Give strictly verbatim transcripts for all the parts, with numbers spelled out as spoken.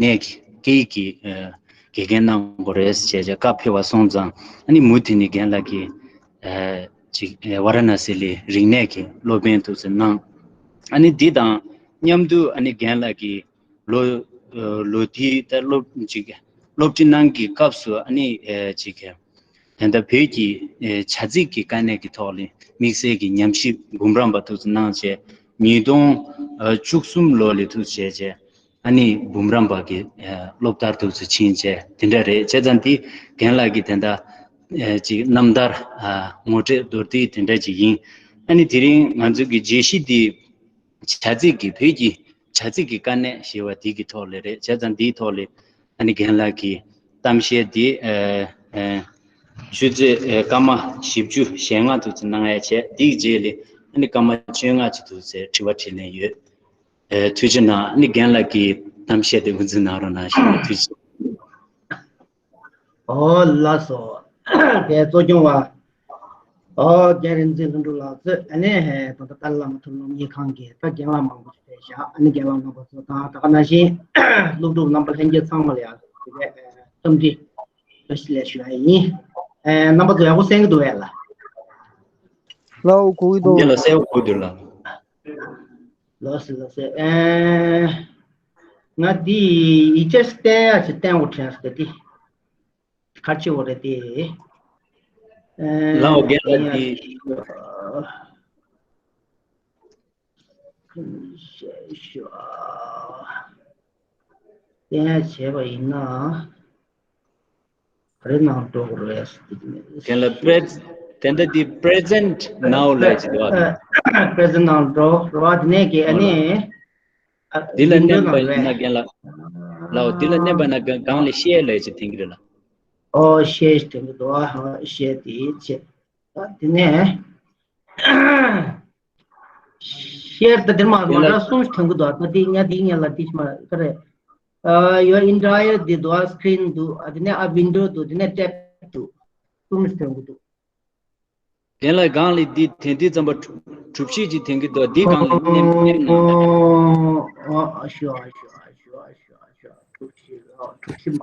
གནས་ཀྱི་སྐད་ཡིག་གི་ཨ་དགེ་རྒན་གནང་དགོས་རེད་ཟེར་བྱས་བྱས་བཀའ་ཕེབས་པ་སོང་ཙང་ཨ་ནི་མུ་མཐུད་ནས་རྒན་ལགས་ཀྱིས་ཨ་ཅིག་ཨ་ཝ་ར་ཎ་སི་ལ་རིག་གནས་ཀྱི་སློབ་དཔོན་དུ་ཙམ་གནང་། ཨ་ནི་འདི་དང་མཉམ་དུ་ཨ་ནི་རྒན་ལགས་ཀྱིས་ལོ་ལོ་དེའི་ད་སློབ་ཅིག་སློབ་ཁྲིད་གནང་གི་སྐབས་སུ་ཨ་ནི་ཨ་ཅིག་ད་ལྟ་བོད་ཀྱི་ཨ་བྱ་ཚིག་གི་དཀའ་གནད་ཀྱི་ཐོག་ལ་དམིགས་བསལ་གྱི་ཉམས་ཞིབ་འབུམ་རམས་པ་དུ་གནང་བྱས། ཉིས་སྟོང་བཅུ་གསུམ་ལོ་ལ་ཐུག་བྱས་བྱས་ཨ་ནི་འབུམ་རམས་པ་གི་སློབ་མཐར་ཐུག་ཚུལ་ཕྱིན་བྱས་དེ་འདྲ་རེད། བྱས་ཙང་འདི་རྒན་ལགས་ཀྱི་དེ་འདྲ་ཅིག་རྣམ་ཐར་ངོ་སྤྲོད་མདོར་བསྡུས་དེ་འདྲ་ཅིག་ཡིན། ཨ་ནི་དེ་རིང་ང་ཚོ་གི་བརྗོད་གཞི་འདི་བྱ་ཚིག་གི་བོད་ཀྱི་བྱ་ཚིག་གི་དཀའ་གནད་ཞེས་པ་འདི་གི་ཐོག་ལས་རེད། བྱས་ཙང་འདིའི་ཐོག་ལས་ཨ་ནི་རྒན་ལགས་ཀྱི་གཏམ་བཤད་འདི་ཨ་ཨ་ཆུ་ཚོད་ཨ་སྐར་མ་བཞི་བཅུ་ཞེ་ལྔ་དུ་ཚོད་གནང་ཡ་བྱས། འདིའི་རྗེས་ལས་ཨ་ནི་སྐར་མ་བཅོ་ལྔ་ཅིག་དུ་ཚོད་དྲི་བ་དྲིས་ལན་ཡོད། ཨ་ཐུགས་རྗེ་གནང་། ཨ་ནི་རྒན་ལགས་ཀྱི་གཏམ་བཤད་དེ་འགོ་འཛུགས་གནང་རོགས་གནང་ཞེས་ཐུགས་རྗེ་ཆེ། ཨོ་ལགས་སོ། དེ་གཙོ་སྐྱོང་བ། ཨོ་རྒན་རིག་འཛིན་ལྷུན་གྲུབ་ལགས་ཚོས་ཨ་ནི་ཧེ་ད་ལྟ་ཏཱ་ལའི་བླ་མ་མཐོ་རིམ་སློབ་གཉེར་ཁང་གི་ད་རྒན་ལགས་མང་པོ་ཞིག་ཕེབས་ཤག་ཨ་ནི་རྒན་ལགས་རྣམ་པ་ཚོ་དང་ད་ག་ནང་བཞིན་སློབ་ཕྲུག་རྣམ་པ་ལྷན་རྒྱས་ཚང་མ་ལ་ཡང་དེ་གའི་འཚམས་འདྲི་བཀྲ་ཤིས་བདེ་ལེགས་ཞུ་ཡ་ཡིན། ཨེ་རྣམ་པ་ཚོ་ཡག་པོ་གསན་གྱི་འདུག་བས་ལ། ལའོ་གོ་གི་འདུག་རྒན་ལགས་གསལ་པོ་གོ་འདུག་ལགས། ལགས་སོ་ལགས་སོ། ཨེ་ང་འདི་ཡིག་ཆ་ཞིག་བསྟན་ཡ་ཞིག་བསྟན་དགོས་དྲན་སོང་། དེ་ག་རེ་བྱེད་དགོས་རེད་དེ། ཨེ་ལའོ་རྒན་ལགས་འདི། བསྟན་ཡ་བྱས་པ་ཡིན་ན། ག་རེ་ནང་འགྲོ་དགོས་རེད། རྒན་ལགས་པྲེ་དེ་འདྲ་དེ་present now ལབ་ཅིག་འདུག་བ། Present now འགྲོ་རེད་བ། དེ་ནས་ཀྱི་ཨ་ནི་འདི་ལ་མནན་པ་ཡིན་ན་རྒན་ལགས། ལའོ་འདི་ལ་མནན་པ་ན་སྒང་ལ་share ལབ་ཅིག་ཐོན་གྱི་རེད་ལ། ཨོ་share ཐོན་གྱི་འདུག་བ། share དེ་བྱེད། དེ་ནས། share ད་འདིར་མ་མ་འདྲ་གསུམ་ཐོན་གྱི་འདུག་ད་འདི་ཉ་འདི་ཉ་ལ་འདི་མ་ག་རེ། ཨ་your entire འདི་འདུག screen འདུག་དེ་ནས་ཨ་window འདུག་དེ་ནས་tab འདུག་གསུམ་ཐོན་གྱི་འདུག་རྒན་ལགས་སྒང་ལ་འདི་དེ་འདི་ཙམ་པ་གྲུབ་གཞི་ཅིག་ཐོན་གྱི་འདུག་འདི་སྒང་ལ་མནན་མནན་གནང་དང་། ཨོ་ཨ་ཤོ་ཨ་ཤོ་ཨ་ཤོ་ཨ་ཤོ་ཨ་ཤོ་གྲུབ་གཞི་ཨོ་གྲུབ་གཞི་མ།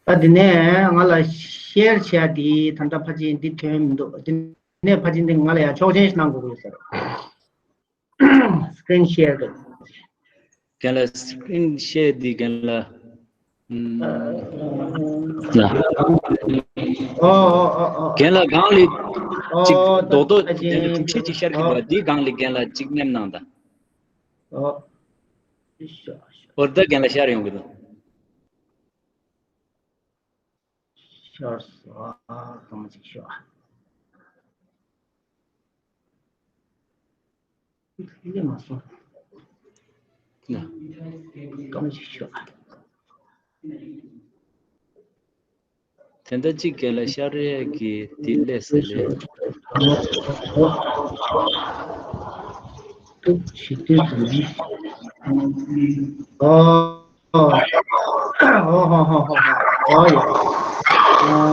ད་འདི་ནས་ང་ལ་share བྱས་འདི་ད་ལྟ་ཕ་ཆེན་འདི་ཐོན་མི་འདུག་འདི་ནས་ཕ་ཆེན་འདི་ང་ལ་ཡང་ཆོག་མཆན་ཞིག་གནང་དགོས་ཀྱི་ཡོད་ས་རེད། screen share དུ། རྒན་ལགས་screen share འདི་རྒན་ལགས། ཨུམ། ལ། ཨོ་ཨོ་ཨོ་ཨོ། རྒན་ལགས་སྒང་ལ་ཨོ་ཅིག་ད་རྡོག་རྡོག་ཨ་དེ་འདྲ་ཅིག་གྲུབ་ཆ་ཅིག་ཤར་གྱི་འདུག་འདི་སྒང་ལ་རྒན་ལགས་ཅིག་མནན་གནང་དང་། ཨོ། ཤ་ཤ། ཨོ་ད་རྒན་ལགས་ཤར་ཡོང་གི་འདུག་ཤར་སོང་། ཨ་སྐར་མ་གཅིག་ཤོག་སླེབས་མ་སོང་། ན། སྐར་མ་གཅིག་ཤོག་དེ་འདྲ་གཅིག་གལ་ལ་ཤར་རེ་གི་དེ་ལས་ཟེར་ལེ། ཏུ་ཞིག་ཏུ་དུ་ཨོ། ཨོ་ཧོ་ཧོ་ཧོ་ཧོ། ཨོ་ཡ། ཨ།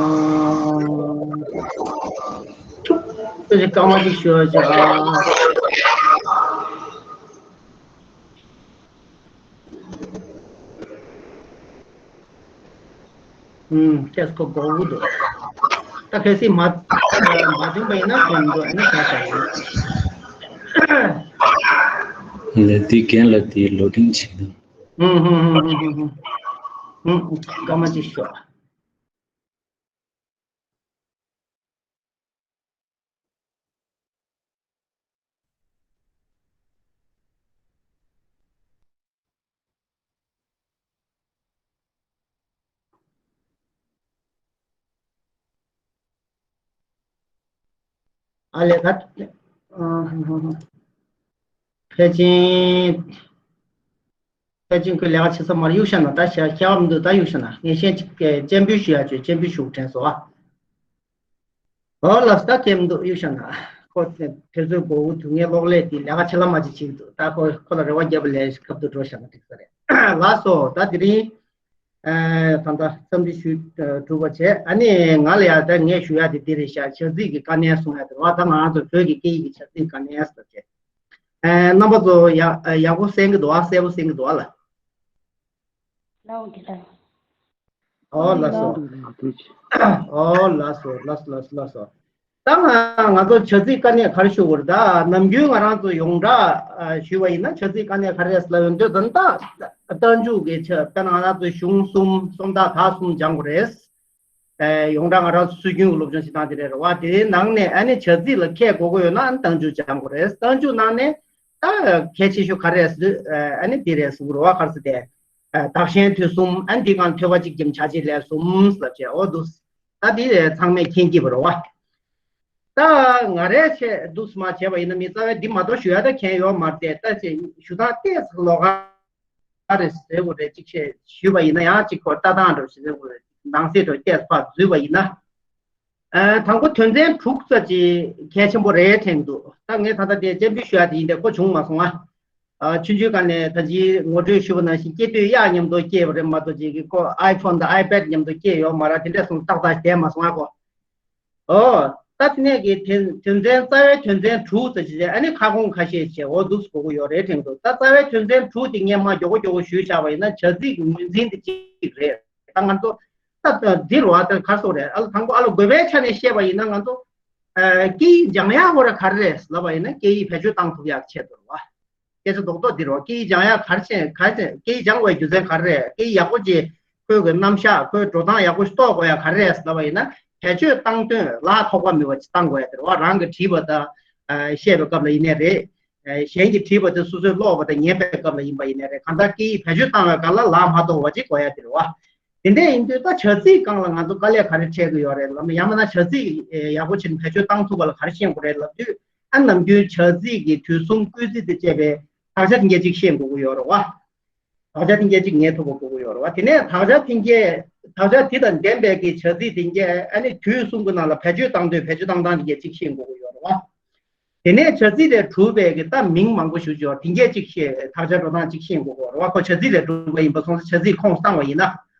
ཐུག་ཏུ་ཞིག་སྐར་མ་ཞིག་ཤོད་ཅིག་ཨ། ཨུམ། ཁྱེད་ཁོ་གོ་བོ་འདུག་ད་གལ་སྲིད་མ་མ་བྱུང་བ་ཡིན་ན་དོན་དུ་ཨ་ནི་ཁ་ཁ་ཡིན། ལས་དེ་རྒན་ལ་དེ་loading བྱེད་དང་། ཧུམ་ཧུམ་ཧུམ། སྐར་མ་གཅིག་ཤོག་ཨ་ལས་ད། ཕལ་ཆེར། ཕལ་ཆེར་ཁོས་ལས་ཀ་བྱེད་ས་མར་གཡུག་ཤ་ན་ད་ཤ་ཤ་བ་མི་འདུག་ད་གཡུག་ཤ་ན་ངས་ཤེས་ཅིག་སྤྱན་འབུལ་ཞུ་ཡ་བྱོས། སྤྱན་འབུལ་ཞུ་དྲན་སོང་ཨ། ཨོ་ལགས་ད་སྐད་མི་འདུག་གཡུག་ཤ་ན། ཁོ་དེ་ཚོའི་མགོ་བོ་དུ་ངའི་གློག་ཀླད་དེ་ལས་ཀ་ཆེ་ལ་མ་ཅིག་བྱེད་ཀྱི་འདུག་ད་ཁོ་ཁོ་ལ་རེ་བ་བརྒྱབ་པ་ལས་སྐབས་དུ་འགྲོ་ཤ་ན་འགྲིག་ས་རེད། ལགས་སོ་ད་དེ་རིང་། ད་ལྟ་འཚམས་འདྲི་ཞུ་གྲུབ་པ་བྱས། ཨ་ནི་ང་ལ་ཡང་ད་ངས་ཞུ་ཡ་དེ་འདི་རེད་ཤག་བྱ་ཚིག་གི་དཀའ་གནད་གསུང་ཡ་དེ་རེད་བ། ད་ང་རང་ཚོ་བོད་ཀྱི་སྐད་ཡིག་གི་བྱ་ཚིག་དཀའ་གནད་ཟེར་བྱས། རྣམ་པ་ཚོ་ཡག་ཡག་པོ་གསན་གི་འདུག་བ། གསལ་པོ་གསན་གི་འདུག་བ་ལ། ལའོ་གི་ལ། ཨོ་ལགས་སོ། ཨོ་ལགས་སོ་ལགས་སོ་ལགས་སོ་ལགས་སོ། ད་ང་ང་ཚོ་བྱ་ཚིག་དཀའ་གནད་ག་རེ་ཞུ་དགོས་རེད། ད་ནམ་རྒྱུན་ང་རང་ཚོ་ཡོངས་གྲགས་ཨ་ཞུས་པ་ཡིན་ན་བྱ་ཚིག་དཀའ་གནད་ག་རེ་རེད་ལབ་ཡོང་དུས་ད་ལྟ་རྟགས་འཇུག་གི་ཆ་དཔེར་ན་ང་རང་ཚོ་གཞུང་གསུམ་སུམ་རྟགས་དག་གསུམ་སྦྱང་དགོས་རེད། ཨེ་ཡོངས་གྲགས་ང་རང་ཚོ་སྲོལ་རྒྱུན་གྱི་སློབ་སྦྱོང་བྱེད་སྟངས་དེ་རེད་རེད་བ། དེའི་ནང་ནས་ཨ་ནི་བྱ་ཚིག་ལ་ཁས་འགོ་དགོས་ཡོད་ན་ཨ་ནི་རྟགས་འཇུག་སྦྱང་དགོས་རེད། རྟགས་འཇུག་ནང་ནས་ད་གལ་ཆེ་ཤོས་ག་རེ་རེད་ཟེར་དུས་ཨ་ནི་འདི་རེད་ཟེར་གི་རེད་བ། ག་རེ་ཟེར་དེ་བདག་གཞན་དུས་གསུམ་ཨ་ནི་འདི་གང་ཐོས་པ་གཅིག་ཀྱང་བྱ་བྱེད་ལས་གསུམ་ཟེར་བྱས་འོ་འདུག་ད་འདི་ཚང་མས་མཁྱེན་གྱི་རེད་བ། ད་ང་རས་ཆེད་འདུག་སེ་མ་བྱས་པ་ཡིན་ན་མི་རྩ་བའི་འདི་མ་གཏོགས་ཞུ་ཡ་ད་མཁན་ཡོད་མ་རེད། ད་ཅེས་ཞུ་སྟངས་ཏོག་ཙམ་ལོགས་ཀ་རེད་ཟེར་དགོས་རེད། ཅིག་བཤད་ཞུས་པ་ཡིན་ན་ཡང་ཅིག་གོ་ལྟ་སྟངས་འདྲ་ཞིག་ཟེར་དགོས་རེད། ནང་གསེས་འདྲ་ཏོག་ཙམ་ཕར་འཛུལ་བ་ཡིན་ན། ཨ་དང་པོ་དོན་ཚན་དྲུག་ཙམ་ཅིག་གལ་ཆེན་པོ་རེད་དྲན་འདུག་ད་ངས་ད་ལྟ་དེ་སྤྱན་འབུལ་ཞུ་ཡ་དེ་ཡིན་པས་ཁོ་བྱུང་མ་སོང་ང་། ཨ་ཆུང་ཆུང་སྒང་ནས་ད་ཅི་ངོ་སྤྲོད་ཞུས་པ་ནང་བཞིན་སྐྱེ་དུས་གཡག་མཉམ་དུ་སྐྱེས་པ་རེད་མ་གཏོགས་ཅིག་གི་ཁོ་ཨའི་ཕོན་དང་ཨའི་པེད་མཉམ་དུ་སྐྱེས་ཡོད་མ་རེད། དེ་འདྲས་སོང་ཏག་ཏག་བསྡད་མ་སོང་ང་ཁོ། ཨོ། ད་དེ་ནས་ཀྱི་དོན་དོན་ཚན་རྩ་བའི་དོན་ཚན་དྲུག་ཙམ་ཞིག་བྱས་ཨ་ནི་ཁ་སྐོང་ཁ་ཤས་བྱས་འོ་འདུག་སེ་གོ་གི་ཡོད་རེད་དྲན་འདུག་ད་རྩ་བའི་དོན་ཚན་དྲུག་དེ་ངས་མ་མགྱོགས་པོ་མགྱོགས་པོ་ཞུས་བཞག་པ་ཡིན་ན་བྱ་ཚིག་གི་ངོས་འཛིན་དེ་གཅིག་རེད། ད་ང་ཚོ་ད་འདི་རུ་བ་ད་ག་སོགས་རེད། ཨ་ལ་དང་པོ་ཨ་ལ་དགོས་པའི་ཆ་ནས་བཤད་པ་ཡིན་ན་ང་ཚོ་སྐད་ཡིག་སྦྱང་ཡག་ཁོ་ར་ག་རེ་རེད་ལབ་པ་ཡིན་ན་སྐད་ཡིག་བེད་སྤྱོད་བཏང་ཐུབ་ཡག་ཆེད་དུ་རེད་བ། སྐད་ཆ་རྡོག་རྡོག་འདི་རུ་སྐད་ཡིག་སྦྱང་ཡག་ག་རེ་བྱས་ག་རེ་བྱས་སྐད་ཡིག་སྦྱང་བའི་རྒྱུ་མཚན་ག་རེ་རེད། སྐད་ཡིག་ཡག་པོ་ཅིག་ཁོའི་གི་རྣམ་གཞག་ཁོའི་འགྲོ་སྟངས་ཡག་པོ་ཞིག་རྟོགས་དགོས་ཡག་ག་རེ་རེད་ལབ་པ་ཡིན་ན་བེད་སྤྱོད་བཏང་དོན་ལ་ཐོགས་པ་མེད་པ་ཅིག་བཏང་དགོས་ཡག་དེ་རེད་བ། རང་གི་བྲིས་པ་དང་བཤད་པའི་སྐབས་ལ་ཡིན་ནའི་རེད། གཞན་གྱིས་བྲིས་པ་དེ་སོ་སོས་ཀློག་པ་དང་ཉན་པའི་སྐབས་ལ་ཡིན་པ་ཡིན་ནའི་རེད། གང་ལྟར་སྐད་ཡིག་བེད་སྤྱོད་བཏང་བའི་སྒང་ལ་ལ་མ་ཐོགས་པ་ཅིག་དགོས་ཡག་དེ་རེད་བ། དེ་འདྲ་ཡིན་དུས་ད་བྱ་ཚིག་སྒང་ལ་ང་ཚོ་དཀའ་ལས་ག་རེ་འཕྲད་ཀྱི་ཡོད་རེད་ལབ་ན་ཡང་མིན་ན་བྱ་ཚིག་ཡག་པོ་བྱས་ནས་བེད་སྤྱོད་བཏང་ཐུབ་པ་ལ་ག་རེ་ཤེས་དགོས་རེད་ལབ་དུས་ཨ་ནམ་རྒྱུན་བྱ་ཚིག་གི་དུས་གསུམ་སྐུལ་ཚིག་དང་བཅས་པའི་དག་ཆ་དེ་འདྲ་ཅིག་ཤེས་དགོས་ཀྱི་ཡོད་རེད་བ། དག་ཆ་དེ་འདྲ་ཅིག་ངེས་ཐུབ་པ་དགོས་ཀྱི་ཡོད་རེད་བ། དེ་ནས་དག་ཆ་དེ་འདྲ་དག་ཆ་དེ་དང་ལྡན་པའི་གི་བྱ་ཚིག་དེ་འདྲ་ཨ་ནི་དུས་གསུམ་གྱི་ནང་ལ་བེད་སྤྱོད་བཏང་དུས་བེད་སྤྱོད་བཏང་སྟངས་དེ་འདྲ་ཅིག་ཤེས་དགོས་ཀྱི་ཡོད་རེད་བ། དེ་ནས་བྱ་ཚིག་ལས་གྲུབ་པའི་གི་ད་མིང་མང་པོ་ཞུ་ཆོག་དེ་འདྲ་ཅིག་ཤེས་དག་ཆ་འགྲོ་སྟངས་ཅིག་ཤེས་དགོས་ཀྱི་ཡོད་རེད་བ། ཁོ་བྱ་ཚིག་ལས་གྲུབ་པ་ཡིན་པ་སོང་ཙང་བྱ་ཚིག་ཁོངས་བཏང་བ་ཡིན་ན།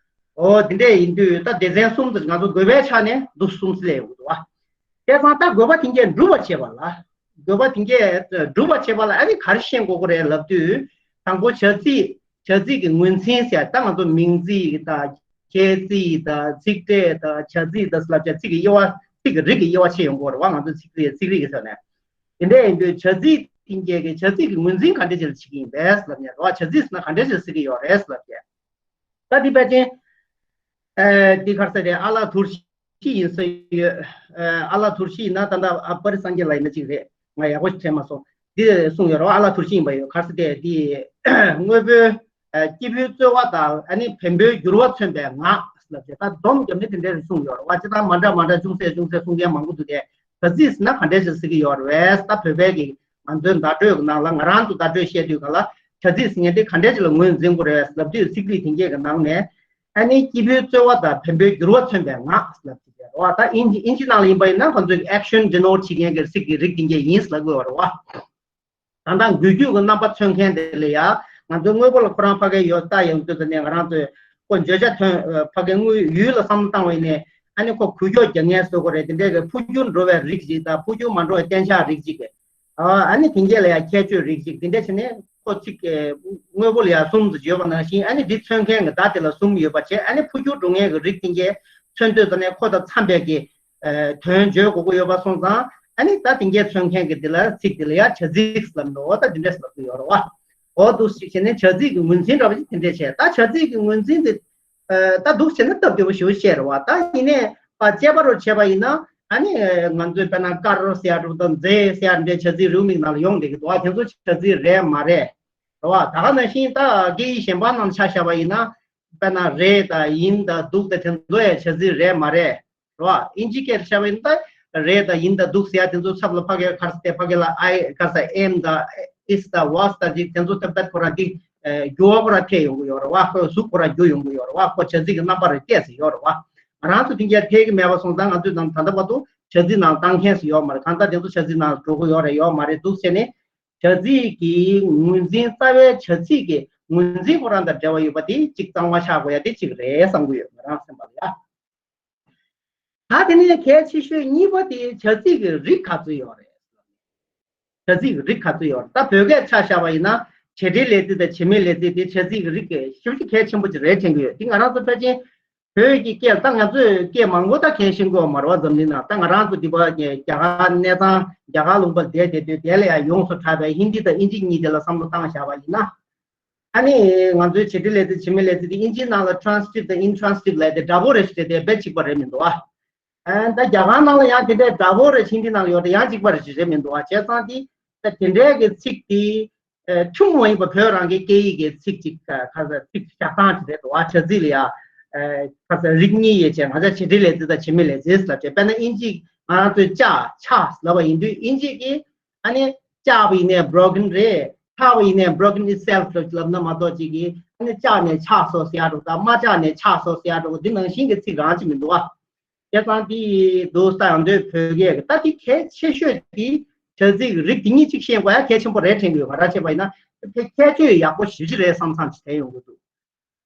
ཨོ་དེ་འདྲ་ཡིན་དུས་ད་སྡེ་ཚན་གསུམ་དེ་ང་ཚོ་དགོས་པའི་ཆ་ནས་འདུག་གསུམ་སླེབས་ཡོང་གི་འདུག་བ། བྱས་ཙང་ད་དགོས་པ་དེ་འདྲ་འགྲུབ་པར་བྱེད་པ་ལ། དགོས་པ་དེ་འདྲ་འགྲུབ་པར་བྱེད་པ་ལ་ཨ་ནི་ག་རེ་ཤེས་དགོས་ཀྱི་རེད་ལབ་དུས། དང་པོ་བྱ་ཚིག་བྱ་ཚིག་གི་ངོས་འཛིན་ཟེར་ད་ང་ཚོ་མིང་ཚིག་དང་ཁྱད་ཚིག་དང་ཚིག་ཕྲད་དང་བྱ་ཚིག་དང་ལབ་བྱ་ཚིག་གི་དབྱེ་བ་ཚིག་གི་རིགས་ཀྱི་དབྱེ་བ་ཕྱེ་ཡོང་གི་རེད་བ། ང་ཚོ་ཚིག་ཚིག་ཚིག་རིགས་ཀྱི་ས་ནས། དེ་འདྲ་ཡིན་དུས་བྱ་ཚིག་དེ་འདྲ་གི་བྱ་ཚིག་གི་ངོས་འཛིན་ག་འདྲ་ཅིག་ལ་བྱེད་ཀྱི་ཡིན་པས་ལབ་ནས་རེད་བ། བྱ་ཚིག་ཟེར་ན་ག་འདྲ་ཅིག་ཟེར་གྱི་ཡོད་རེད་ལབ་ཀྱི། ད་འདི་ཕལ་ཆེར། ཨེ་འདི་ག་རེ་ཟེར་རེད། ཨ་ལ་དུར་ཤི་ཡིན་ས་ཡོད། ཨེ་ཨ་ལ་དུར་ཤི་ཡིན་ན་ད་ལྟ་ཨ་པ་རི་སངས་རྒྱས་ལ་ཡིན་ན་གཅིག་རེད། ང་ཡག་པོ་ཞིག་དྲན་མ་སོང་། འདི་གསུངས་ཡོད་རེད་བ། ཨ་ལ་དུར་ཤི་ཡིན་པ་ཡོད་ག་རེ་ཟེར་དེ་འདི་དངོས་པོའི་ཨེ་སྐྱེས་བུའི་རྩོལ་བ་དང་ཨ་ནི་བེམ་པོའི་འགྱུར་བ་མཚོན་པའི་ངག་ལབ་ཅེས་ད་སྡོམ་བརྒྱབ་ནས་དེ་འདྲ་རེ་གསུངས་ཡོད་རེད་བ། ཅི་ལྟར་མ་འདྲ་མ་འདྲ་ཅུང་ཟད་ཅུང་ཟད་གསུང་མཁན་མང་པོ་འདུག་སྟེ། བྱ་ཚིག་ཟེར་ན་ག་འདྲ་ཞིག་ཟེར་གྱི་ཡོད་རེད་བས། ད་བོད་པའི་གི་ང་ཚོའི་བརྡ་སྤྲོད་ཀྱི་ནང་ལ་ང་རང་ཚོ་བརྡ་སྤྲོད་བཤད་དུས་ག་ལ་བྱ་ཚིག་ཟེར་མཁན་དེ་ག་འདྲ་ཞིག་ལ་ངོས་འཛིན་དགོས་རེད་ལབ་དུས་ཚིག་རིས་དེ་འགའི་གི་ནང་ནས་ཨ་ནི་སྐྱེས་བུའི་རྩོལ་བ་དང་བེམ་པོའི་འགྱུར་བ་མཚོན་པའི་ངག་ལབ་ཀྱི་ཡོད་རེད་བ། ད་ཨིན་ཇི་ཨིན་ཇི་ནང་ལ་ཡིན་པ་ཡིན་ན་ཁོ་ཚོས་action denote བྱེད་མཁན་གྱི་ཚིག་གི་རིགས་དེ་འགའི་ཡིན་ལབ་ཀྱི་ཡོད་རེད་བ། ད་ལྟ་འགུལ་སྐྱོད་ཀྱི་རྣམ་པ་མཚོན་མཁན་དེ་ལ་ཡ་ང་ཚོའི་དངོས་པོ་ལ་ཁོ་རང་ཕ་གི་ཡོད་ལྟ་ཡོང་དུས་ཙ་ནས་ང་རང་ཚོས་ཁོ་བརྗོད་བྱ་ཐོན་ཕ་གི་དངོས་ཡུལ་ལ་བསམ་བློ་བཏང་བ་ཡིན་ནའི་ཨ་ནི་ཁོ་འགུལ་སྐྱོད་རྒྱག་མཁན་བཟོ་དགོས་རེད། དེ་འདྲའི་གི་འཕོ་འགྱུར་འགྲོ་བའི་རིགས་ཅིག་དང་འཕོ་འགྱུར་མ་འགྲོ་བའི་གཏན་འཇགས་རིགས་ཅིག་གི་ཨ་ནི་དེ་འགའི་ལ་ཡ་ཁྱད་ཆོས་རིགས་ཅིག་དེ་འདྲ་བྱས་ནས་ཁོ་ཚིག་དངོས་པོ་ལ་ཡ་གསུམ་ཙམ་ཡོད་པ་ནང་བཞིན་ཨ་ནི་འདི་མཚོན་མཁན་གི་བརྡ་དེ་ལ་གསུམ་ཡོད་པ་བྱས། ཨ་ནི་འཕོ་འགྱུར་འགྲོ་མཁན་གི་རིགས་དེ་འགའི་མཚོན་དུས་ཙ་ནས་ཁོ་དང་འཚམ་པའི་གི་དོན་བརྗོད་དགོས་ཀྱི་ཡོད་པ་སོང་ཙང་ཨ་ནི་ད་དེ་འགའི་མཚོན་མཁན་གི་དེ་ལ་ཚིག་དེ་ལ་ཡ་བྱ་ཚིག་ལབ་འདུག་ད་དེ་འདྲས་ལབ་ཀྱི་ཡོད་རེད་བ། འོ་འདུག་ཞིག་བྱས་ནས་བྱ་ཚིག་གི་ངོས་འཛིན་འདྲ་བ་ཞིག་དེ་འདྲས་བྱས། ད་བྱ་ཚིག་གི་ངོས་འཛིན་དེ་ད་འདུག་བྱས་ན་སྟབས་བདེ་པོ་ཞེ་པོ་བཤད་རེད་བ། ད་ཡིན་ནའི་ད་དཔྱད་པ་རུ་བྱས་པ་ཡིན་ན་ཨ་ནི་ང་ཚོས་དཔེར་ན་དཀར་ཟེར་ཡ་འདྲ་བོ་དང་མཛེས་ཟེར་ཡ་འདྲའི་བྱ་ཚིག་རེའུ་མིག་ནང་ལ་ཡོང་བསྡད་ཀྱི་འདུག་བ། དེ་ཚོ་བྱ་ཚིག་རེད་མ་རེད། རེད་བ། ད་ག་ནང་བཞིན་ད་སྐད་ཡིག་གཞན་པ་ནང་ཆ་བཞག་པ་ཡིན་ན། དཔེར་ན་རེད་དང་ཡིན་དང་འདུག་དང་དེ་ཚོ་ཡང་བྱ་ཚིག་རེད་མ་རེད། རེད་བ། ཨིན་ཇི་སྐད་བཤད་པ་ཡིན་ན་ད་རེད་དང་ཡིན་དང་འདུག་ཟེར་ཡ་དེ་ཚོ་ཚབ་ལ་ཕ་གིར་ག་རེ་ཟེར་ཏེ་ཕ་གི་ལ་I ག་རེ་ཟེར་am དང་is དང་was དང་ཅིག་དེ་ཚོ་ཐབས་ཐབས་ཁོ་རང་འདི་འགྱུར་བ་ཁོ་རང་ཐེབས་ཡོང་གི་ཡོད་རེད་བ། ཁོའི་གཟུགས་ཁོ་རང་འགྱུར་ཡོང་གི་ཡོད་རེད་བ། ཁོ་བྱ་ཚིག་གི་རྣམ་པ་རེ་སྐྱེས་སུ་ཡོད་རེད་བ། ང་རང་ཚོ་དེ་འགྱུར་ཐེབས་ཀྱི་མེད་པ་སོང་ཙང་ང་ཚོས་ད་ད་ལྟ་བར་དུ་བྱ་ཚིག་ནང་བཏང་མཁན་སུ་ཡོད་མ་རེད། གང་ལྟར་དེ་ཚོ་བྱ་ཚིག་ནང་འགྲོ་གི་ཡོད་རེད་ཡོད་མ་རེད་འདུག་ཟེར་ནས། བྱ་ཚིག་གི་ངོས་འཛིན་རྩ་བའི་བྱ་ཚིག་གི་ངོས་འཛིན་ཁོ་རང་དང་འབྲེལ་བ་ཡོད་པ་དེ་གཅིག་གཙང་མ་ཆགས་དགོས་ཡ་དེ་གཅིག་རེད་བསམ་གི་ཡོད་ང་རང་སེམས་པ་ལ་ཡ། ད་དེ་ནས་གལ་ཆེ་ཤོས་གཉིས་པ་དེ་བྱ་ཚིག་གི་རིགས་ག་ཚོད་ཡོད་རེད། བྱ་ཚིག་གི་རིགས་ག་ཚོད་ཡོད་རེད། ད་བོད་སྐད་ཆ་བཞག་པ་ཡིན་ན་ བྱེད་འབྲེལ་ལས་རྩིས་དང་བྱེད་མེད་ལས་རྩིས་དེ་བྱ་ཚིག་གི་རིགས་ཞེ་པོ་ཅིག་གལ་ཆེན་པོ་ཅིག་རེད་དྲན་གྱི་ཡོད། དེ་ང་རང་ཚོ་ཕལ་ཆེར་བོད་ཀྱི་སྐད། ད་ང་ཚོས་སྐད་མང་པོ་ད་མཁྱེན་ཤེས་ཀྱི་ཡོད་མ་རེད་བ། འཛམ་གླིང་ནང་ད་ང་རང་ཚོ་འདི་པ་རྒྱ་གར་གནས་ཚང་རྒྱ་གར་ལུང་པར་བསྡད་བསྡད་དུས་དེ་ལ་ཡང་ཡོངས་སུ་གྲགས་པའི་ཧིན་དི་དང་དབྱིན་ཇི་གཉིས་དེ་ལ་བསམ་བློ་བཏང་བཞག་པ་ཡིན་ན། ཨ་ནི་ང་ཚོའི་བྱེད་འབྲེལ་ལས་རྩིས་བྱེད་མེད་ལས་རྩིས་དེ་དབྱིན་ཇིའི་ནང་ལ་ཊ་རན་སི་ཀྲིབ་དང་ཨིན་ཊ་རན་སི་ཀྲིབ་ལབ་དེ་འདྲ་པོ་རེད་ཞེས་དེ་དཔེ་གཅིག་པ་རེད་མི་འདུག་ཨ། ཨ་ད་རྒྱ་གར་ནང་ལ་ཡང་དེ་འདྲའི་འདྲ་པོ་རེད། ཧིན་དི་ནང་ལ་ཡོད་དེ་ཡང་གཅིག་པ་རེད་ཞེས་རེད་མི་འདུག་ཨ། བྱས་ཙང་དེ་ད་དེ་འདྲའི་གི་ཚིག་དེ་ཨ་ཐུན་མོང་མ་ཡིན་པ་བོད་རང་གི་སྐད་ཡིག་གི་ཚིག་ཅིག་ཨ་ཁ་ས་ཚིག་བཞག་སྟངས་ཅིག་རེད་འདུག་ཨ། བྱ་ཚིག་ལ་ཡང་ཨ་ཁ་ས་རིགས་གཉིས་ཡོད་བྱས། ང་ཚོ་བྱེད་འབྲེལ་ལས་རྩིས་དང་བྱེད་མེད་ལས་རྩིས་ལབ་བྱས། དཔེར་ན་དབྱིན་ཇི་ང་རང་ཚོའི་ལྕགས་ཆགས་ལབ་པ་ཡིན་དུས་དབྱིན་ཇི་གི་ཨ་ནི་ལྕགས་པ་ཡིན་ནའི་broken རེད། ཆགས་པ་ཡིན་ནའི་broken itself ལབ་ན་མ་གཏོགས་ཅིག་གིས་ཨ་ནི་ལྕགས་ནས་ཆགས་སོང་ཟེར་ཡ་འདྲ་པོ་དང་། མ་ལྕགས་ནས་ཆགས་སོང་ཟེར་ཡ་འདྲ་པོ་འདི་ནང་བཞིན་གྱི་ཚིག་རང་ཅིག་མི་འདུག་ཨ། བྱས་ཙང་འདི་འདུག་ས་ཡང་འདོད་བོད་སྐད་ཀྱི་ད་འདི་གལ་ཆེ་ཤོས་འདི་བྱ་ཚིག་རིགས་འདི་གཉིས་གཅིག་ཤེས་དགོས་ཡ་གལ་ཆེན་པོ་རེད་དྲན་གྱི་ཡོད། ག་རེ་བྱས་པ་ཡིན་ན་དེ་ཁྱད་ཆོས་ཡག་པོ་ཞེ་ཅིག་རེད་བསམ་བསམ་ཅིག་དྲན་ཡོང་གི་འདུག་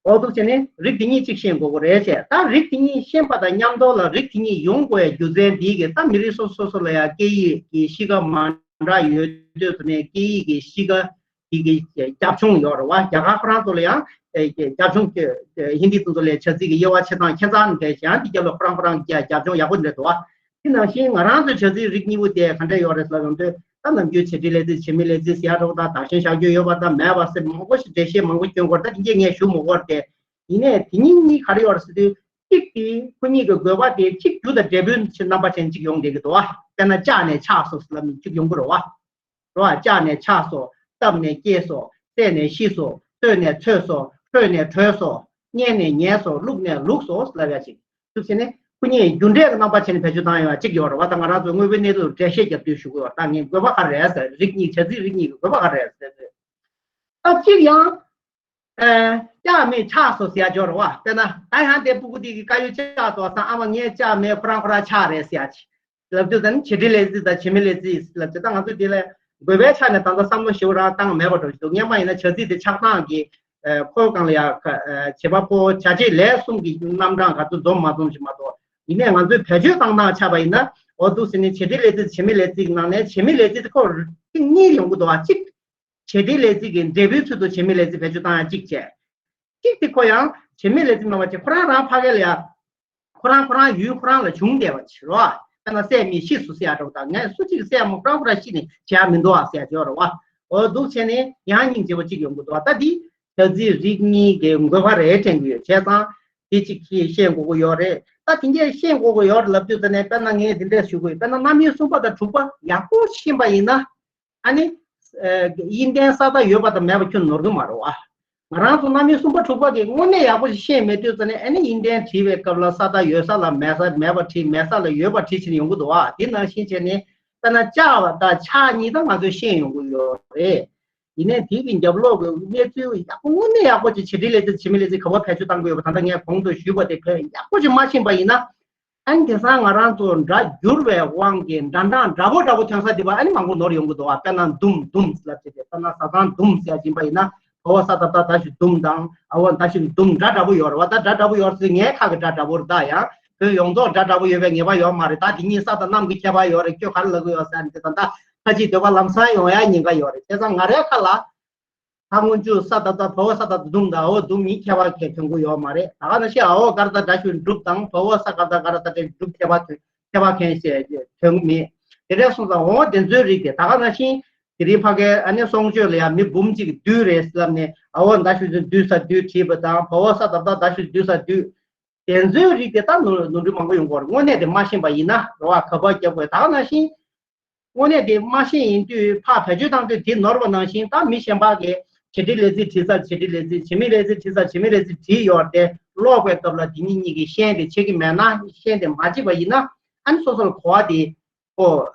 འོ་འདུག་བྱས་ནས་རིགས་འདི་གཉིས་གཅིག་ཤེས་དགོས་ཀྱི་རེད་བྱས། ད་རིགས་འདི་གཉིས་ཤེས་པ་དང་མཉམ་དུ་ལ་རིགས་འདི་གཉིས་ཡོང་དགོས་ཡ་རྒྱུ་མཚན་འདི་གི་ད་མི་རིགས་སོ་སོ་སོ་ལ་ཡ་སྐད་ཡིག་གི་གཤིས་ཀ་མ་འདྲ་ཡོད་དུས་ཙམ་ནས་སྐད་ཡིག་གི་གཤིས་ཀ་དེ་གི་རྒྱབ་ལྗོངས་ཡོད་རེད་བ། རྒྱ་གར་ཁོ་རང་ཚོ་ལ་ཡང་རྒྱབ་ལྗོངས་ཧིན་དི་དེ་ཚོ་ལ་བྱ་ཚིག་གི་དབྱེ་བ་ཕྱེ་སྟངས་ཁྱད་མཚར་འདྲ་ཞིག་ཡང་དེ་རྒྱབ་ལ་ཁོ་རང་ཁོ་རང་གི་རྒྱབ་ལྗོངས་ཡག་པོ་འདྲ་འདུག་བ། དེ་ནང་བཞིན་ང་རང་ཚོའི་བྱ་ཚིག་རིགས་གཉིས་པོ་དེ་ག་འདྲ་ཡོད་རེད་ཟེར་ཡོང་དུས། ད་ནམ་རྒྱུན་བྱེད་འབྲེལ་ལས་རྩིས་བྱེད་མེད་ལས་རྩིས་ཟེར་ཡ་འདྲ་པོ་དང་། བདག་གཞན་བཞག་རྒྱུ་ཡོད་པ་དང་མེད་པ་ཟེར་མང་པོ་ཞིག་འགྲེལ་བཤད་མང་པོ་སྐྱོན་དགོས་རེད། ད་དེ་འདྲས་ངས་ཞུ་མི་དགོས་རེད་དེ། ཡིན་ནའི་དེ་གཉིས་གཉིས་ག་རེ་ཡོད་རེད་ཟེར་དུས། གཅིག་དེ་ཁོ་གཉིས་ཀྱི་དགོས་པ་དེ་གཅིག་རྒྱུ་དང་འབྲས་བུ་ཕྱེ་རྣམ་པ་ཅན་གཅིག་ཡོང་བསྡད་ཀྱི་འདུག་བ། དཔེར་ན་ལྕགས་ནས་ཆགས་སོང་ཟེར་ལབ་ནས་གཅིག་ཡོང་གི་རེད་བ། རེད་བ། ལྕགས་ནས་ཆགས་སོང་། བཏབ་ནས་སྐྱེས་སོང་། བསད་ནས་ཤི་སོང་། བཙོས་ནས་འཚོས་སོང་། ཁྲོས་ནས་ཁྲོས་སོང་། མཉེས་ནས་ཉལ་སོང་། བླུགས་ནས་བླུགས་སོང་ལབ་ཡ་ཅིག་འདུག་བྱས་ནས་ཁོ་གཉིས་རྒྱུ་འབྲས་ཀྱི་རྣམ་པ་ཕྱེ་ནས་བེད་སྤྱོད་བཏང་ཡོང་བ་གཅིག་ཡོད་རེད་བ། ད་ང་རང་ཚོ་དངོས་པོའི་གནས་ལུགས་འགྲེལ་བཤད་རྒྱབ་དུས་ཞུ་གི་ཡོད། ད་ངས་དགོས་པ་ག་རེ་རེད་ཟེར། རིགས་གཉིས་བྱ་ཚིག་རིགས་གཉིས་ཀྱི་དགོས་པ་ག་རེ་རེད་ཟེར་དུས། ད་གཅིག་ཡང་ཨ་ལྕགས་མེད་ཆགས་སོང་ཟེར་ཡ་ཅིག་ཡོད་རེད་བ། དཔེར་ན་ད་ཡང་དེ་སྤུ་གུ་དེ་གི་དཀར་ཡོལ་ཆགས་སོང་ཙང་། ཨ་མ་ངའི་ལྕགས་མེད། ཁོ་རང་ཁོ་རང་ཆགས་རེད་ཟེར་ཡ་ཅིག་ལབ་དུས་ཙམ་ནས་བྱེད་འབྲེལ་ལས་རྩིས་དང་བྱེད་མེད་ལས་རྩིས་ལབ་ཅིག་ད་ང་ཚོས་དེ་ལ་དགོས་པའི་ཆ་ནས་ད་ལྟ་བསམ་བློ་ཞེ་པོ་རང་བཏང་མེད་པ་འདྲ་ཞིག་འདུག་སྔོན་མ་ཡིན་ན་བྱ་ཚིག་དེ་ཆགས་སྟངས་ཀྱི་ཨ་ཁོའི་སྒང་ལ་ཡ་ཁ་ཨ་བྱེད་པ་པོ་བྱ་བྱེད་ལས་གསུམ་གྱི་རྣམ་གྲངས་ག་ཚོད་འཛོམས་མ་འཛོམས་ཞིག་མ་གཏོགས། ཡིན་ནའི་ང་ཚོས་བེད་སྤྱོད་བཏང་སྟངས་ཆ་བ་ཡིན་ན། འོ་འདུག་ཟེར་ནས་བྱེད་འབྲེལ་ལས་རྩིས་བྱེད་མེད་ལས་རྩིས་ཀྱི་ནང་ནས་བྱེད་མེད་ལས་རྩིས་དེ་ཁོ་རིགས་གཉིས་ཡོང་གི་འདུག་བ། གཅིག་བྱེད་འབྲེལ་ལས་རྩིས་ཀྱི་འབྲས་བུའི་ཚུལ་དུ་བྱེད་མེད་ལས་རྩིས་བེད་སྤྱོད་བཏང་ཡ་གཅིག་བྱས། གཅིག་དེ་ཁོ་ཡང་བྱེད་མེད་ལས་རྩིས་མ་བྱས་ཁོ་རང་རང་ཕ་གི་ལ་ཡ། ཁོ་རང་ཁོ་རང་ཡུལ་ཁོ་རང་ལ་བྱུང་བསྡད་པ་ཅིག་རེད་བ། དཔེར་ན་བསད་མི་ཤི་སོང་ཟེར་ཡ་འདྲ་པོ་དང་། ངས་སུ་གཅིག་བསད་མོ་ཁོ་རང་ཁོ་རང་ཤི་ནས་བྱེད་ཡ་མི་འདུག་ཨ་ཟེར་ཡ་ཅིག་ཡོད་རེད་བ། འོ་འདུག་བྱས་ནས་ཡང་སྙིང་རྗེ་པོ་གཅིག་ཡོང་གི་འདུག་བ། ད་འདི་བྱ་ཚིག་རིགས་གཉིས་ཀྱི་དགོས་པ་རེད་དྲན་གྱི་ཡོད། བྱས་ཙང་དེ་གཅིག་ཤེས་དགོས་ཀྱི་ཡོད་རེད། ད་དེ་འདྲས་ཤེས་དགོས་ཀྱི་ཡོད་རེད་ལབ་དུས་ཙམ་ནས། དཔེར་ན་ངས་འདི་འདྲས་ཞུ་གི་ཡོད། དཔེར་ན་རྣམ་དབྱེ་གསུམ་པ་དང་དྲུག་པ་ཡག་པོ་ཤེས་པ་ཡིན་ན། ཨ་ནི། ཨ་དབྱེ་ལྡན་ས་མཐའ་ཡོད་པ་དང་མེད་པ་ཁྱོན་ནོར་གི་མ་རེད་བ། ང་རང་ཚོ་རྣམ་དབྱེ་གསུམ་པ་དྲུག་པ་གི་དངོས་གནས་ཡག་པོ་ཞིག་ཤེས་མེད་དུས་ཙམ་ནས། ཨ་ནི་དབྱེ་ལྡན་བྲིས་པའི་སྐབས་ལ་ས་མཐའ་ཡོད་ས་ལ་མེད་ས། མེད་པ་བྲིས། མེད་ས་ལ་ཡོད་པ་བྲིས་བྱས་ནས་ཡོང་གི་འདུག་བ། དེ་ནང་བཞིན་བྱས་ནས་དཔེར་ན་ལྕགས་དང་ཆགས་གཉིས་ད་ང་ཚོས་ཤེས་ཡོང་གི་ཡོད་རེད། ཡིན་ནའི་དེ་གི་རྒྱབ་ལོགས་ཀྱི་གནས་ཚུལ་ཡག་པོ། དངོས་གནས་ཡག་པོ་ཅིག་བྱེད་འབྲེལ་ལས་རྩིས་བྱེད་མེད་ལས་རྩིས་ག་པར་བེད་སྤྱོད་བཏང་གི་ཡོད་པ། ད་ལྟ་ངས་གོང་དུ་ཞུས་པ་དེ་ག་ཡག་པོ་ཅིག་མ་ཤེས་པ་ཡིན་ན། ཨ་ནི་དེང་སང་ང་རང་ཚོ་སྒྲ་བསྒྱུར་བའི་དབང་གིས་སྒྲ་གདངས་འདྲ་པོ་འདྲ་པོ་ཐོན་ས་དེ་པ་ཨ་ནི་མང་པོ་ནོར་ཡོང་གི་འདུག་བ། དཔེར་ན་དུམ་དུམ་ལབ་བྱས་ཏེ། དཔེར་ན་བཟའ་ཚང་དུམ་ཟེར་གྱིན་པ་ཡིན་ན། བ་འོག་ས་ད་བཏགས་ད་ཞབས་ཀྱུ་དུམ་དང་། འ་འོག་ད་ཞབས་ཀྱུ་དུམ། སྒྲ་འདྲ་པོ་ཡོད་རེད་བ། ད་སྒྲ་འདྲ་པོ་ཡོད་ཟེར། ངའི་ཁ་གི་སྒྲ་འདྲ་པོ་རེད། ད་ཡང་བོད་ཡོངས་རྫོགས་སྒྲ་འདྲ་པོ་ཡོད་པའི་ངེས་པ་ཡོད་མ་རེད། ད་དེ་གཉིས་ས་དང་གནམ་གྱི་ཁྱད་པར་ཡོད་རེད། ཁྱོད་ག་རེ་ལབ་ཀྱི་ཡོད་ཟེར་ནས། དེ་ད་ལྟ་ཁ་ཅིག་འདོད་པ་ལམ་སང་ཡོང་ཡ་ཉེན་ཁ་ཡོད་རེད། བྱས་ཙང་ང་རའི་ཁ་ལ། ད་སྔོན་འཇུག་ས་ད་བཏགས་བ་འོག་ས་ད་བཏགས་དུམ་དང་འ་འོག་དུམ་གཉིས་ཁྱད་པར་གང་ཡང་ཐོན་གྱི་ཡོད་མ་རེད། ད་ག་ནང་བཞིན་འ་འོག་ག་ར་བཏགས་སྒྲ་ཞབས་ཀྱུ་འགྲུབ་དང་བ་འོག་ས་ག་ར་བཏགས་ག་ར་བཏགས་སྒྲ་འགྲུབ་ཁྱད་པར་ཐོན། ཁྱད་པར་གང་ཡང་ཐོན་གྱི་མེད། དེ་འདྲ་སོང་ཙང་འོ་དེ་ཚོའི་རིགས་དེ། ད་ག་ནང་བཞིན་དེ་རིང་ཕ་གའི་ཨ་ནི་གསུང་ཆོས་ལ་ཡང་མི་འབུམ་གཅིག་བསྡུས་རེད་ཟེར་ལབ་ནས། འ་འོག་ད་ཞབས་ཀྱུ་བསྡུས་ས་བསྡུས་བྲིས་པ་དང་། བ་འོག་ས་ད་བཏགས་ད་ཞབས་ཀྱུ་བསྡུས་ས་བསྡུས། དེ་ཚོའི་རིགས་དེ་ད་ནོར་ནོར་འཁྲུལ་མང་པོ་ཡོང་གི་ཡོད་རེད། དངོས་གནས་དེ་མ་ཤེས་པ་ཡིན་ན་རེད་བ། ག་པར་རྒྱབ་དགོས། ད་ག་ནང་བཞིན། དངོས་གནས་དེ་མ་ཤེས་ཡིན་དུས་ཕར་བེད་སྤྱོད་བཏང་དུས་དེ་ནོར་བ་ནང་བཞིན། ད་མི་གཞན་པ་གིས་བྱེད་འབྲེལ་ལས་རྩིས་བྲིས་ས་བྱེད་འབྲེལ་ལས་རྩིས། བྱེད་མེད་ལས་རྩིས་བྲིས་ས་བྱེད་མེད་ལས་རྩིས་བྲིས་ཡོད་རེད་དེ། ཀློག་པའི་སྐབས་ལ་དེ་གཉིས་གཉིས་ཀྱི་ཤན་དེ་ཕྱེ་གི་མེད་ན། ཤན་དེ་མ་ཕྱེ་བ་ཡིན་ན། ཨ་ནི་སོ་སོར་གོ་བ་དེ་ཨོ།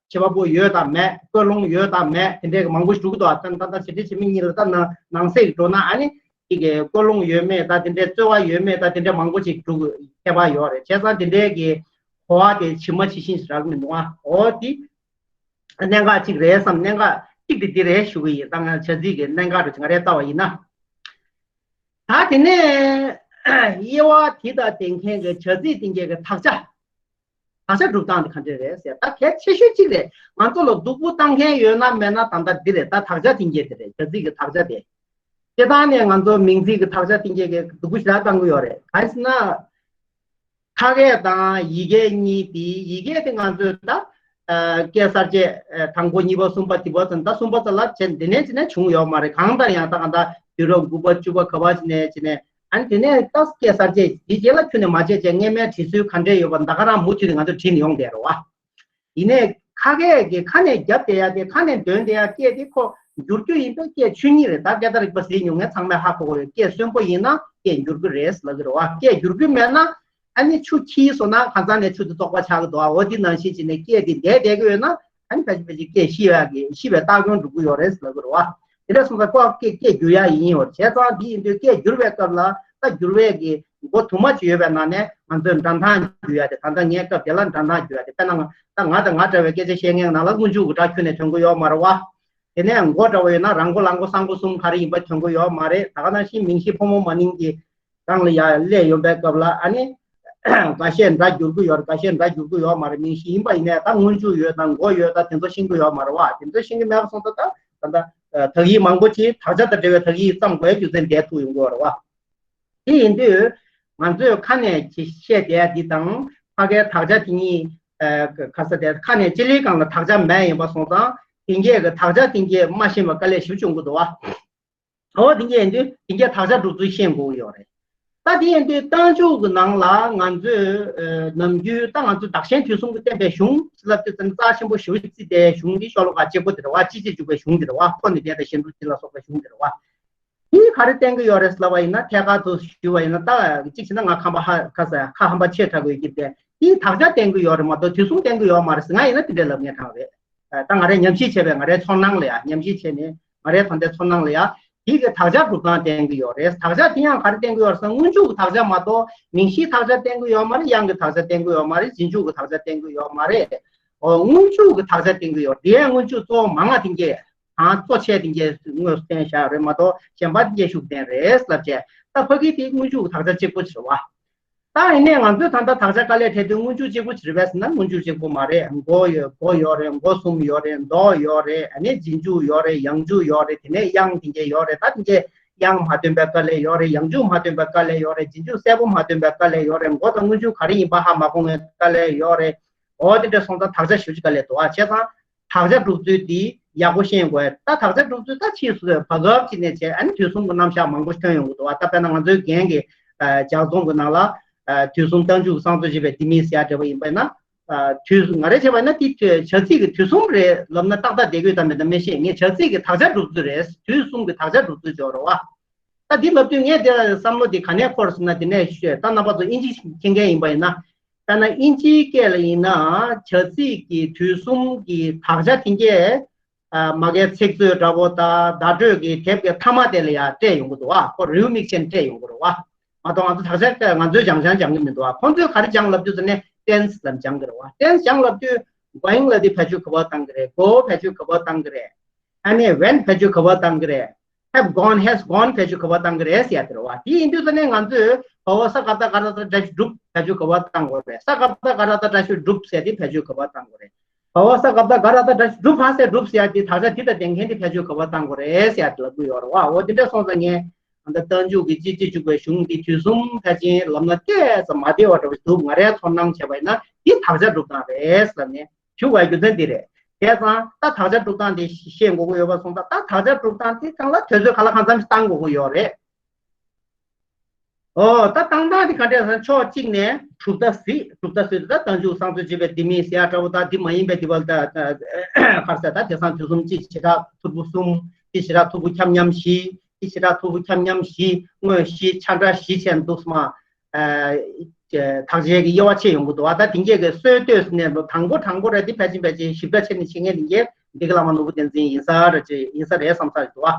བྱེད་པ་པོ་ཡོད་དང་མེད། ཀུན་སློང་ཡོད་དང་མེད། དེ་འདྲའི་མང་པོ་ཞིག་འགྲོ་གི་འདུག་ཨ། ད་ད་ལྟ་བྱེད་འབྲེལ་བྱེད་མེད་གཉིས་ལ་ད་ནང་ནང་གསེས་ཀྱི་འགྲོ་ན། ཨ་ནི་དེ་གི་ཀུན་སློང་ཡོད་མེད་དང་། དེ་འདྲའི་རྩོལ་བ་ཡོད་མེད་དང་། དེ་འདྲའི་མང་པོ་ཞིག་འགྲོ་གི་ཁྱད་པར་ཡོད་རེད། བྱས་ཙང་དེ་འདྲའི་གི་གོ་བ་དེ་ཇི་མ་ཇི་བཞིན་ཞིག་རག་མི་འདུག་ཨ། འོ་དེ་གནད་འགག་ཅིག་རེད་བསམ། གནད་འགག་གཅིག་དེ་འདི་རེད་ཞུ་གི་ཡིན། ད་ང་བྱ་ཚིག་གི་གནད་འགག་རེད་ང་རས་ལྟ་བ་ཡིན་ན། ད་དེ་ནས་དབྱེ་བ་དེ་དང་ལྡན་མཁན་གྱི་བྱ་ཚིག་དེ་གའི་གི་དག་ཆ། དག་ཆ་སྒྲུབ་སྟངས་དེ་ག་འདྲ་རེད་ཟེར། ད་གལ་ཆེ་ཤོས་གཅིག་རེད། ང་ཚོ་ལ་སྡུག་པོ་བཏང་མཁན་ཡོད་ན་མེད་ན་ད་ལྟ་འདི་རེད། ད་དག་ཆ་འཐེན་མཁན་དེ་རེད། བྱ་ཚིག་གི་དག་ཆ་དེ། སྤྱིར་བཏང་ནས་ང་ཚོ་མིང་ཚིག་གི་དག་ཆ་འཐེན་མཁན་གྱི་སྡུག་པོ་ཞེ་དྲག་བཏང་གི་ཡོད་རེད། གང་ཡིན་ཟེར་ན། ཁ་སྐད་དང་ཡི་གེ་གཉིས་དེ། ཡི་གེ་དེ་ང་ཚོས་ད་ཨ་སྐད་གསར་བཅད་ཨ་དང་པོ་གཉིས་པ་གསུམ་པ་དེ་བར་ཙམ། ད་གསུམ་པ་ཙམ་ལ་བྱས་འདི་ནས་ཅི་ནས་བྱུང་ཡོད་མ་རེད། གང་ལྟར་ཡང་ད་གང་ལྟར་དུས་རབས་དགུ་པ་བཅུ་པ་ག་བ་ཅི་ནས་ཅི་ནས། ཨ་ནི་དེ་ནས་ད་སྐད་གསར་བཅད་དེ་རྗེས་ལ་ཁྱོན་ནས་མ་བྱས་བྱས་སྔས་མའི་བྲིས་སྲོལ་ག་འདྲས་ཡོད་པ་ད་ག་རང་མུ་མཐུད་དེ་ང་ཚོས་བྲིས་ནས་ཡོང་བསྡད་རེད་བ། ཡིན་ནའི་ཁ་སྐད་ཀྱི་ཁ་ནས་རྒྱབ་བསྡད་ཡ་དེ། ཁ་ནས་འདོན་བསྡད་ཡ་སྐད་དེ་ཁོ་བསྒྱུར་རྒྱུ་ཡིན་པའི་སྐད་ཆོས་ཉིད་རེད། ད་སྐད་བརྡ་རིག་པ་གཟིགས་མྱོང་མཁན་ཚང་མས་ཧ་གོ་གི་ཡོད། སྐད་གསོན་པོ་ཡིན་ན་སྐད་འགྱུར་གི་རེད་ལབ་ཀྱི་རེད་བ། སྐད་འགྱུར་གི་མེད་ན་ཨ་ནི་ཆུ་འཁྱིལ་སོང་ན་གང་ཚང་ནས་ཆུ་དེ་བཙོག་པ་ཆགས་ཀྱི་འདུག་ཨ། འོ་དེ་ནང་བཞིན་བྱས་ནས་སྐད་དེ་འདས་བསྡད་ཀྱི་ཡོད་ན་ཨ་ནི་ཕལ་ཆེར་ཕལ་ཆེར་སྐད་ཤི་ཡ་གི་ཤི་བའི་རྟགས་སྐྱོན་འགྲོ་གི་ཡོད་རེད་ལབ་ཀྱི་རེད་བ། དེ་འདྲ་སོང་ཙང་ཁོ་སྐད་སྐད་འགྱུར་ཡ་ཡིན་ཡོད། བྱས་ཙང་འདི་ཡིན་དུས་སྐད་འགྱུར་བའི་སྐབས་ལ་ད་འགྱུར་བའི་གི་སྒོ་དུ་མ་ཅིག་ཡོད་པའི་ནང་ནས་ང་ཚོས་འགྲན་ཐག་འགྱུར་ཡ་དེ། ད་ལྟ་ངའི་སྐབས་དེ་ལ་འགྲན་ཐག་འགྱུར་ཡ་དེ། དཔེར་ན་ང་ད་ང་དང་ང་འདྲ་བའི་སྐད་ཆ་བཤད་མཁན་ནང་ལ་སྔོན་འཇུག་གི་སྒྲ་ཁྱོན་ནས་ཐོན་གི་ཡོད་མ་རེད་བ། དེ་ནས་མགོ་འདྲ་བོ་ཡོད་ན་ར་མགོ་ལ་མགོ་ས་མགོ་གསུམ་ག་རེ་ཡིན་པ་ཐོན་གི་ཡོད་མ་རེད། ད་ག་ནང་བཞིན་མིང་གཞི་ཕོ་མོ་མ་ནིང་གི་སྒང་ལ་ཡ་སླེབས་ཡོང་པའི་སྐབས་ལ་ཨ་ནི་འགའ་ཤས་འདྲ་འགྱུར་གི་ཡོད་རེད། འགའ་ཤས་འདྲ་འགྱུར་གི་ཡོད་མ་རེད། མིང་གཞི་ཡིན་པ་ཡིན་ནའི་ད་སྔོན་འཇུག་ཡོད་དང་མགོ་ཡོད་དང་དེ་ཚོ་ཤེས་གི་ཡོད་མ་རེད་བ། དེ་ཚོ་ཤེས་གི་མེད་པ་སོང་ཙང་ད་ད་ད་དག་ཡིག་མང་པོ་ཅིག་དག་ཆ་དང་འབྲེལ་བའི་དག་ཡིག་བརྩམས་དགོས་རྒྱུ་མཚན་འདས་ཐུག་ཡོང་གི་ཡོད་རེད་བ། དེ་ཡིན་དུས་ང་ཚོས་ཁ་ནས་ཅིག་བཤད་བསྡད་འདི་དང་ཕ་གའི་དག་ཆ་དེ་གཉིས་ཨ་ག་ས་དེ་ཁ་ནས་སྤྱི་ལེའི་སྒང་ལ་དག་ཆ་མེད་ཡིན་པ་སོང་ཙང་དེ་གས་ཀྱི་དག་ཆ་དེ་གས་མ་ཤེས་པ་དཀའ་ལས་ཞེ་པོ་བྱུང་གི་འདུག་བ། འོ་དེ་འདྲ་ཡིན་དུས་དེ་འདྲ་དག་ཆ་སྒྲུབ་ཚུལ་ཤེས་དགོས་ཀྱི་ཡོད་རེད། ད་དེ་ཡིན་དུས་རྟགས་འཇུག་གི་ནང་ལ་ང་ཚོས་ཨ་ནམ་རྒྱུན་ད་ང་ཚོས་བདག་གཞན་དུས་གསུམ་གྱི་བསྟན་པའི་གཞུང་ལབ་དུས་ཙམ་རྩ་ཆེན་པོ་ཞེ་པོ་བརྩིས་ཏེ། གཞུང་འདི་ཤོ་ལོ་ཀ་གཅིག་པོ་དེ་རེད་བ། གཅིག་གཅིག་འཇུག་པའི་གཞུང་དེ་རེད་བ། ཁོ་ནས་འདས་དང་གཞན་དུ་འདི་ལ་སོགས་པའི་གཞུང་དེ་རེད་བ། དེ་ག་རེ་བསྟན་གྱི་ཡོད་རེད་ལབ་པ་ཡིན་ན། ཐད་ཀར་དུ་ཞུ་བ་ཡིན་ན་ད་གཅིག་བྱས་ན་ང་ཁམས་པ་ཧ་ཁ་ས་ཁ་ཧམ་པ་ཆེ་དྲགས་ཡོད་ཀྱི་དེ། དེ་དག་ཆ་བསྟན་གྱི་ཡོད་རེད་མ་གཏོགས་དུས་གསུམ་བསྟན་གྱི་ཡོད་མ་རེད་ཟེར། ང་ཡིན་ན་དེ་འདྲ་ལབ་ངེས་དྲགས་རེད། ད་ང་རའི་ཉམས་ཞིབ་བྱས་པའི་ང་རའི་ཚོར་སྣང་ལ་ཡ། ཉམས་ཞིབ་བྱས་ནས་ང་རའི་ད་ལྟའི་ཚོར་སྣང་ལ་ཡ། དེ་གི་དག་ཆ་སྒྲུབ་སྟངས་བསྟན་གྱི་ཡོད་རེད། དག་ཆ་དེ་ཡང་ག་རེ་བསྟན་གྱི་ཡོད་རེད་ཟེར་ན། སྔོན་འཇུག་གི་དག་ཆ་མ་གཏོགས་མིང་གཞིའི་དག་ཆ་བསྟན་གྱི་ཡོད་མ་རེད། དབྱངས་ཀྱི་དག་ཆ་བསྟན་གྱི་ཡོད་མ་རེད། རྗེས་འཇུག་གི་དག་ཆ་བསྟན་གྱི་ཡོད་མ་རེད། འོ་སྔོན་འཇུག་གི་དག་ཆ་བསྟན་གྱི་ཡོད་རེད། དེའི་སྔོན་འཇུག་གཙོ་བོ་མང་བ་དེ་གས་དང་གཙོ་ཆེ་དེ་གས་དངོས་སུ་བསྟན་བཞག་རེད་མ་གཏོགས་གཞན་པ་དེ་གས་ཤུགས་བསྟན་རེད་ལབ་བྱས། ད་ཕ་གི་དེ་སྔོན་འཇུག་གི་དག་ཆ་གཅིག་པོ་ཅིག་རེད་བ། ད་ཡིན་ནའི་ང་ཚོས་ད་ལྟ་དག་ཆ་དཀའ་ལས་འཕྲད་དུས་སྔོན་འཇུག་གཅིག་པོ་ཅིག་རེད་པས་ཟེར་ན་སྔོན་འཇུག་གཅིག་པོ་མ་རེད། མགོ་ཡོད། མགོ་ཡོད་རེད། མགོ་གསུམ་ཡོད་རེད། མདོ་ཡོད་རེད། ཨ་ནི་རྗེས་འཇུག་ཡོད་རེད། ཡང་འཇུག་ཡོད་རེད། དེ་ནས་དབྱངས་དེ་གས་ཡོད་རེད། ད་དེ་གས་དབྱངས་མ་ཐོན་པའི་དཀའ་ལས་ཡོད་རེད། ཡང་འཇུག་མ་ཐོན་པའི་དཀའ་ལས་ཡོད་རེད། རྗེས་འཇུག་གསལ་པོ་མ་ཐོན་པའི་དཀའ་ལས་ཡོད་རེད། མགོ་དང་སྔོན་འཇུག་ག་རེ་ཡིན་པ་ཧ་མ་གོ་བའི་དཀའ་ལས་ཡོད་རེད། འོ་དེ་འདྲ་སོང་ཙང་དག་ཆ་ཞེ་པོ་ཅིག་དཀའ་ལས་འདུག་ཨ། བྱས་ཙང་དག་ཆ་སྒྲུབ་ཚུལ་འདི་ཡག་པོ་ཤེས་དགོས། ད་དག་ཆ་སྒྲུབ་ཚུལ་ད་ཕྱིས་སུ་བར་སྐབས་ཅིག་ནས་བྱས། ཨ་ནི་དུས་གསུམ་གྱི་རྣམ་གཞག་མང་པོ་ཐོན་ཡོང་གི་འདུག་ཨ། ད་དཔེར་ན་ང་ཚོའི་རྒན་གྱི་ལྗགས་རྩོམ་གྱི་ནང་ལ་དུས་གསུམ་རྟགས་འཇུག་གསང་རྫོགས་བཞི་པའི་ལྡེ་མིག་ཟེར་ཡ་འདྲ་བོ་ཡིན་པ་ཡིན་ན། དུས་ང་རས་བྱས་པ་ཡིན་ན་དེ་བྱ་ཚིག་གི་དུས་གསུམ་རེད་ལབ་ན་ཏག་ཏག་བསྡད་ཀྱི་ཡོད་དམ་མེད་དམ་མི་ཤེས། ངས་བྱ་ཚིག་གི་དག་ཆ་སྒྲུབ་ཚུལ་རེད། དུས་གསུམ་གྱི་དག་ཆ་སྒྲུབ་ཚུལ་ཅིག་ཡོད་རེད་བ། ད་འདི་ལབ་དུས་ངས་དེ་ལ་བསམ་བློ་དེ་ག་ནས་འཁོར་ཟེར་ན། དེ་ནས་ཤོད། ད་རྣམ་པ་ཚོ་དབྱིན་ཇི་མཁྱེན་མཁན་ཡིན་པ་ཡིན་ན། དཔེར་ན་དབྱིན་ཇིའི་སྐད་ལ་ཡིན་ན་བྱ་ཚིག་གི་དུས་གསུམ་གྱི་དག་ཆ་དེ་གས་མ་གའི་ཚིག་མཛོད་འདྲ་པོ་དང་བརྡ་སྤྲོད་ཀྱི་དེབ་ཀྱི་མཐའ་མ་དེ་ལ་ཡང་སྤྲད་ཡོང་གི་འདུག་བ། ཁོ་རེའུ་མིག་ཅན་སྤྲད་ཡོང་གི་རེད་བ། མ་གཏོགས་ང་ཚོ་དག་ཆ་སྐད་ང་ཚོས་སྦྱང་སྦྱང་སྦྱང་གི་མི་འདུག་བ། ཁོང་ཚོས་ག་རེ་སྦྱང་ལབ་དུས་ཙམ་ནས་ཏེན་སི་ལབ་སྦྱང་གི་རེད་བ། ཏེན་སི་སྦྱང་ལབ་དུས་གོ་ཡིང་ལབ་དུས་བེད་སྤྱོད་ག་པར་བཏང་གི་རེད། གོ་བེད་སྤྱོད་ག་པར་བཏང་གི་རེད། ཨ་ནི་ཝེན་བེད་སྤྱོད་ག་པར་བཏང་གི་རེད། ཧེབ་གོན་ཧེས་གོན་བེད་སྤྱོད་ག་པར་བཏང་གི་རེད་ཟེར་ཡ་དེ་རེད་བ། དེ་ཡིན་དུས་ཙ་ནས་ང་ཚོས་བ་བ་ས་ག་བཏགས་ག་ར་བཏགས་སྒྲ་ཞབས་སྒྲུབ་བེད་སྤྱོད་ག་པར་བཏང་དགོས་རེད། ས་ག་བཏགས་ག་ར་བཏགས་སྒྲ་ཞབས་སྒྲུབ་ཟེར་དེ་བེད་སྤྱོད་ག་པར་བཏང་དགོས་རེད། བ་བ་ས་ག་བཏགས་ག་ར་བཏགས་སྒྲ་ཞབས་སྒྲུབ་ཧ་ཟེར་སྒྲུབ་ཟེར་ཡ་དེ་དག་ཆ་དེ་དང་ལྡན་མཁན་དེ་བེད་སྤྱོད་ག་པར་བཏང་དགོས་རེད་ཟེར་ཡ་དེ་ལབ་ཀྱི་ཡོད་རེད་བ། འོ་དེ་འདྲ་སོང་ཙང་ངས་ད་ལྟ་རྟགས་འཇུག་གི་གཅིག་གཅིག་འཇུག་པའི་གཞུང་འདི་དུས་གསུམ་ཕལ་ཆེར་ལབ་ན་ཏོག་ཙམ་མ་བདེ་བ་འདྲ་བོ་འདུག། ང་རའི་ཚོར་སྣང་བྱས་པ་ཡིན་ན་འདི་དག་ཆ་སྒྲུབ་སྟངས་རེད་ཟེར་ནས། ཞུ་བའི་རྒྱུ་མཚན་འདི་རེད། བྱས་ཙང་ད་དག་ཆ་སྒྲུབ་སྟངས་དེ་ཤེས་དགོས་ཀྱི་ཡོད་པ་སོང་ཙང་། ད་དག་ཆ་སྒྲུབ་སྟངས་དེ་སྒང་ལ་དུས་ཚོད་ག་ལ་གང་འཚམ་ཞིག་བཏང་དགོས་ཀྱི་ཡོད་རེད། ཨོ་ད་བཏང་སྟངས་དེ་ག་འདྲས་ཟེར་ན། ཕྱོགས་གཅིག་ནས་གྲུབ་མཐའ་གཟིགས། གྲུབ་མཐའ་གཟིགས་དེ་ད་རྟགས་འཇུག་གསང་རྫོགས་བརྗོད་པའི་ལྡེ་མིག་ཟེར་ཡ་འདྲ་བོ། ད་འདི་མ་ཡིན་པའི་འདི་བ་ད་ག་རེ་ཟེར། ད་དེང་སང་དུས་གསུམ་སྤྱི་བྱེ་བྲག་ཐོར་བུ་གསུམ། སྤྱི་བྱེ་བྲག་ཐོར་བུ་ཁྱབ་མཉམ་བཞི། སྤྱི་བྱེ་བྲག་ཐོར་བུ་ཁྱབ་མཉམ་བཞི། དངོས་བཞི། ཆ་འདྲ་བཞི་བྱས་འདུག་སེ་མ། ཨ་དག་ཆའི་གི་དབྱེ་བ་ཕྱེ་ཡོང་གི་འདུག་བ། ད་དེང་གི་གི་སྲོལ་གཏོད་ཟེར་ནས་དང་པོ་དང་པོ་རེད། དེ་ཕལ་ཆེར་ཕལ་ཆེར་ཞིབ་ཕྲ་བྱས་ནས་བྱེད་མཁན་དེང་གི་འདི་གི་བླ་མ་ནོར་བུ་བསྟན་འཛིན་ཡིན་ས་རེད། ཅེས་ཡིན་ས་རེད་བསམ་ས་རེད་འདུག་བ།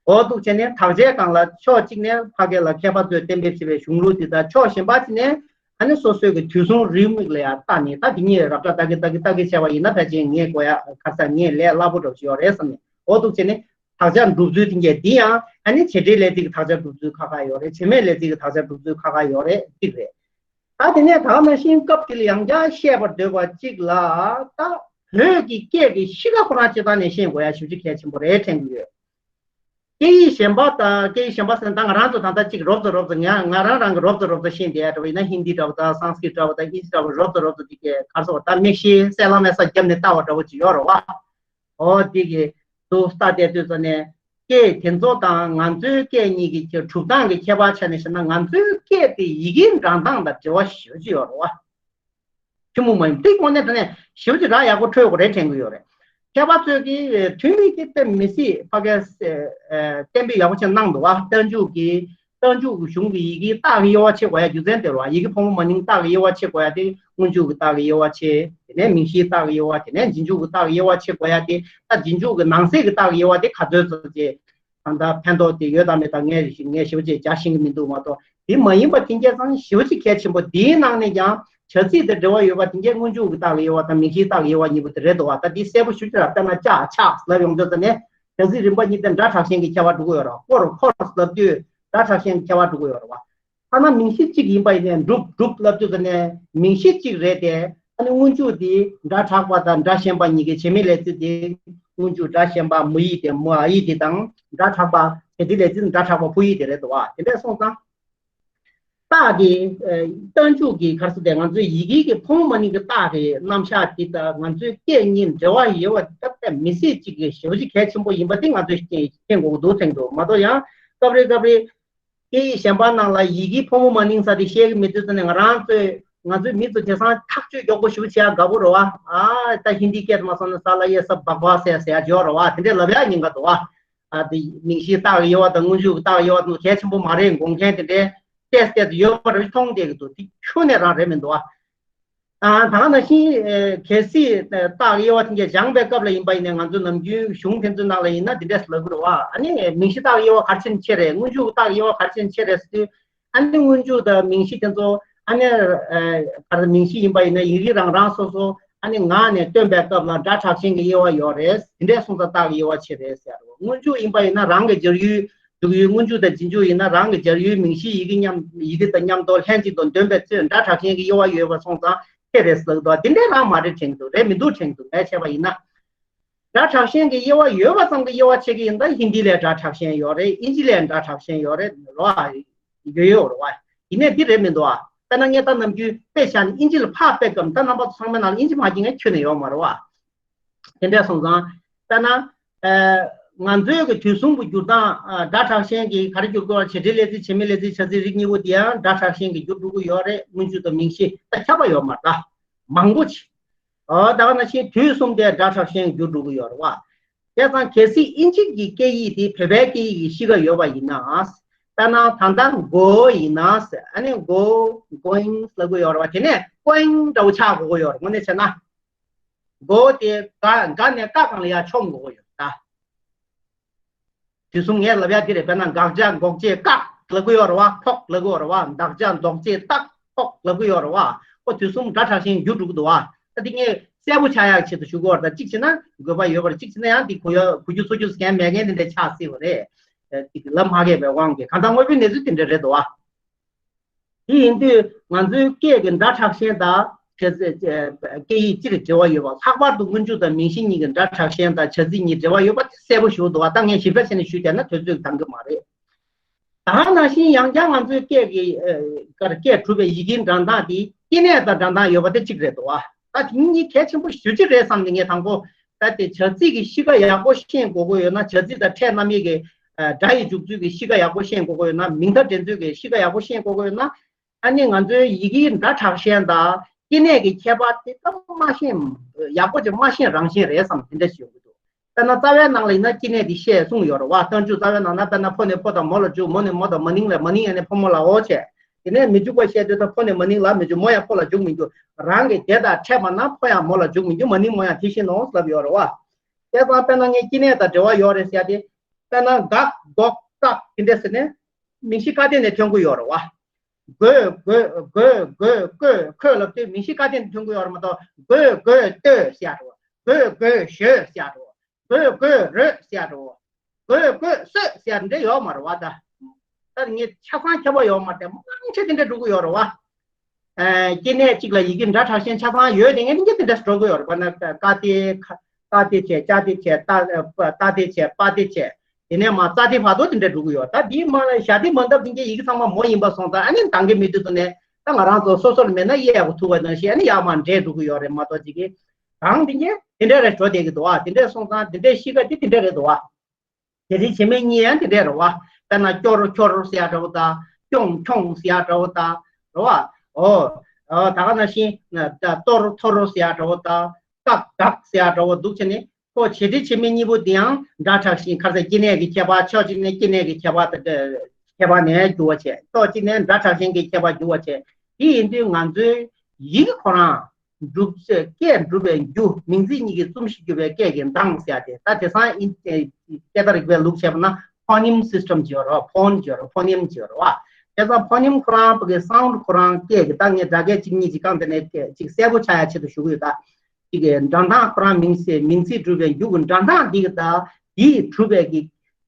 འོ་འདུག་བྱས་ནས་དག་ཆའི་སྒང་ལ་ཕྱོགས་གཅིག་ནས་ཕ་གི་ལ་མཁས་པ་ཚོས་གཏན་འབེབས་བྱས་པའི་གཞུང་ལུགས་དེ་དང་། ཕྱོགས་གཞན་པ་གཅིག་ནས་ཨ་ནི་སོ་སོའི་གི་དུས་གསུམ་རེའུ་མིག་ལ་ཡང་བལྟས་ནས། ད་དེ་གཉིས་རབ་བསྒྲགས་ལྟ་གི་ལྟ་གི་ལྟ་གི་བྱས་པ་ཡིན་ན་ཕལ་ཆེར་ངས་གོ་ཡ་ག་རེ་ཟེར། ངས་ལས་སླ་པོ་འདྲ་བོ་ཞིག་ཡོད་རེད་བསམ་ནས། འོ་འདུག་བྱས་ནས་དག་ཆ་སྒྲུབ་ཚུལ་དེ་གས་འདི་ཡང་ཨ་ནི་བྱེད་འབྲེལ་ལས་ཚིག་གི་དག་ཆ་སྒྲུབ་ཚུལ་ཁག་ཁག་ཡོད་རེད། བྱེད་མེད་ལས་ཚིག་གི་དག་ཆ་སྒྲུབ་ཚུལ་ཁག་ཁག་ཡོད་རེད། གཅིག་རེད། ད་དེ་ནས་ད་ག་ནང་བཞིན་སྐབས་དེ་ལ་ཡང་བསྐྱར་བཤད་པར་འདོད་པ་གཅིག་ལ། ད་བོད་ཀྱི་སྐད་ཀྱི་གཤིས་ཀ་ཁོ་རང་སྤྱིར་བཏང་ནས་ཤེས་དགོས་ཡ་ཞེ་པོ་ཅིག་གལ་ཆེན་པོ་རེད་དྲན་གྱི་ཡོད། སྐད་ཡིག་གཞན་པ་དང་། སྐད་ཡིག་གཞན་པ་ཟེར་ན་ད་ང་རང་ཚོ་ད་ལྟ་གཅིག་རོབ་ཙམ་རོབ་ཙམ། ང་ང་རང་རང་གི་རོབ་ཙམ་རོབ་ཙམ་ཤེས་བསྡད་ཡ་འདྲ་བོ་ཡིན་ན། ཧིན་དི་འདྲ་བོ་དང་སཾ་སྐྲྀཏ་འདྲ་བོ་དང་ཨིན་ཇི་འདྲ་བོ་རོབ་ཙམ་རོབ་ཙམ་དེ་གས་ག་རེ་ཟེར་བ། ད་མིག་ཤེལ་གསལ་ལམ་མེད་ས་བརྒྱབ་ནས་ལྟ་བ་འདྲ་བོ་ཅིག་ཡོད་རེད་བ། འོ་དེ་གས་དུ་ལྟ་བསྡད་དུས་ཙ་ནས། སྐད་དེ་ཚོ་དང་ང་ཚོའི་སྐད་གཉིས་ཀྱི་ཁྱེད་གྲུབ་སྟངས་ཀྱི་ཁྱད་པར་ཆ་ནས་བཤད་ན། ང་ཚོའི་སྐད་དེ་ཡི་གེའི་འགྲེང་སྟངས་དང་འབྲེལ་བ་ཞེ་པོ་ཅིག་ཡོད་རེད་བ། ཐུན་མོང་མ་ཡིན་པ་དེ་དངོས་གནས་དྲང་གནས་ཞེ་པོ་ཅིག་རག་ཡག་པོ་འཕྲོད་དགོས་རེད་དྲན་གྱི་ཡོད་རེད། མཁས་པ་ཚོས་ཀྱིས་ཐུན་མིན་གྱི་དཔེ་མི་སྲིད་ཕ་གིའི་གཏན་འབེབས་ཡག་པོ་ཅིག་གནང་འདུག་བ། རྟགས་འཇུག་གི། རྟགས་འཇུག་གི་གཞུང་གི་ཡི་གེའི་རྟགས་ཀྱི་དབྱེ་བ་ཕྱེ་དགོས་ཡ། རྒྱུ་མཚན་དེ་རེད་བ། ཡི་གེ་ཕོ་མོ་མ་ནིང་རྟགས་ཀྱི་དབྱེ་བ་ཕྱེ་དགོས་ཡ་དེ། སྔོན་འཇུག་གི་རྟགས་ཀྱི་དབྱེ་བ་ཕྱེ། དེ་ནས་མིང་གཞིའི་རྟགས་ཀྱི་དབྱེ་བ། དེ་ནས་རྗེས་འཇུག་གི་རྟགས་ཀྱི་དབྱེ་བ་ཕྱེ་དགོས་ཡ་དེ། ད་རྗེས་འཇུག་གི་ནང་གསེས་ཀྱི་རྟགས་ཀྱི་དབྱེ་བ་དེ་ག་ཚོད་ཙམ་ཅིག་ད་ལྟ་ཕན་ཐོགས་དེ་ཡོད་དམ་མེད་དམ་ངས་ངས་ཞེ་པོ་ཅིག་རྒྱག་ཤེས་ཀྱི་མི་འདུག་མ་གཏོགས། དེ་མ་ཡིན་པ་དེ་འདྲ་ཙང་ཞེ་པོ་ཅིག་གལ་ཆེན་པོ། དེའི་ནང་ནས་ཀྱང་བྱ་ཚིག་དང་འབྲེལ་བ་ཡོད་པ་དེ་འདྲ་སྔོན་འཇུག་གི་རྟགས་ཀྱི་དབྱེ་བ་དང་མིང་གཞིའི་རྟགས་ཀྱི་དབྱེ་བ་གཉིས་པོ་དེ་རེད་འདུག་བ། ད་དེ་གསལ་པོ་ཞེ་པོ་ཅིག་ར། དཔེར་ན་ལྕགས་ཆགས་ལབ་ཡོང་དུས་ཙ་ནས། བྱ་ཚིག་རིམ་པ་གཉིས་དེ་སྒྲ་དྲག་ཞན་གྱི་ཁྱད་པར་འགྲོ་གི་ཡོད་རེད་བ། སྐོར་འཁོར་ལབ་དུས་སྒྲ་དྲག་ཞན་གྱི་ཁྱད་པར་འགྲོ་གི་ཡོད་རེད་བ། ཐ་ན་མིང་གཞི་གཅིག་ཡིན་པ་ཡིན་ནའི། འབྲུག་འབྲུག་ལབ་དུས་ཙ་ནས་མིང་གཞི་གཅིག་རེད་དེ། ཨ་ནི་སྔོན་འཇུག་དེ་སྒྲ་དྲག་པ་དང་སྒྲ་ཞན་པ་གཉིས་ཀའི་བྱེད་མེད་ལས་ཚིག་དེ། སྔོན་འཇུག་སྒྲ་ཞན་པ་མུ་ཡི་དེ། མུ་འ་ཡི་དེ་དང་། སྒྲ་དྲག་པ་བྱེད་འབྲེལ་ལས་ཚིག་སྒྲ་དྲག་པ་བུ་ཡི་དེ་རེད་འདུག་བ། དེ་འདྲ་སོང་ཙང་། རྟགས་དེ། རྟགས་འཇུག་གི་ག་རེ་ཟེར་དེ། ང་ཚོའི་ཡི་གེ་གི་ཕོ་མོ་མ་ནིང་གི་རྟགས་ཀྱི་རྣམ་གཞག་དེ་དང་ང་ཚོའི་སྐད་གཉིས་འབྲེལ་བ་ཡོད་པ་ད་ལྟ་མི་སྲིད་ཅིག་གི་ཞེ་པོ་ཅིག་གལ་ཆེན་པོ་ཡིན་པ་དེ་ང་ཚོས་མཁྱེན་དགོས་ཀྱི་འདུག་དྲན་འདུག་མ་གཏོགས། ཡང་སྐབས་རེ་སྐབས་རེ་སྐད་ཡིག་གཞན་པ་ནང་ལ་ཡི་གེ་ཕོ་མོ་མ་ནིང་ས་དེ་ཤེས་ཀྱི་མེད་དུས་ཙ་ནས། ང་རང་ཚོས། ང་ཚོའི་མི་ཚོ་དེང་སང་ཐག་གཅོད་མགྱོགས་པོ་ཞེ་པོ་བྱེད་ཡ་དགའ་པོ་རེད་བ། ཨ། ད་ཧིན་དི་སྐད་དུ་མ་སོང་ན་ས་ལ་ཡེ་ས་བག་བ་ཟེར་ཟེར་ཡ་ཡོད་རེད་བ། དེ་འདྲས་ལབ་ཡ་ཉེན་ཁ་འདུག་བ། ཨ། དེ་མིང་གཞིའི་རྟགས་ཀྱི་དབྱེ་བ་དང་སྔོན་འཇུག་གི་རྟགས་ཀྱི་དབྱེ་བ་དང་གལ་ཆེན་པོ་མ་རེད་དགོངས་མཁན་དེ་འདྲས་ཏོག་ཙམ་ཏོག་ཙམ་ཡོད་པ་རེད། མཐོང་བསྡད་ཀྱི་འདུག་དེ་ཁྱོན་ནས་རང་རེད་མི་འདུག་བ། ཨ། ད་ག་ནང་བཞིན། ཨེ། གལ་སྲིད་རྟགས་ཀྱི་དབྱེ་བ་དེ་འདྲས་སྦྱངས་པའི་སྐབས་ལ་ཡིན་པ་ཡིན་ནའི། ང་ཚོའི་ནམ་རྒྱུན་གཞུང་དེ་ཚོའི་ནང་ལ་ཡིན་ན་དེ་འདྲས་ལབ་ཀྱི་རེད་བ། ཨ་ནི་མིང་གཞི་རྟགས་ཀྱི་དབྱེ་བ་ག་རེ་བྱས་ནས་ཕྱེ་རེད། སྔོན་འཇུག་གི་རྟགས་ཀྱི་དབྱེ་བ་ག་རེ་བྱས་ནས་ཕྱེ་རེད་ཟེར་དུས། ཨ་ནི་སྔོན་འཇུག་དང་མིང་གཞི་དེ་ཚོ། ཨ་ནི། ཨ། ག་རེ། མིང་གཞི་ཡིན་པ་ཡིན་ན་ཡིག་རིགས་རང་རང་སོ་སོ། ཨ་ནི་ངག་ནས་བཏོན་པའི་སྐབས་ལ་སྒྲ་དྲག་ཞན་གྱི་དབྱེ་བ་ཡོད་རེད། དེ་འདྲས་སོང་ཙང་རྟགས་ཀྱི་དབྱེ་བ་ཕྱེ་རེད་ཟེར་རོ། སྔོན་འཇུག་ཡིན་པ་ཡིན་ན་རང་གི་སྦྱར་ཡུལ། འཇུག་ཡུལ། སྔོན་འཇུག་དང་རྗེས་འཇུག་ཡིན་ན་རང་གི་སྦྱར་ཡུལ་མིང་གཞི་ཡི་གེ་མཉམ། ཡི་གེ་དང་མཉམ་དུ་ལྷན་ཅིག་ཏུ་འདོན་པའི་ཚེ་སྒྲ་དྲག་ཞན་གྱི་དབྱེ་བ་ཡོད་པ་སོང་ཙང་ཕྱེ་རེད་ཟེར་གྱི་འདུག་དེ་འདྲས་རང་མ་རེད་དྲན་གྱི་འདུག་རེད་མི་འདུག་དྲན་གྱི་འདུག་ངས་བྱས་པ་ཡིན་ན། སྒྲ་དྲག་ཞན་གྱི་དབྱེ་བ་ཡོད་པ་ཙམ་གྱི་དབྱེ་བ་ཕྱེ་གི་ཡིན་ད། ཧིན་དི་ལའི་སྒྲ་དྲག་ཞན་ཡོད་རེད། ཨིན་ཇི་ལའི་སྒྲ་དྲག་ཞན་ཡོད་རེད་རོ། ཡོད་ཡོད་རེད་བ། ཡིན་ནའི་འདི་རེད་མི་འདུག་ཨ། དཔེར་ན་ངས་ད་ནམ་རྒྱུན་དཔེ་བཞག་ནས་ཨིན་ཇི་ལ་ཕར་དཔེ་བཀབ། ད་རྣམ་པ་ཚོ་ཚང་མའི་ནང་ལ་ཨིན་ཇི་མ་སྐྱེས་མཁན་ཁྱོན་ནས་ཡོད་མ་རེད་བ། དེ་འདྲ་སོང་ཙང་། དཔེར་ན། ཨ། ང་ཚོའི་གི་དུས་གསུམ་གྱི་འགྱུར་སྟངས། ཨ། སྒྲ་དྲག་ཞན་གྱི་ག་རེ་འགྱུར་དགོས་བ། བྱེད་འབྲེལ་ལས་ཚིག་བྱེད་མེད་ལས་ཚིག་བྱ་ཚིག་རིགས་གཉིས་པོ་དེ་ཡང་སྒྲ་དྲག་ཞན་གྱི་འགྱུར་འགྲོ་གི་ཡོད་རེད། སྔོན་འཇུག་དང་མིང་གཞི་ད་ཁྱབ་པ་ཡོད་མ་རེད་ད། མང་པོ་ཅིག་ཨོ། ད་ག་ནང་བཞིན་དུས་གསུམ་དེ་སྒྲ་དྲག་ཞན་གྱི་འགྱུར་འགྲོ་གི་ཡོད་རེད་བ། བྱས་ཙང་གལ་སྲིད་ཨིན་ཇི་གི་སྐད་ཡིག་དེ་བོད་པའི་སྐད་ཡིག་གི་གཤིས་ཀ་ཡོད་པ་ཡིན་ན། དཔེར་ན་ད་ལྟ་go ཡིན་ན། ཨ་ནི་go going ལབ་དགོས་ཡོད་རེད་བ། དེ་ནས་going འདྲ་བོ་ཆགས་དགོས་ཀྱི་ཡོད་རེད། དངོས་གནས་བྱས་ན། go དེ་ག་ག་ནས་ཀ་སྒང་ལ་ཡར་མཆོང་དགོས་ཀྱི་ཡོད་རེད་ད། དུས་གསུམ་ངས་ལབ་ཡ་འདི་རེད། དཔེར་ན་དགག་བྱ་འགོག་བྱེད་བཀག་ལབ་ཀྱི་ཡོད་རེད་བ། ཕོག་ལབ་ཀྱི་ཡོད་རེད་བ། དགག་བྱ་འདོགས་བྱེད་བཏགས་ཕོག་ལབ་ཀྱི་ཡོད་རེད་བ། ཨོ། དུས་གསུམ་སྒྲ་དྲག་ཞན་འགྱུར་འགྲོ་གི་འདུག་བ། ད་འདི་ངས་གསལ་པོ་ཆགས་ཡག་ཆེད་དུ་ཞུ་གི་ཡོད་རེད། ད་གཅིག་བྱས་ན་དགོས་པ་ཡོད་པ་རེད། གཅིག་བྱས་ན་ཡང་འདི་གོ་ཡ་གོ་རྒྱུ་ཚོར་རྒྱུ་ཟེར་མཁན་མེད་མཁན་དེ་འདྲ་ཆགས་སྲིད་པ་རེད། ཅིག་ལབ་མ་ཁེལ་བའི་དབང་གིས། གང་ལྟར་དངོས་པོའི་གནས་ཚུལ་དེ་འདྲ་རེད་འདུག་བ། དེ་ཡིན་དུས་ང་ཚོའི་སྐད་ཀྱི་སྒྲ་དྲག་ཞན་དང་བྱ་ཚིག་སྐད་ཡིག་སྤྱིར་འབྲེལ་བ་ཡོད་པ། ལྷག་པར་དུ་སྔོན་འཇུག་དང་མིང་གཞི་གཉིས་ཀྱི་སྒྲ་དྲག་ཞན་དང་བྱ་ཚིག་གཉིས་འབྲེལ་བ་ཡོད་པ་དེ་གསལ་པོ་ཞིག་འདུག་བ། ད་ངས་ཞིབ་ཕྲ་བྱས་ནས་ཞུས་བསྡད་ན་དུས་ཚོད་འདང་གི་མ་རེད། ད་ག་ནང་བཞིན་ཡང་བསྐྱར་ང་ཚོའི་སྐད་ཀྱི། ཨ། སྐད་གྲུབ་པའི་ཡི་གེའི་འགྲེང་སྟངས་དེ་སྐྱེ་གནས་དང་འགྲེང་སྟངས་ཡོད་པ་དེ་གཅིག་རེད་འདུག་བ། ད་དེ་གཉིས་གལ་ཆེན་པོ་ཞེ་པོ་ཅིག་རེད་བསམ་ནས་ངས་དང་པོ། ད་དེ་བྱ་ཚིག་གི་གཤིས་ཀ་ཡག་པོ་ཤེས་དགོས་ཀྱི་ཡོད་ན། བྱ་ཚིག་དང་ཕྲད་རྣམ་དབྱེ་གི། ཨ། སྒྲ་ཡི་འཇུག་ཚུལ་གྱི་གཤིས་ཀ་ཡག་པོ་ཤེས་དགོས་ཀྱི་ཡོད་ན། མིང་མཐའ་འདྲེན་ཚུལ་གྱི་གཤིས་ཀ་ཡག་པོ་ཤེས་དགོས་ཀྱི་ཡོད་ན། ཨ་ནི་ང་ཚོའི་ཡི་གེའི་སྒྲ་དྲག་ཞན་དང་སྐྱེ་གནས་ཀྱི་ཁྱད་པར་དེ་ད་མ་ཤེས། ཡག་པོ་ཅིག་མ་ཤེས་རང་ཤེས་རེད་བསམ་དེ་འདྲ་ཞིག་ཡོང་གི་འདུག་དཔེར་ན་རྩ་བའི་ནང་ལ་ཡིན་ན་སྐྱེ་གནས་དེ་བཤད་གསུངས་ཡོད་རེད་བ། རྟགས་འཇུག་རྩ་བའི་ནང་ན་དཔེར་ན་ཕོ་ནས་ཕོ་དང་མོ་ལ་འཇུག་མོ་ནས་མོ་དང་མ་ནིང་ལ། མ་ནིང་ཡ་ནས་ཕོ་མོ་ལ་འོ་བྱས། དེ་ནས་མི་འཇུག་པ་བཤད་དུས་ད་ཕོ་ནས་མ་ནིང་ལ་མི་འཇུག་མོ་ཡང་ཕོ་ལ་འཇུག་མི་འཇུག་རང་གི་དེ་དང་ཕྲད་པ་ན་ཕོ་ཡང་མོ་ལ་འཇུག་མི་འཇུག་མ་ནིང་མོ་ཡང་དེ་བཞིན་ནོ་ལབ་ཡོད་རེད་བ། དེ་ཙང་དཔེར་ན་ངས་སྐྱེ་གནས་དང་འབྲེལ་བ་ཡོད་རེད་ཟེར་ཡ་དེ། དཔེར་ན་དགག་འགོག་བཀག་དེ་འདྲ་ཟེར་ནས་མིང་གཞི་ཀ་སྟེང་ནས་ཐོན་གྱི་ཡོད་རེད་བ། དགོད་དགོད་དགོད་དགོད་བཀོད་བཀོད་ལབ་དུས་མིང་གཞི་ཀ་སྟེང་ནས་ཐོན་གྱི་ཡོད་རེད་མ་གཏོགས། དགོད་དགོད་ལྟོས་ཟེར་ཡ་འགྲོ། དགོད་དགོད་ཞོས་ཟེར་ཡ་འགྲོ། དགོད་དགོད་རོད་ཟེར་ཡ་འགྲོ། དགོད་དགོད་སོད་ཟེར་ཡ་འདྲ་ཡོད་མ་རེད་བ། ད་ད་ངས་ཆ་ཚང་ཁྱབ་པ་ཡོད་མ་རེད། མང་ཆེ་དེ་འདྲ་འགྲོ་གི་ཡོད་རེད་བ། ཨ་སྐྱེ་གནས་གཅིག་ལ་ཡི་གེ་འདྲ་གྲགས་ཤིང་ཆ་ཚང་ཡོད་དེ་ངས་དེ་འདྲ་དེ་འདྲ་འགྲོ་གི་ཡོད་རེད་པ། ན་ཀ་སྟེ་ཁ་ཏ་སྟེ་བྱས། ཅ་སྟེ་བྱས། ཏ་ཏ་སྟེ་བྱས། པ་སྟེ་བྱས། དེ་ནས་མ་ཙ་སྟེ་བར་དུ་དེ་འདྲ་འགྲོ་གི་ཡོད། ད་འདི་མ་ཞ་དེ་མ་འདབ་དེ་འདྲའི་ཡི་གེ་ཚང་མ་མོ་ཡིན་པ་སོང་ཙང་ཨ་ནི་འདང་གི་མི་འདུག་ཙང་ནས་ད་ང་རང་ཚོ་སོ་སོར་མེད་ན་གཡས་གོ་ཐུག་པ་ནང་བཞིན་ཨ་ནི་ཡར་མར་འདྲེས་འགྲོ་གི་ཡོད་རེད་མ་གཏོགས་ཅིག་གི་གང་དེ་འདྲའི་དེ་འདྲ་རེ་འགྲོ་བསྡད་ཀྱི་འདུག་ཨ། དེ་འདྲ་སོང་ཙང་དེ་འདྲའི་གཤིས་ཀ་དེ་དེ་འདྲ་རེད་འདུག་ཨ། དེ་རིང་བྱེད་མེད་གཉིས་ཡང་དེ་འདྲས་རེད་བ། དཔེར་ན་སྐྱོར་ཁྱོར་ཟེར་ཡ་འདྲ་བོ་དང་། སྐྱོང་ཁྱོང་ཟེར་ཡ་འདྲ་བོ་དང་། རེད་བ། ཨོ། ཨོ་ད་ག་ནང་བཞིན་གཏོར་ཐོར་ཟེར་ཡ་འདྲ་བོ་དང་། བཀག་བཀག་ཟེར་ཡ་འདྲ་བོ་འདུག་བྱས་ནས་ཁོ་བྱེད་འབྲེལ་བྱེད་མེད་གཉིས་པོ་དེ་ཡང་འདྲ་གྲགས་ཤིང་ཁ་སང་སྐྱེ་གནས་ཀྱི་ཁྱད་པར། ཕྱོགས་གཅིག་ནས་སྐྱེ་གནས་ཀྱི་ཁྱད་པར་དང་། ཁྱད་པར་ནས་འགྱུར་བ་བྱས། ཕྱོགས་གཅིག་ནས་འདྲ་གྲགས་ཤིང་གི་ཁྱད་པར་འགྱུར་བ་བྱས། དེ་ཡིན་དུས་ང་ཚོའི་ཡིག་ཁོ་རང་སྒྲུབ་བྱེད་སྐད་སྒྲུབ་པའི་རྒྱུ། མིང་ཚིག་གཉིས་ཀྱིས་རྩོམ་གཞི་གྱུར་པའི་སྐད་ཀྱི་གདངས་ཟེར་ཡ་དེ། ད་དེང་སང་ཨིན་སྐད་བརྡ་རིག་པའི་ལུགས་བྱས་པ་ན་ཕོ་ནིམ་སིས་ཊམ་ཅིག་ཡོད་རེད་བ། ཕོན་ཅིག་ཡོད་རེད། ཕོ་ནིམ་ཅིག་ཡོད་རེད་བ། བྱས་ཙང་ཕོ་ནིམ་ཁོ་རང་བོད་ཀྱི་སའུན་ཌི་ཁོ་རང་སྐད་ཀྱི་ད་ངས་སྒྲ་སྐད་གཅིག་གཉིས་ཅིག་རྐང་དེ་ནས་ཅིག་གསལ་པོ་ཆགས་ཡ་ཆེད་དུ་ཞུ་གི་ཡོད། ད་ཅིག་གི་སྒྲ་གདངས་ཁོ་རང་མིང་ཚིག་མིང་ཚིག་གྲུབ་པའི་རྒྱུ་གི་སྒྲ་གདངས་འདི་གི་ད་འདིས་གྲུབ་པའི་གི་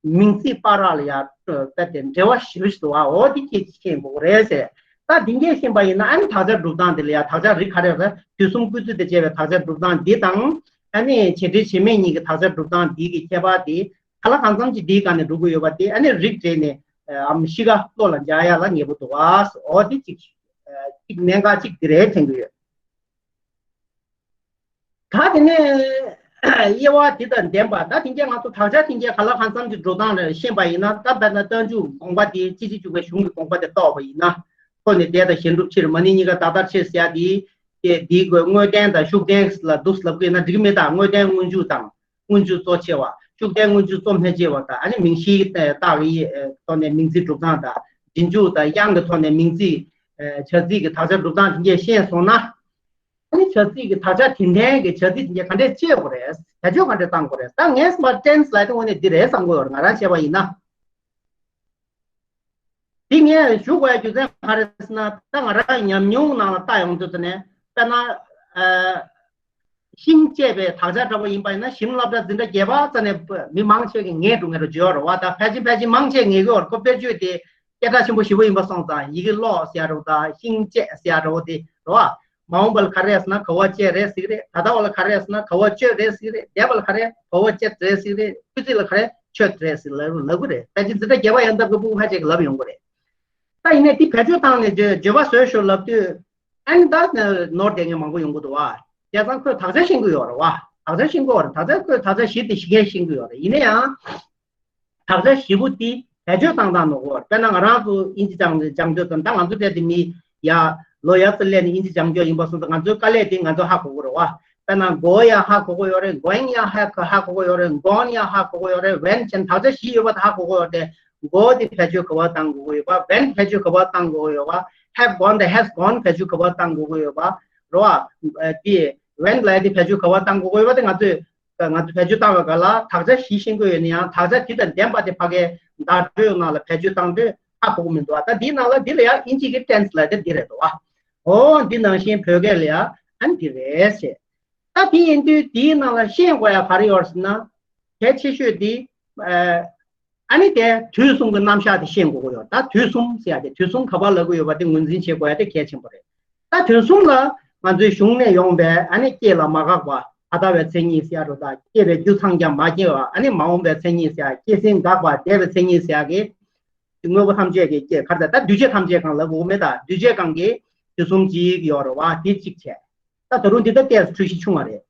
མིང་ཚིག་བར་ལ་ཡ་ད་དེ་འབྲེལ་བ་ཞེ་པོ་ཞིག་འདུག་བ། འོ་འདི་ཁྱེད་ཀྱིས་ཤེས་དགོས་རེད་ཟེར། ད་འདི་འདྲས་ཤེས་པ་ཡིན་ན་ཨ་ནི་དག་ཆ་སྒྲུབ་སྟངས་འདི་ལ་ཡ་དག་ཆ་རིགས་ག་རེ་རེད། དུས་གསུམ་སྐུལ་ཚིག་དང་བཅས་པའི་དག་ཆ་སྒྲུབ་སྟངས་འདི་དང་། ཨ་ནི་བྱེད་འབྲེལ་བྱེད་མེད་གཉིས་ཀྱི་དག་ཆ་སྒྲུབ་སྟངས་འདི་གི་ཁྱད་པར་དེ་ག་ལ་གང་འཚམ་ཅིག་འདིའི་སྒང་ནས་འགྲོ་གི་ཡོད་པ་དེ་ཨ་ནི་རིགས་བསྒྲེས་ནས་ཨམ་གཤིས་ཀ་བློ་ལ་འཇགས་ཡ་ལ་ངེས་པོ་འདུག་བ། འོ་འདི་གཅིག་གཅིག་གནད་འགག་གཅིག་འདི་རེད་དྲན་གི་ཡོད། ད་དེ་ནས་དབྱེ་བ་དེ་དང་ལྡན་པ། ད་དེང་གི་ང་ཚོ་དག་ཆ་དེང་གི་ག་ལ་གང་འཚམ་གྱི་འགྲོ་སྟངས་རེ་ཤེས་པ་ཡིན་ན། ད་དཔེར་ན་རྟགས་འཇུག་དགོངས་པ་དེ་སྤྱི་སྤྱི་འཇུག་པའི་གཞུང་གི་དགོངས་པ་དེ་རྟོགས་པ་ཡིན་ན། འཁོར་ནས་འདས་དང་གཞན་སྒྲུབ་ཕྱིར། མ་ནིང་གཉིས་ཀ་ད་ལྟར་ཕྱིར་ཟེར་ཡ་དེ། དེ་དེའི་སྒོས་དངོས་བསྟན་དང་ཤུགས་བསྟན་ལ་འདུག་ལབ་གི་ཡིན་ན་འགྲིག་གི་མེད། ད་དངོས་བསྟན་སྔོན་འཇུག་དང་། སྔོན་འཇུག་གཙོ་ཆེ་བ། ཤུགས་བསྟན་སྔོན་འཇུག་གཙོ་མི་ཆེ་བ་དང་། ཨ་ནི་མིང་གཞིའི་རྟགས་ཀྱི་ཐོག་ནས་མིང་ཚིག་སྒྲུབ་སྟངས་དང་། རྗེས་འཇུག་དང་དབྱངས་ཀྱི་ཐོག་ནས་མིང་ཚིག་བྱ་ཚིག་གི་དག་ཆ་སྒྲུབ་སྟངས་དེ་འདྲས་ཤེས་སོང་ན། ཨ་ནི་བྱ་ཚིག་གི་དག་ཆ་དེ་ལྡན་གྱི་བྱ་ཚིག་དེ་འདྲས་ག་འདྲས་སྤྱོད་དགོས་རེད། བེད་སྤྱོད་ག་འདྲས་གཏང་དགོས་རེད། ད་ངས་སྨ་ཊེན་སི་ལབ་དུས་དངོས་གནས་འདི་རེད་བསམ་གྱི་ཡོད་རེད། ང་རང་བྱས་པ་ཡིན་ན། འདི་ངས་ཞུ་དགོས་ཡ་རྒྱུ་མཚན་ག་རེ་ཟེར་ན། ད་ང་རང་ཉམས་མྱོང་ནང་ལ་བལྟ་ཡོང་དུས་ཙ་ནས་དཔེར་ན། ཨ། ཤིང་བཅད་པའི་དག་ཆ་འདྲ་པོ་ཡིན་པ་ཡིན་ན། ཞིམ་ལབ་འདྲ་འཛིན་གྲྭ་བརྒྱད་པ་ཙ་ནས་མི་མང་ཆེ་གིས་ངེས་འགྲོ་ངེས་འགྲོ་བརྗོད་རེད་བ། ད་ཕལ་ཆེར་ཕལ་ཆེར་མང་ཆེ་ངེས་ཀྱི་ཡོད་རེད། ཁོ་དཔེར་བརྗོད་དེ་སྐད་གྲགས་ཆེན་པོ་ཞེ་པོ་ཡིན་པ་སོང་ཙང་། ཡི་གེ་ཀློག་ཟེར་ཡ་འདྲ་བོ་དང་། ཤིང་བཅད་ཟེར་ཡ་འདྲ་བོ་དེ་རེད་བ། མ་འོངས་པ་ལ་ག་རེ་ཟེར་ན་ག་བ་བཅད་རེད་ཟེར་གི་རེད། ད་ལྟ་བ་ལ་ག་རེ་ཟེར་ན་ག་བ་གཅོད་རེད་ཟེར་གི་རེད། འདས་པ་ལ་ག་རེ་ག་བ་བཅད་རེད་ཟེར་གི་རེད། སྐུལ་ཚིག་ལ་ག་རེ་གཅོད་རེད་ཟེར་ལབ་ལབ་གི་རེད། ཕལ་ཆེར་འཛིན་གྲྭ་བརྒྱད་པ་ཡན་འདབ་ཀྱི་ཕྲུ་གུ་ཕལ་ཆེར་གྱིས་ལབ་ཡོང་གི་རེད། ད་ཡིན་ནའི་དེ་བེད་སྤྱོད་བཏང་ནས་བརྗོད་བརྗོད་པ་བཟོས་ཤོག་ལབ་དུས། ཨ་ནི་ད་ནོར་བསྡད་མཁན་མང་པོ་ཡོང་གི་འདུག་བ། བྱས་ཙང་ཁོས་དག་ཆ་ཤེས་ཀྱི་ཡོད་རེད་བ། དག་ཆ་ཤེས་ཀྱི་ཡོད་རེད། དག་ཆ་ཁོས་དག་ཆ་བཞི་དེ་གཞི་རྐྱེན་ཤེས་ཀྱི་ཡོད་རེད། ཡིན་ན་ཡང་། དག་ཆ་བཞི་པོ་དེ་བེད་སྤྱོད་བཏང་སྟངས་ནོར་གྱི་ཡོད་རེད། དཔེར་ན་ང་རང་ཚོ་དབྱིན་ཇི་སྦྱང་སྦྱང་དུས་ཙམ། ད་ང་ཚོ་དཔེ་དེ་མི་ཡ་ལོ་ཡ་ཙི་སླེབས་ནས་དབྱིན་ཇི་སྦྱང་རྒྱུ་ཡིན་པ་སོང་ཙང་ང་ཚོའི་དཀའ་ལས་དེ་ང་ཚོ་ཧ་གོ་གི་རེད་བ། དཔེར་ན་go ཡང་ཧ་གོ་གི་ཡོད་རེད། going ཡང་ཧ་གོ་ཧ་གོ་གི་ཡོད་རེད། gone ཡང་ཧ་གོ་གི་ཡོད་རེད། went བྱས་ནས་དག་ཆ་བཞི་ཡོད་པ་དེ་ཧ་གོ་གི་ཡོད་རེད། go དེ་བེད་སྤྱོད་ག་པར་བཏང་དགོས་ཀྱི་ཡོད་པ། went བེད་སྤྱོད་ག་པར་བཏང་དགོས་ཀྱི་ཡོད་པ། have gone དང་has gone བེད་སྤྱོད་ག་པར་བཏང་དགོས་ཀྱི་ཡོད་པ་རེད་བ། དེ་went ལབ་ཡ་དེ་བེད་སྤྱོད་ག་པར་བཏང་དགོས་ཀྱི་ཡོད་པ་དེ་ང་ཚོས་ང་ཚོས་བེད་སྤྱོད་བཏང་བའི་སྐབས་ལ་དག་ཆ་བཞི་ཤེས་དགོས་ཡོད་ན་ཡང་། དག་ཆ་དེ་དང་ལྡན་པ་དེ་ཕ་གིའི་བརྡ་སྤྲོད་ནང་ལ་བེད་སྤྱོད་བཏང་དུས་ཧ་གོ་གི་མི་འདུག་བ། ད་འདིའི་ནང་ལ་འདི་ལ་ཡང་དབྱིན་ཇི་གི་tense ལབ་དེ་འདི་རེད་འདུག་བ། འོ་འདི་ནང་བཞིན་བོད་སྐད་ལ་ཡང་ཨ་ནི་འདི་རེད་ཟེར། ད་དེ་ཡིན་དུས་དེའི་ནང་ལ་ཤེས་དགོས་ཡ་ག་རེ་ཡོད་ཟེར་ན། གལ་ཆེ་ཤོས་དེ། ཨ་ནི་དེ་དུས་གསུམ་གྱི་རྣམ་གཞག་དེ་ཤེས་དགོས་ཀྱི་ཡོད། ད་དུས་གསུམ་ཟེར་ཡ་དེ་དུས་གསུམ་ག་པར་ལབ་ཀྱི་ཡོད་པ་དེ་ངོས་འཛིན་བྱེད་དགོས་ཡ་དེ་གལ་ཆེན་པོ་རེད། ད་དུས་གསུམ་ལ་ང་ཚོའི་གཞུང་ནས་ཡོང་བའི་ཨ་ནི་སྐྱེ་ལ་མ་འགགས་པ། ད་ལྟ་བའི་མཚན་ཉིད་ཟེར་ཡ་འདྲ་བོ་དང་། སྐྱེ་བའི་རྒྱུ་ཚང་ཀྱང་མ་སྐྱེ་བ། ཨ་ནི་མ་འོངས་པའི་མཚན་ཉིད་ཟེར་ཡ། སྐྱེ་ཟིན་འགག་པ། འདས་པའི་མཚན་ཉིད་ཟེར་ཡ་གི་དངོས་པོ་ཐམས་ཅད་ཀྱི་སྐྱེ། ག་རེ་ད་འདུས་བྱས་ཐམས་ཅད་གང་ལབ་དགོས་མེད། ད་འདུས་བྱས་གང་གི་དུས་གསུམ་གཅིག་ཡོད་རེད་བ། དེ་གཅིག་བྱས། ད་ད་རུང་འདི་ལྟར་ཏོག་ཙམ་འཁྲུལ་གཞི་ཆུང་བ་རེད།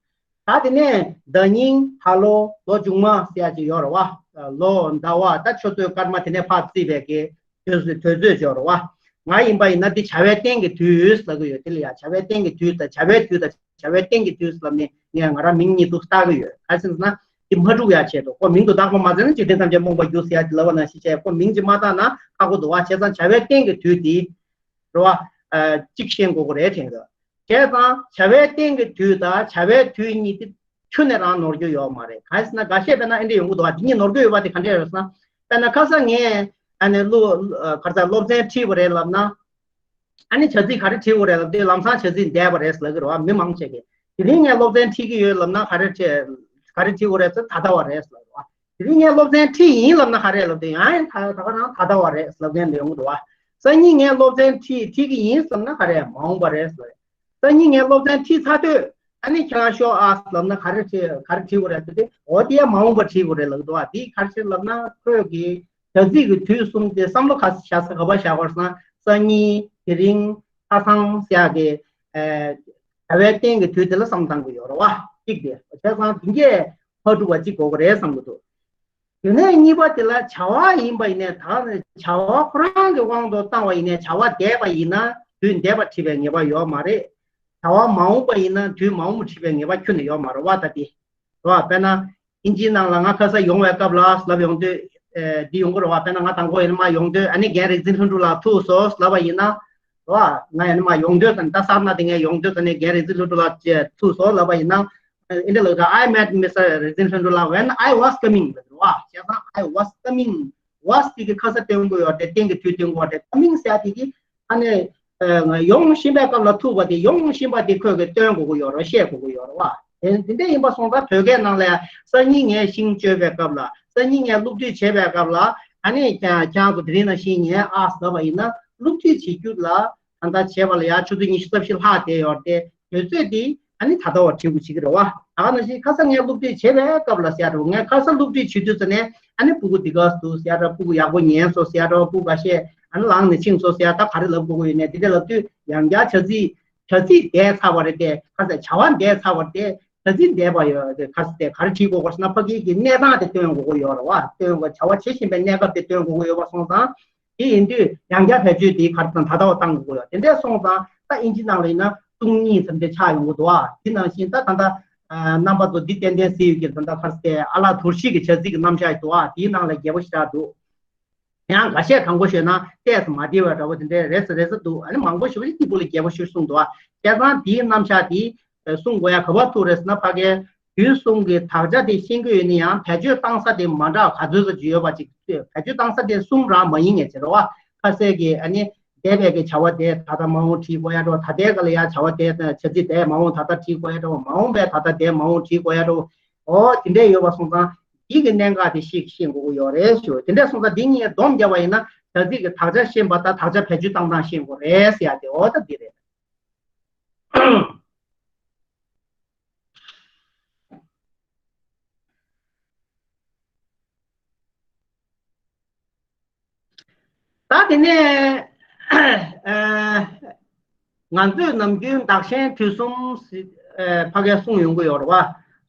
ད་དེ་ནས་ཟླ་ཉིན་ཧ་ལོ་ལོ་མཇུག་མ་ཟེར་ཡ་ཅིག་ཡོད་རེད་བ། ལོ་ཟླ་བ། ད་ཆུ་ཚོད་སྐར་མ་དེ་ནས་ཕར་བརྩིས་པའི་གི་དུས་ཚོད་དུས་ཚོད་ཅིག་ཡོད་རེད་བ། ང་ཡིན་པ་ཡིན་ན་འདི་བྱ་བའི་རྟེན་གྱི་དུས་ལབ་ཀྱི་ཡོད། དེ་ལ་ཡ་བྱ་བའི་རྟེན་གྱི་དུས་དང་བྱ་བའི་དུས་དང་བྱ་བའི་རྟེན་གྱི་དུས་ལབ་ནས་ངས་ང་རང་མིང་གཉིས་འདུག་བཏགས་ཀྱི་ཡོད། ག་རེ་ཟེར་ན་འདི་མ་འཁྲུག་ཡ་ཆེད་དུ། ཁོ་མིང་དུ་བཏགས་པ་མ་ཟད་ན་འཇིག་རྟེན་ཐམས་ཅད་རྨོངས་པར་འགྱུར་ཟེར་ཡ་འདི་ལབ་པ་ནང་བཞིན་བྱས། ཁོ་མིང་ཅིག་མ་བཏགས་ན་ཧ་གོ་འདུག་བ། བྱས་ཙང་བྱ་བའི་རྟེན་གྱི་དུས་འདི། རེད་བ། ཨ། གཅིག་ཤེས་དགོས་ཀྱི་རེད་དྲན་གི། བྱས་ཙང་བྱ་བའི་རྟེན་གྱི་དུས་དང་བྱ་བའི་དུས་གཉིས་དེ་ཁྱོན་ནས་རང་ནོར་རྒྱུ་ཡོད་མ་རེད། གང་ཡིན་ཟེར་ན་འགའ་ཤས་དཔེར་ན་ཨེ་འདྲ་ཡོང་གི་འདུག་བ། དེ་གཉིས་ནོར་གྱི་ཡོད་པ་དེ་ག་འདྲས་རེད་ཟེར་ན། དཔེར་ན་ཁ་སང་ངས་ཨ་ནི་སློབ་ག་རེ་ཟེར་སློབ་ཚན་ཁྲིད་དགོས་རེད་ལབ་ན། ཨ་ནི་བྱ་ཚིག་ག་རེ་ཁྲིད་དགོས་རེད་ལབ་དུས་ལམ་སང་བྱ་ཚིག་འདས་པ་རེད་ལབ་ཀྱི་རེད་བ། མི་མང་ཆེ་གིས། དེ་རིང་ངས་སློབ་ཚན་ཁྲིད་ཀྱི་ཡོད་ལབ་ན་ག་རེ་ཁྲིད་ག་རེ་ཁྲིད་དགོས་རེད་ཟེར། ད་ལྟ་བ་རེད་ལབ་རེད་བ། དེ་རིང་ངས་སློབ་ཚན་ཁྲིད་ཡིན་ལབ་ན་ག་རེ་ལབ་དུས་ཡང་ཡང་ད་ད་ག་རང་ད་ལྟ་བ་རེད་ལབ་མཁན་ཡོང་གི་འདུག་བ། སང་ཉིན་ངས་སློབ་ཚན་ཁྲིད་ཁྲིད་ཀྱི་ཡིན་བསམ་ན་ག་རེ་མ་འོངས་པ་རེད་ཟེར། སང་ཉིན་ངས་སློབ་ཚན་ཁྲིད་ཚར་དུས་ཨ་ནི་ཁྱེད་རང་ཤོག་ཨ་ལབ་ན་ག་རེ་ཁྲིད་ག་རེ་ཁྲིད་དགོས་རེད་ཟེར་དུས། འོ་དེ་ཡང་མ་འོངས་པ་ཁྲིད་དགོས་རེད་ལབ་འདུག་བ། དེ་ག་རེ་ལབ་ན་ཁོས་ཀྱི་བྱ་ཚིག་གི་དུས་གསུམ་དེ་བསམ་བློ་ག་ས་བཞག་ས་ག་པར་བཞག་དགོས་ཟེར་ན། སང་ཉིན། དེ་རིང་། ཁ་སང་ཟེར་ཡག་གི་ཨ་བྱ་བའི་རྟེན་གྱི་དུས་དེ་ལ་བསམ་བློ་བཏང་དགོས་ཡོད་རེད་བ། གཅིག་དེ། བྱས་ཙང་དེ་གས་མ་འགྲུབ་པ་གཅིག་དགོས་ཀྱི་རེད་བསམ་གྱི་འདུག་དེ་ནས་གཉིས་པ་དེ་ལ་བྱ་བ་ཡིན་པ་ཡིན་ནའི་ད་བྱ་བ་ཁོ་རང་གི་དབང་དུ་བཏང་བ་ཡིན་ནའི་བྱ་བ་འདས་པ་ཡིན་ན་དུས་འདས་པ་བྲིས་པའི་ངེས་པ་ཡོད་མ་རེད། བྱ་བ་མ་འོངས་པ་ཡིན་ན་དུས་མ་འོངས་པ་བྲིས་པའི་ངེས་པ་ཁྱོན་ནས་ཡོད་མ་རེད་བ། ད་དེ་རེད་བ། དཔེར་ན། ཨིན་ཇིའི་ནང་ལ་ང་ཁ་སང་ཡོང་བའི་སྐབས་ལ་ལབ་ཡོང་དུས། ཨེ། འདི་ཡོང་གི་རེད་བ། དཔེར་ན་ང་དང་པོ་ཡིན་ན་མ་ཡོང་དུས་ཨ་ནི་རྒན་རིག་འཛིན་ལྷུན་གྲུབ་ལགས་ཐུག་སོང་ལབ་པ་ཡིན་ན། རེད་བ། ང་ཡིན་ན་མ་ཡོང་དུས་ཙམ་ད་སར་ན་དེ་ངས་ཡོང་དུས་ཙམ་ནས་རྒན་རིག་འཛིན་ལྷུན་གྲུབ་ལགས་ཐུག་སོང་ལབ་པ་ཡིན་ན། ཨེ། འདི་ལ་ད། I met Mister Rizin Lhundrula when I was coming. རེད་བ། བྱས་ཙང་I was coming. Was དེ་གི་ཁ་ས་སྟོན་གྱི་ཡོད་རེད། རྟེན་གྱི་དུས་སྟོན་གྱི་ཡོད་རེད། Coming ཟེར་དེ་གི་ཨ་ནི། ཨ། ཡོང་བཞིན་པའི་སྐབས་ལ་ཐུག་པ་དེ་ཡོང་བཞིན་པ་དེ་ཁོས་གི་སྟོན་དགོས་ཀྱི་ཡོད་རེད། བཤད་དགོས་ཀྱི་ཡོད་རེད་བ། དེ་དེ་འདྲ་ཡིན་པ་སོང་ཙང་བོད་སྐད་ནང་ལ་སང་ཉིན་ངས་ཤིང་གཅོད་པའི་སྐབས་ལ། སང་ཉིན་ངས་སློབ་ཁྲིད་བྱེད་པའི་སྐབས་ལ། ཨ་ནི་ཁྱེད་ཁྱེད་རང་ཚོ་དེ་རིང་ནང་བཞིན་ངས་ཨ་ཟེར་བ་ཡིན་ན། སློབ་ཁྲིད་བྱེད་རྒྱུ་ལ་ད་ལྟ་བྱས་པ་ལ་ཡ་ཆུ་ཚོད་ཉི་ཤུ་རྩ་བཞི་ལྷག་བསྡད་ཡོད་རེད་དེ། དུས་ཚོད་འདི་ཨ་ནི་ད་ལྟ་བ་བྲིས་དགོས་བྱེད་ཀྱི་རེད་བ། ད་ག་ནང་བཞིན་ཁ་སང་ངས་སློབ་ཁྲིད་བྱེད་པའི་སྐབས་ལ་ཟེར་ཡ་འདྲ་བོ། ངས་ཁ་སང་སློབ་ཁྲིད་བྱེད་དུས་ཙམ་ནས་ཨ་ནི་སྤུ་གུ་འདི་ག་འདུག་ཟེར་ཡ་འདྲ་བོ། སྤུ་གུ་ཡག་པོ་ཉལ་སོང་ཟེར་ཡ་འདྲ་བོ། སྤུ་གུ་ཁ་ཤས་ཨ་ནི་ལངས་ནས་ཕྱིན་སོང་ཟེར་ཡ། ད་ག་རེ་ལབ་དགོས་ཀྱི་ཡོད་ནས་དེ་འདྲ་ལབ་དུས། ཡང་བསྐྱར་བྱ་ཚིག་བྱ་ཚིག་འདས་ཚར་བ་རེད་དེ། ཁ་སང་བྱ་བ་འདས་ཚར་བ་རེད་དེ། བྱ་ཚིག་འདས་པ་ཡོད་དེ། ཁ་སང་དེ་ག་རེ་བྲིས་དགོས་ཀྱི་ཟེར་ན། ཕ་གི་གི་གནས་སྟངས་དེ་སྟོན་དགོས་ཀྱི་ཡོད་རེད་བ། སྟོན་དགོས། བྱ་བ་བྱེད་བཞིན་པའི་གནས་སྐབས་དེ་སྟོན་དགོས་ཀྱི་ཡོད་པ་སོང་ཙང་། དེ་ཡིན་དུས་ཡང་བསྐྱར་བེད་སྤྱོད་དེ་ག་རེ་དང་ད་ལྟ་བ་བཏང་དགོས་ཀྱི་ཡོད། དེ་འདྲས་སོང་ཙང་ད་ཨིན་ཇི་ནང་ལ་ཡིན་ན་སྟོང་ཉིད་ཙམ་དེ་ཆགས་ཡོང་གི་འདུག་ཨ། དེ་ནང་བཞིན་ད་ད་ལྟ་རྣམ་པ་ཚོ་འདི་ཏན་ཏན་གཟིགས་ཡོད་ཀྱི། ད་ལྟ་ག་རེ་ཟེར། ཨ་ལ་དོར་ཞི་གི་བྱ་ཚིག་གི་རྣམ་གཞག་འདུག་ཨ། དེའི་ནང་ལ་རྒྱས་པོ་ཞེ་དྲག་འདུག་ཡང་འགའ་ཤས་དྲང་པོ་ཤོད་ན་ཏོག་ཙམ་མ་བདེ་བ་འདྲ་བོ་དེ་འདྲས་རེ་ས་རེ་ས་འདུག་ཨ་ནི་མང་པོ་ཞེ་པོ་ཅིག་སྐྱིད་པོ་ལ་རྒྱས་པོ་ཞིག་གསུངས་འདུག་ཨ། བྱས་ཙང་དེའི་རྣམ་གཞག་དེ་གསུང་དགོས་ཡ་ག་པར་ཐུག་རེད་ཟེར་ན། ཕ་གིའི་དུས་གསུམ་གྱི་དག་ཆ་དེ་ཤེས་ཀྱི་ཡོད་ན་ཡང་བེད་སྤྱོད་བཏང་ས་དེ་མ་འདྲ་ག་ཚོད་ཙམ་ཅིག་ཡོད་པ་ཅིག་བེད་སྤྱོད་བཏང་ས་དེ་གསུམ་རང་མ་ཡིན་ངེས་ཅིག་རེད་བ། ཁ་གསལ་གྱི་ཨ་ནི་འདས་པའི་གི་བྱ་བ་དེ་ད་ལྟ་མ་འོངས་བྲིས་དགོས་ཡ་འདྲ་བོ། ད་ལྟའི་སྐབས་ལ་ཡ་བྱ་བ་དེ་བྱ་ཚིག་དེ་མ་འོངས་ད་ལྟ་བྲིས་དགོས་ཡ་འདྲ་བོ། མ་འོངས་པའི་ད་ལྟ་དེ་མ་འོངས་བྲིས་དགོས་ཡ་འདྲ་བོ། འོ་དེ་འདྲས་ཡོད་པ་སོང་ཙང་འདི་གི་གནད་འགག་དེ་ཤེས་ཤེས་དགོས་ཀྱི་ཡོད་རེད་ཞུ། དེ་འདྲས་སོང་ཙང་འདི་གཉིས་སྡོམ་བརྒྱབ་པ་ཡིན་ན་བྱ་ཚིག་གི་དག་ཆ་ཤེས་པ་དང་དག་ཆ་བེད་སྤྱོད་བཏང་སྟངས་ཤེས་དགོས་རེད་ཟེར་ཡ་དེ། འོ་ད་འདི་རེད། ད་དེ་ནས་ཨ་ང་ཚོས་ནམ་རྒྱུན་བདག་གཞན་དུས་གསུམ་ཟེར་ཨ་ཕ་གིར་གསུངས་ཡོང་གི་ཡོད་རེད་བ།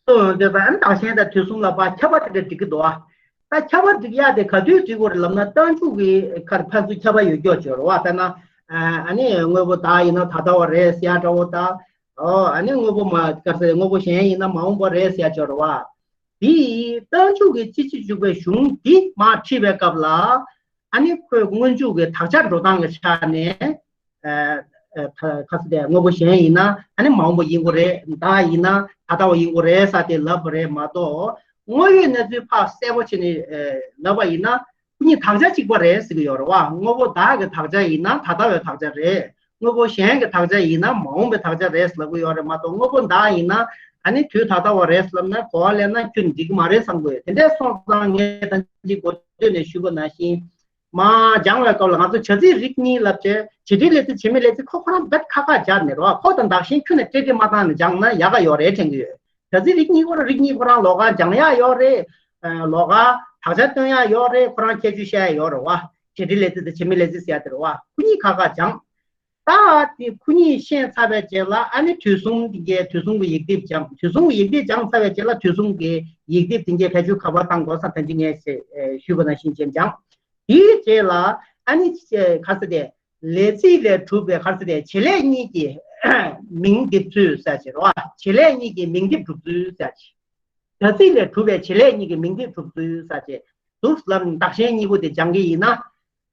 གསུངས་ཡོང་དུས་ད་ཨ་ནི་བདག་གཞན་དང་དུས་གསུམ་ལ་ཕར་ཁྱབ་པ་དེ་འདྲ་འགྲིག་གི་འདུག་བ། ད་ཁྱབ་པ་འགྲིག་ཡག་དེ་ག་དུས་འགྲིག་དགོས་རེད་ལབ་ན། རྟགས་འཇུག་གི་ཁར་ཕན་ཚུན་ཁྱབ་པ་ཡོད་རྒྱུ་ཅིག་ཡོད་རེད་བ། དཔེར་ན་ཨ་ནི་དངོས་པོ་བདག་ཡིན་ན་ད་ལྟ་བ་རེད་ཟེར་ཡ་འདྲ་བོ་དང་། ཨོ་ཨ་ནི་དངོས་པོ་མ་ག་ཟེར། དངོས་པོ་གཞན་ཡིན་ན་མ་འོངས་པ་རེད་ཟེར་ཡ་ཅིག་ཡོད་རེད་བ། དེ་ཡི་རྟགས་འཇུག་གི་སྤྱི་སྤྱི་འཇུག་པའི་གཞུང་འདི་མར་ཁྲིད་པའི་སྐབས་ལ། ཨ་ནི་ཁོས་སྔོན་འཇུག་གི་དག་ཆ་འགྲོ་སྟངས་ཀྱི་ཆ་ནས། ཨ་ཨ་ཁ་ཁ་ཟེར་དེ་དངོས་པོ་གཞན་ཡིན་ན་ཨ་ནི་མ་འོངས་པ་ཡིན་དགོས་རེད། བདག་ཡིན་ན་ད་ལྟ་བ་ཡིན་དགོས་རེད་ཟེར་དེ་ལབ་པ་རེད་མ་གཏོགས། དངོས་ཡོད་གནས་ཚུལ་ཕར་གསལ་པོ་བྱས་ནས་ཨ་ལབ་པ་ཡིན་ན། ཁོ་གཉིས་དག་ཆ་གཅིག་པ་རེད་ཟེར་གྱི་ཡོད་རེད་བ། དངོས་པོ་བདག་གི་དག་ཆ་ཡིན་ན་ད་ལྟ་བའི་དག་ཆ་རེད། དངོས་པོ་གཞན་གྱི་དག་ཆ་ཡིན་ན་མ་འོངས་པའི་དག་ཆ་རེད་ལབ་ཀྱི་ཡོད་རེད་མ་གཏོགས། དངོས་པོ་བདག་ཡིན་ན་ཨ་ནི་དུས་ད་ལྟ་བ་རེད་ལབ་ན་གོ་བ་ལེན་ན་ཁྱོན་འགྲིག་གི་མ་རེད་བསམ་གྱི་ཡོད། དེ་འདྲས་སོང་ཙང་ངས་ད་ཅི་འགོ་སྟོད་ནས་ཞུས་པ་ནང་བཞིན། མར་སྦྱང་བའི་སྐབས་ལ་ང་ཚོ་བྱ་ཚིག་རིགས་གཉིས་ལབ་བྱས། བྱེད་འབྲེལ་ལས་ཚིག་བྱེད་མེད་ལས་ཚིག་ཁོ་ཁོ་རང་རྦད་ཁག་ཁག་སྦྱར་ནས་རེད་བ། ཁོ་དང་བདག་གཞན་ཁྱོན་ནས་འབྲེལ་འདྲིས་མ་བཏང་ནས་སྦྱངས་ན་ཡག་ག་ཡོད་རེད་དྲན་གྱི་ཡོད། བྱ་ཚིག་རིགས་གཉིས་ཁོ་རང་རིགས་གཉིས་ཁོ་རང་ལོགས་ཀ་སྦྱང་ཡག་ཡོད་རེད། ཨ་ལོགས་ཀ་དག་ཆ་སྟོན་ཡག་ཡོད་རེད། ཁོ་རང་ཁྱད་ཆོས་བཤད་ཡག་ཡོད་རེད་བ། བྱེད་འབྲེལ་ལས་ཚིག་དང་བྱེད་མེད་ལས་ཚིག་ཟེར་ཡག་དེ་རེད་བ། ཁོ་གཉིས་ཁག་ཁག་སྦྱངས། ད་དེ་ཁོ་གཉིས་ཤེས་ཚར་བའི་རྗེས་ལ་ཨ་ནི་དུས་གསུམ་དེ་གའི་དུས་གསུམ་གྱི་ཡིག་སྡེབ་སྦྱངས། དུས་གསུམ་གྱི་ཡིག་སྡེབ་སྦྱངས་ཚར་བའི་རྗེས་ལ་དུས་གསུམ་གྱི་ཡིག་སྡེབ་དེ་གའི་བེད་སྤྱོད་ག་པར་བཏང་དགོས་ས་ད་ཅི་ངས་ཞུས་པ་ནང་བཞིན་བྱས་སྦྱངས། དེའི་རྗེས་ལ་ཨ་ནི་ག་ཟེར་དེ། ལས་ཚིག་ལས་གྲུབ་པའི་ག་ཟེར་དེ། བྱེད་ལས་གཉིས་ཀྱི་མིང་འདེབས་ཚུལ་ཟེར་ཅིག་རེད་བ། བྱེད་ལས་གཉིས་ཀྱི་མིང་འདེབས་གྲུབ་ཚུལ་ཟེར་ཅིག་བྱ་ཚིག་ལས་གྲུབ་པའི་བྱེད་ལས་གཉིས་ཀྱི་མིང་འདེབས་གྲུབ་ཚུལ་ཟེར་ཅིག་འདུག་ལབ་ནས་བདག་གཞན་གཉིས་པོ་དེ་སྦྱང་གི་ཡིན་ན།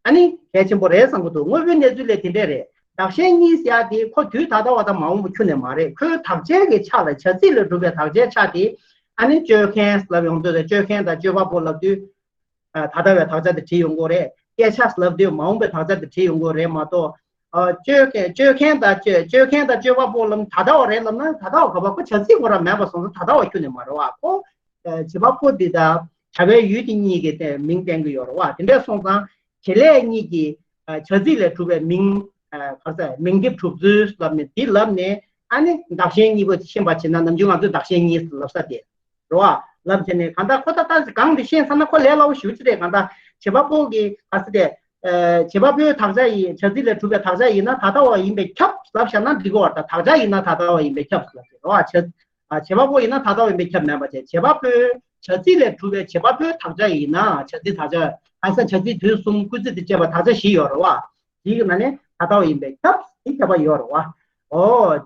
ཨ་ནི་གལ་ཆེན་པོ་རེད་བསམ་གྱི་འདུག་དངོས་པོའི་གནས་ཚུལ་ལས་དེ་འདྲས་རེད། བདག་གཞན་གཉིས་ཟེར་ཡག་དེ་ཁོ་དུས་ད་ལྟ་བ་དང་མ་འོངས་པ་ཁྱོན་ནས་མ་རེད། ཁོའི་དག་ཆའི་གི་ཆ་ལ། བྱ་ཚིག་ལས་གྲུབ་པའི་དག་ཆའི་ཆ་དེ། ཨ་ནི་སྤྱོད་མཁན་ལབ་ཡོང་དུས་སྤྱོད་མཁན་དང་སྤྱོད་པ་པོ་ལབ་དུས། ཨ་ད་ལྟ་བའི་དག་ཆ་དེ་བྲིས་ཡོང་གི་རེད། སྐད་ཆ་ལབ་དུས་མ་འོངས་པའི་དག་ཆ་དེ་བྲིས་ཡོང་གི་རེད་མ་གཏོགས། ཨ་སྤྱོད་མཁན་སྤྱོད་མཁན་དང་སྤྱོད་སྤྱོད་མཁན་དང་སྤྱོད་པ་པོ་ལབ་ན་ད་ལྟ་བ་རེད་ལབ་ན་ད་ལྟ་བ་ག་པར། ཁོ་བྱ་ཚིག་ཁོ་རང་མེད་པ་སོང་ཙང་ད་ལྟ་བ་ཁྱོན་ནས་མ་རེད་བ། ཁོ་ཨ་བྱེད་པ་པོ་དེ་དང་བྱ་བའི་ཡུལ་དེ་གཉིས་ཀྱི་དེ་མིང་བསྟན་གྱི་ཡོད་རེད་བ། དེ་འདྲས་སོང་ཙང་བྱེད་ལས་གཉིས་ཀྱི་ བྱ་ཚིག་ལས་གྲུབ་པའི་མིང་། ག་རེ་ཟེར། མིང་དེ་གྲུབ་ཚུལ་ལབ་ནས་འདི་ལབ་ནས། ཨ་ནི་བདག་གཞན་གཉིས་པོ་ཤེས་པ་བྱས་ན། ནམ་རྒྱུན་ང་ཚོས་བདག་གཞན་གཉིས་ལབ་ས་དེ་རེད་བ། ལབ་བྱས་ནས་གང་ལྟར་ཁོ་ད་ལྟ་གང་དེ་ཤེས་ཚར་ན་ཁོ་ལས་སླ་བོ་ཞེ་པོ་ཅིག་རེད། གང་ལྟར་བྱེད་པ་པོ་གི་ག་རེ་ཟེར་དེ། བྱེད་པ་པོའི་དག་ཆ་ཡིན། བྱ་ཚིག་ལས་གྲུབ་པའི་དག་ཆ་ཡིན་ན་ད་ལྟ་བ་ཡིན་པས་ཁྱབ་ལབ་བཞག་ན་འགྲིག་གི་རེད་བ། ད་དག་ཆ་ཡིན་ན་ད་ལྟ་བ་ཡིན་པས་ཁྱབ་ལབ་ཀྱི་རེད་བ། བྱ། བྱེད་པ་པོ་ཡིན་ན་ད་ལྟ་བ་ཡིན་པས་ཁྱབ་མེད་པ་བྱས། བྱེད་པ་པོའི། བྱ་ཚིག་ལས་གྲུབ་པའི་བྱེད་པ་པོའི་དག་ཆ་ཡིན་ན། བྱ་ཚིག་དག་ཆ། ཨ་ས། བྱ་ཚིག་དུས་གསུམ། སྐུལ་ཚིག་དེ་བཅས་པ་དག་ཆ་བཞི་ཡོད་རེད་བ། དེའི་ནང་ནས་ད་ལྟ་བ་ཡིན་པས་ཁྱབ། དེ་ཁྱབ་པ་ཡོད་རེད་བ། ཨོ།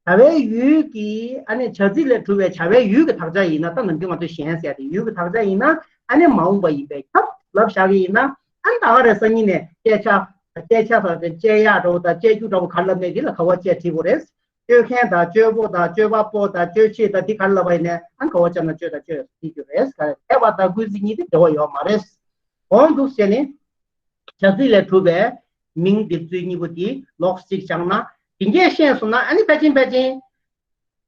བྱ་བའི་ཡུལ་གྱི། ཨ་ནི་བྱ་ཚིག་ལས་གྲུབ་པའི་བྱ་བའི་ཡུལ་གྱི་དག་ཆ་ཡིན་ན། ད་ནམ་རྒྱུན་ང་ཚོས་གཞན་ཟེར་ཏེ། ཡུལ་གྱི་དག་ཆ་ཡིན་ན། ཨ་ནི་མ་འོངས་པ་ཡིན་པས་ཁྱབ་ལབ་བཞག་གི་ཡིན་ན། ཨ་ནི་ད་ག་རེ་སང་ཉིན་ནས་བསྐྱལ་བྱ། བསྐྱལ་བྱ་ཟེར་ཏེ་བསྐྱལ་ཡག་འདྲ་བོ་དང་བསྐྱལ་རྒྱུ་འདྲ་བོ་ག་རེ་ལབ་ནས་དེ་ལ་ག་བ་བཅས་བྲིས་དགོས་རེད། སྤྱོད་མཁན་དང་སྤྱོད་པོ་དང་སྤྱོད་པ་པོ་དང་སྤྱོད་བྱེད་དང་དེ་ག་རེ་ལབ་པ་ཡིན་ནའི། ཨ་ནི་ག་བ་བཅས་ན་སྤྱོད་དང་སྤྱོད་བྲིས་རྒྱུ་རེད། གལ་ཏེ་བྱ་བ་དང་སྐུལ་ཚིག་གཉིས་དེ་འབྲེལ་བ་ཡོད་མ་རེད། འོ་འདུག་བྱས་ནས། བྱ་ཚིག་ལས་གྲུབ་པའི་མིང་འདི་ཚོ་གཉིས་པོ་དེ་ལོགས་གཅིག་བཞག་ན། དེ་འདྲ་བཤད་སོང་ན། ཨ་ནི་ཕལ་ཆེར་ཕལ་ཆེར།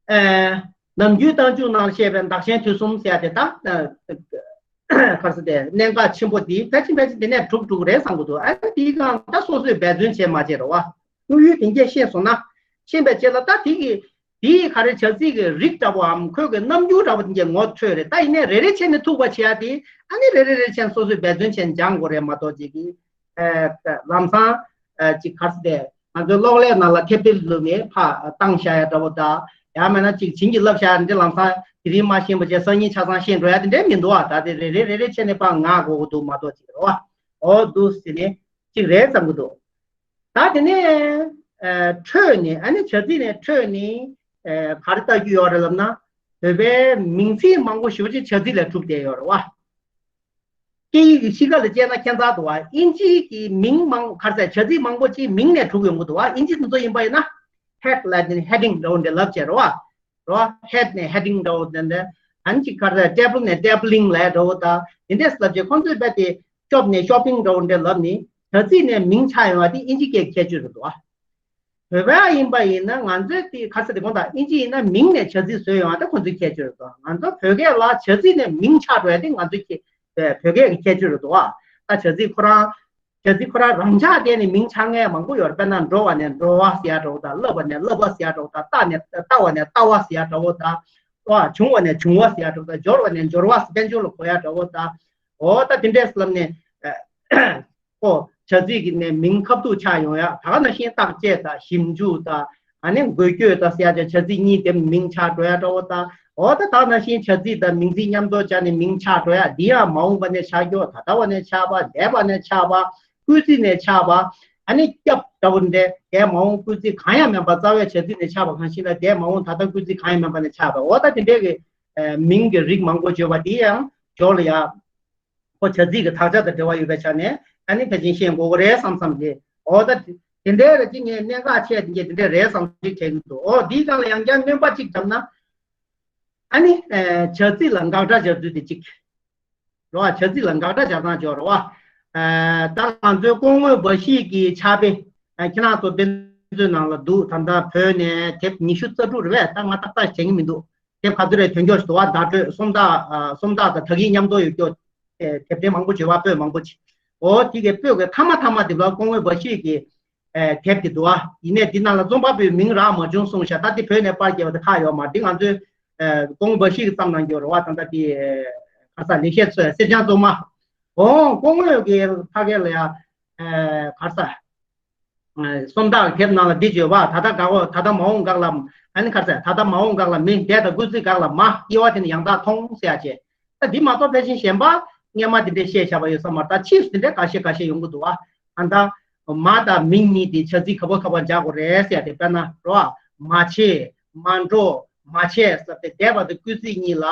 ཨ། ནམ་རྒྱུན་རྟགས་འཇུག་ནང་བཤད་པའི་བདག་གཞན་དུས་གསུམ་ཟེར་ཡ་དེ་ད། ཨ། ག་རེ་ཟེར་དེ། གནད་འགག་ཆེན་པོ་དེ་ཕལ་ཆེར་ཕལ་ཆེར་དེ་ནས་གྲུབ་འགྲོ་གི་རེད་བསམ་གྱི་འདུག་ཨ་ནི་དེའི་སྒང་ད་སོ་སོས་འབད་བརྩོན་བྱས་མ་བྱས་རེད་བ། དངོས་ཡོད་དེ་འདྲ་བཤད་སོང་ན། ཤེས་པའི་ཆེད་ལ་ད་དེ་གི། དེའི་ག་རེ། བྱ་ཚིག་གི་རིགས་འདྲ་བོའམ་ཁོའི་གི་རྣམ་འགྱུར་འདྲ་བོ་དེ་འདྲ་ངོ་འཕྲོད་རེད། ད་ཡིན་ནའི་རེ་རེ་བྱས་ནས་ཐུག་པ་བྱེད་ཡ་དེ། ཨ་ནི་རེ་རེ་རེ་བྱས་ནས་སོ་སོས་འབད་བརྩོན་བྱས་ནས་སྦྱང་དགོས་རེད་མ་གཏོགས་ཅིག་གི། ཨ། ལམ་སང་། ཨ། ཅིག་ག་རེ་ཟེར་དེ། ང་ཚོའི་གློག་ཀླད་ནང་ལ་ཐེབས་དེབ་བླུགས་ནས་ཕར་བཏང་བཞག་ཡ་འདྲ་བོ་དང་། ཡང་མིན་ན་ཅིག་བྱིན་གྱིས་བརླབས་བཞག་ཡ་འདི་ལམ་སང་དེ་རིང་མ་ཤེས་པ་བྱས་སང་ཉིན་ཆ་ཚང་ཤེས་འགྲོ་ཡ་དེ་འདྲ་མི་འདུག་བ། ད་དེ་རེ་རེ་རེ་རེ་བྱས་ནས་ཕར་ངག་དགོས་ཀྱི་འདུག་མ་གཏོགས་ཅིག་རེད་བ། འོ་འདུག་ཟེར་ནས་ཅིག་རེད་བསམ་གྱི་འདུག་ད་དེ་ནས། ཨ། འཕྲོས་ནས། ཨ་ནི་བྱ་ཚིག་ནས་འཕྲོས་ནས། ཨ། ག་རེ་ལྟ་རྒྱུ་ཡོད་རེད་ལབ་ན། བོད་པའི་མིང་ཚིག་མང་པོ་ཞེ་པོ་ཅིག་བྱ་ཚིག་ལས་གྲུབ་བསྡད་ཡོད་རེད་བ། སྐད་ཡིག་གི་གཤིས་ཀ་ལ་དཔྱད་ན་ཁྱད་མཚར་འདུག་བ། དབྱིན་ཇིའི་གི་མིང་མང་། ག་རེ་ཟེར། བྱ་ཚིག་མང་པོ་ཅིག་མིང་ནས་གྲུབ་ཡོང་གི་འདུག་བ། དབྱིན་ཇི་དེ་ཚོ་ཡིན་པ་ཡིན་ན། ཧེཌ་ལབ་དེ་ནི་ཧེ་ཌིང་འདྲ་བོ་འདྲ་ལབ་བྱས་རེད་བ། རེད་བ། ཧེཌ་ནས་ཧེ་ཌིང་འདྲ་བོ་དེ་འདྲ། ཨ་ནི་ཅིག་ག་རེ་ཟེར། ཊེ་བལ་ནས་ཊེ་བལ་ལིང་ལབ་འདྲ་བོ་དང་དེ་འདྲས་ལབ་བྱས། ཁོང་ཚོས་རྦད་དེ་ཤོབ་ནས་ཤོ་པིང་འདྲ་བོ་འདྲ་ལབ་ནས། བྱ་ཚིག་ནས་མིང་ཆགས་ཡོང་བ་དེ་དབྱིན་ཇི་སྐད་ཀྱི་ཁྱད་ཆོས་རེད་འདུག་བ། བོད་པ་ཡིན་པ་ཡིན་ན་ང་ཚོས་དེ་ག་རེ་ཟེར་དེ། དགོངས་དག་དབྱིན་ཇི་ཡིན་ན་མིང་ནས་བྱ་ཚིག་བཟོས་ཡོང་བ་དེ་ཁོང་ཚོའི་ཁྱད་ཆོས་རེད་འདུག་ང་ཚོ་བོད་སྐད་ལ་བྱ་ཚིག་ནས་མིང་ཆགས་འགྲོ་ཡ་དེ་ང་ཚོའི་ཁྱད། བོད་སྐད་ཀྱི་ཁྱད་ཆོས་རེད་འདུག་བ། ད་བྱ་ཚིག་ཁོ་རང་། བྱ་ཚིག་ཁོ་རང་རང་ཆགས་བསྡད་ནས་མིང་ཆགས་མཁན་མང་པོ་ཡོད་རེད། དཔེར་ན་འགྲོ་བ་ནས་འགྲོ་བ་ཟེར་ཡ་འདྲ་བོ་དང་། བསླབ་པ་ནས་བསླབ་པ་ཟེར་ཡ་འདྲ་བོ་དང་། ལྟ་ནས་ལྟ་བ་ནས་ལྟ་བ་ཟེར་ཡ་འདྲ་བོ་དང་། བྱུང་བ་ནས་འབྱུང་བ་ཟེར་ཡ་འདྲ་བོ་དང་། འབྱོར་བ་ནས་འབྱོར་བ། དཔལ་འབྱོར་ལ་གོ་ཡ་འདྲ་བོ་དང་། འོ་ད་དེ་འདྲས་ལབ་ནས། ཨོ། བྱ་ཚིག་གི་ནས་མིང་ཁ་ཐུག་ཆགས་ཡོང་ཡ། ད་ག་ནང་བཞིན་བརྟག་དཔྱད་དང་ཞིབ་འཇུག་དང་། ཨ་ནི་འགུལ་སྐྱོད་དང་ཟེར་ཡ་ཅིག་བྱ་ཚིག་གཉིས་དེ་མིང་ཆགས་འགྲོ་ཡ་འདྲ་བོ་དང་། འོ་ད་ད་ག་ནང་བཞིན་བྱ་ཚིག་དང་མིང་ཚིག་མཉམ་དུ་སྦྱར་ནས་མིང་ཆགས་འགྲོ་ཡ། འདི་ཡང་མ་འོངས་པ་ནས་ཆགས་རྒྱུ། ད་ལྟ་བ་ནས་ཆགས་པ། འདས་པ་ནས་ཆགས་པ། སྐུལ་ཚིག་ནས་ཆགས་པ། ཨ་ནི་སྐྱབས་འདྲ་བོ་འདྲ། འདས་མ་འོངས་སྐུལ་ཚིག་གང་ཡང་མིན་པ། རྩ་བའི་བྱ་ཚིག་ནས་ཆགས་པ་གང་ཞིག་ལ། འདས་མ་འོངས་ད་ལྟ་སྐུལ་ཚིག་གང་ཡང་མིན་པ་ནས་ཆགས་པ། འོ་ད་དེ་འདྲའི་གི། ཨ། མིང་གི་རིགས་མང་པོ་བརྗོད་པ་དེ་ཡང་སྦྱོར་ལ་ཡ། ཁོ་བྱ་ཚིག་གི་དག་ཆ་དང་འབྲེལ་བ་ཡོད་པའི་ཆ་ནས། ཨ་ནི་ཕལ་ཆེར་ཤེས་དགོས་ཀྱི་རེད་བསམ་བསམ་གྱི། འོ་ད་དེ་འདྲའི་རེད། ཅིག་ངས་གནད་འགག་ཆེ་དེ་འདྲ་རེད་བསམ་ཅིག་དྲན་གྱི་འདུག་འོ་འདིའི་སྒང་ལ་ཡང་བསྐྱར་སྣོན་པ་ཅིག་བརྒྱབ་ན། ཨ་ནི། ཨ། བྱ་ཚིག་ལ་དགག་སྒྲ་སྦྱར་ཚུལ་དེ་གཅིག་རེད་བ། བྱ་ཚིག་ལ་དགག་སྒྲ་སྦྱར་སྟངས་ཅིག་ཡོད་རེད་བ། ཨ། ད་ང་ཚོའི་སྐུ་ངོ་བ་ཤིས་ཀྱི་ཕྱག་དཔེ། ཨ། ཁྱེད་རང་ཚོ་དཔེ་མཛོད་ནང་ལ་འདུག་ད་ལྟ་བོད་ནས་དེབ་ཉི་ཤུ་རྩ་དྲུག་རེད་པས། ད་ང་ཏག་ཏག་དྲན་གྱི་མི་འདུག་དེབ་ག་ཚོད་རེད། དོན་འཁྱོལ་ཞིག་འདུག་བ། བརྡ་སྤྲོད་སུམ་རྟགས། ཨ། སུམ་རྟགས་དང་དག་ཡིག་མཉམ་དུ་ཡོད་རྒྱུ། ཨེ། དེབ་ཕྲེང་མང་པོ་བྱེད་པ། པོད་མང་པོ་ཅིག་འོ་དེ་གའི་པོད་ཀྱི་མཐའ་མ་མཐའ་མ་དེ་ལ་སྐུ་ངོ་བ་ཤིས་ཀྱི། ཨེ། དེབ་དེ་འདུག་བ། ཡིན་ནའི་འདི་ནང་ལ་རྩོམ་པ་པོའི་མིང་རག་མ་བྱུང་གསུངས་ཤག་ད་དེ་བོད་ནས་པར་བརྒྱབ་པ་དེ་ཁག་ཡོད་མ་རེད། འདི་ང་ཚོའི། ཨེ། སྐུ་ངོ་བ་ཤིས་ཀྱིས་བརྩམས་གནང་རྒྱུ་རེད་བ། ད་ལྟ་དེ། ཨེ། ག་རེ་ཟེར། ལེགས་བཤད་ཚོས་གསེར་སྦྱངས་བཙོ་མ། འོ། སྐུ་ངོ་གི་ཕ་གི་ལ་ཡ། ཨེ། ག་རེ་ཟེར། སུམ་རྟགས་དེབ་ནང་ལ་འདི་བརྗོད་པ། ད་ལྟ་འགག་པ། ད་ལྟ་མ་འོངས་འགག་ལ། ཨ་ནི་ག་རེ་ཟེར། ད་ལྟ་མ་འོངས་འགག་ལ་མི། འདས་དང་སྐུལ་ཚིག་འགག་ལ་མ། དབྱེ་བ་དེ་ནི་ཡང་དག་མཐོང་ཟེར་ཡ་བྱས། ད་འདི་མ་གཏོགས་ཕལ་ཆེར་གཞན་པ་སྔོན་མ་དེ་འདྲས་བཤད་བཞག་པ་ཡོད་ས་མ་རེད། ད་ཕྱིས་སུ་དེ་འདྲས་འགའ་ཤས་འགའ་ཤས་ཡོང་གི་འདུག་བ། ཨ། ད་མ་དང་མིང་གཉིས་དེ་བྱ་ཚིག་ག་པར་ག་པར་སྦྱར་དགོས་རེད་ཟེར་ཡ་དེ། དཔེར་ན་རོ། མ་བྱེད། མ་འགྲོ། མ་བྱས་ཟེར་ཏེ་འདས་པ་དང་སྐུལ་ཚིག་གཉིས་ལ།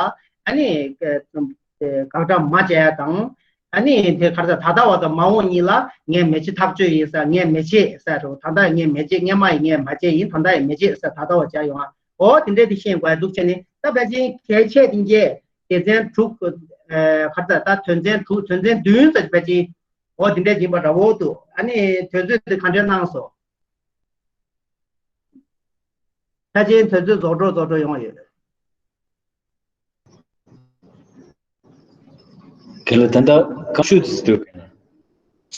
ཨ་ནི། དགག་སྒྲ་མ་སྦྱར་ཡ་དང་། ཨ་ནི་དེ་ག་རེ་ཟེར། ད་ལྟ་བ་དང་མ་འོངས་གཉིས་ལ་ངས་མི་བྱེད་ཐག་གཅོད་ཡིན་ཟེར། ངས་མི་བྱེད་ཟེར་རོ། ད་ལྟ་ངས་མི་བྱེད། སྔོན་མ་ཡི་ངས་མ་བྱས་ཡིན། ད་ལྟ་ཡི་མི་བྱེད་ཟེར། ད་ལྟ་བ་སྦྱར་ཡོང་ཨ། འོ་དེ་འདྲས་དེ་ཤེས་དགོས་ཡ་འདུག་བྱས་ནས། ད་ཕལ་ཆེར་གལ་ཆེ་དེ་འདྲས་སྡེ་ཚན་དྲུག་ཨ། ག་རེ་ཟེར། ད་དོན་ཚན་དྲུག་དོན་ཚན་བདུན་ཙམ་ཕལ་ཆེར། འོ་དེ་འདྲས་ཡིན་པ་འདྲ་བོ་འདུག་ཨ་ནི་དུས་ཚོད་དེ་ག་འདྲས་གནང་སོང་། ཕལ་ཆེར་དུས་ཚོད་རྫོགས་འགྲོ་རྫོགས་འགྲོ་ཡོང་ཡོད། ཁྱེད་ལ་ད་ལྟ་གང་ཞུ་དུས་སུ་འདུག་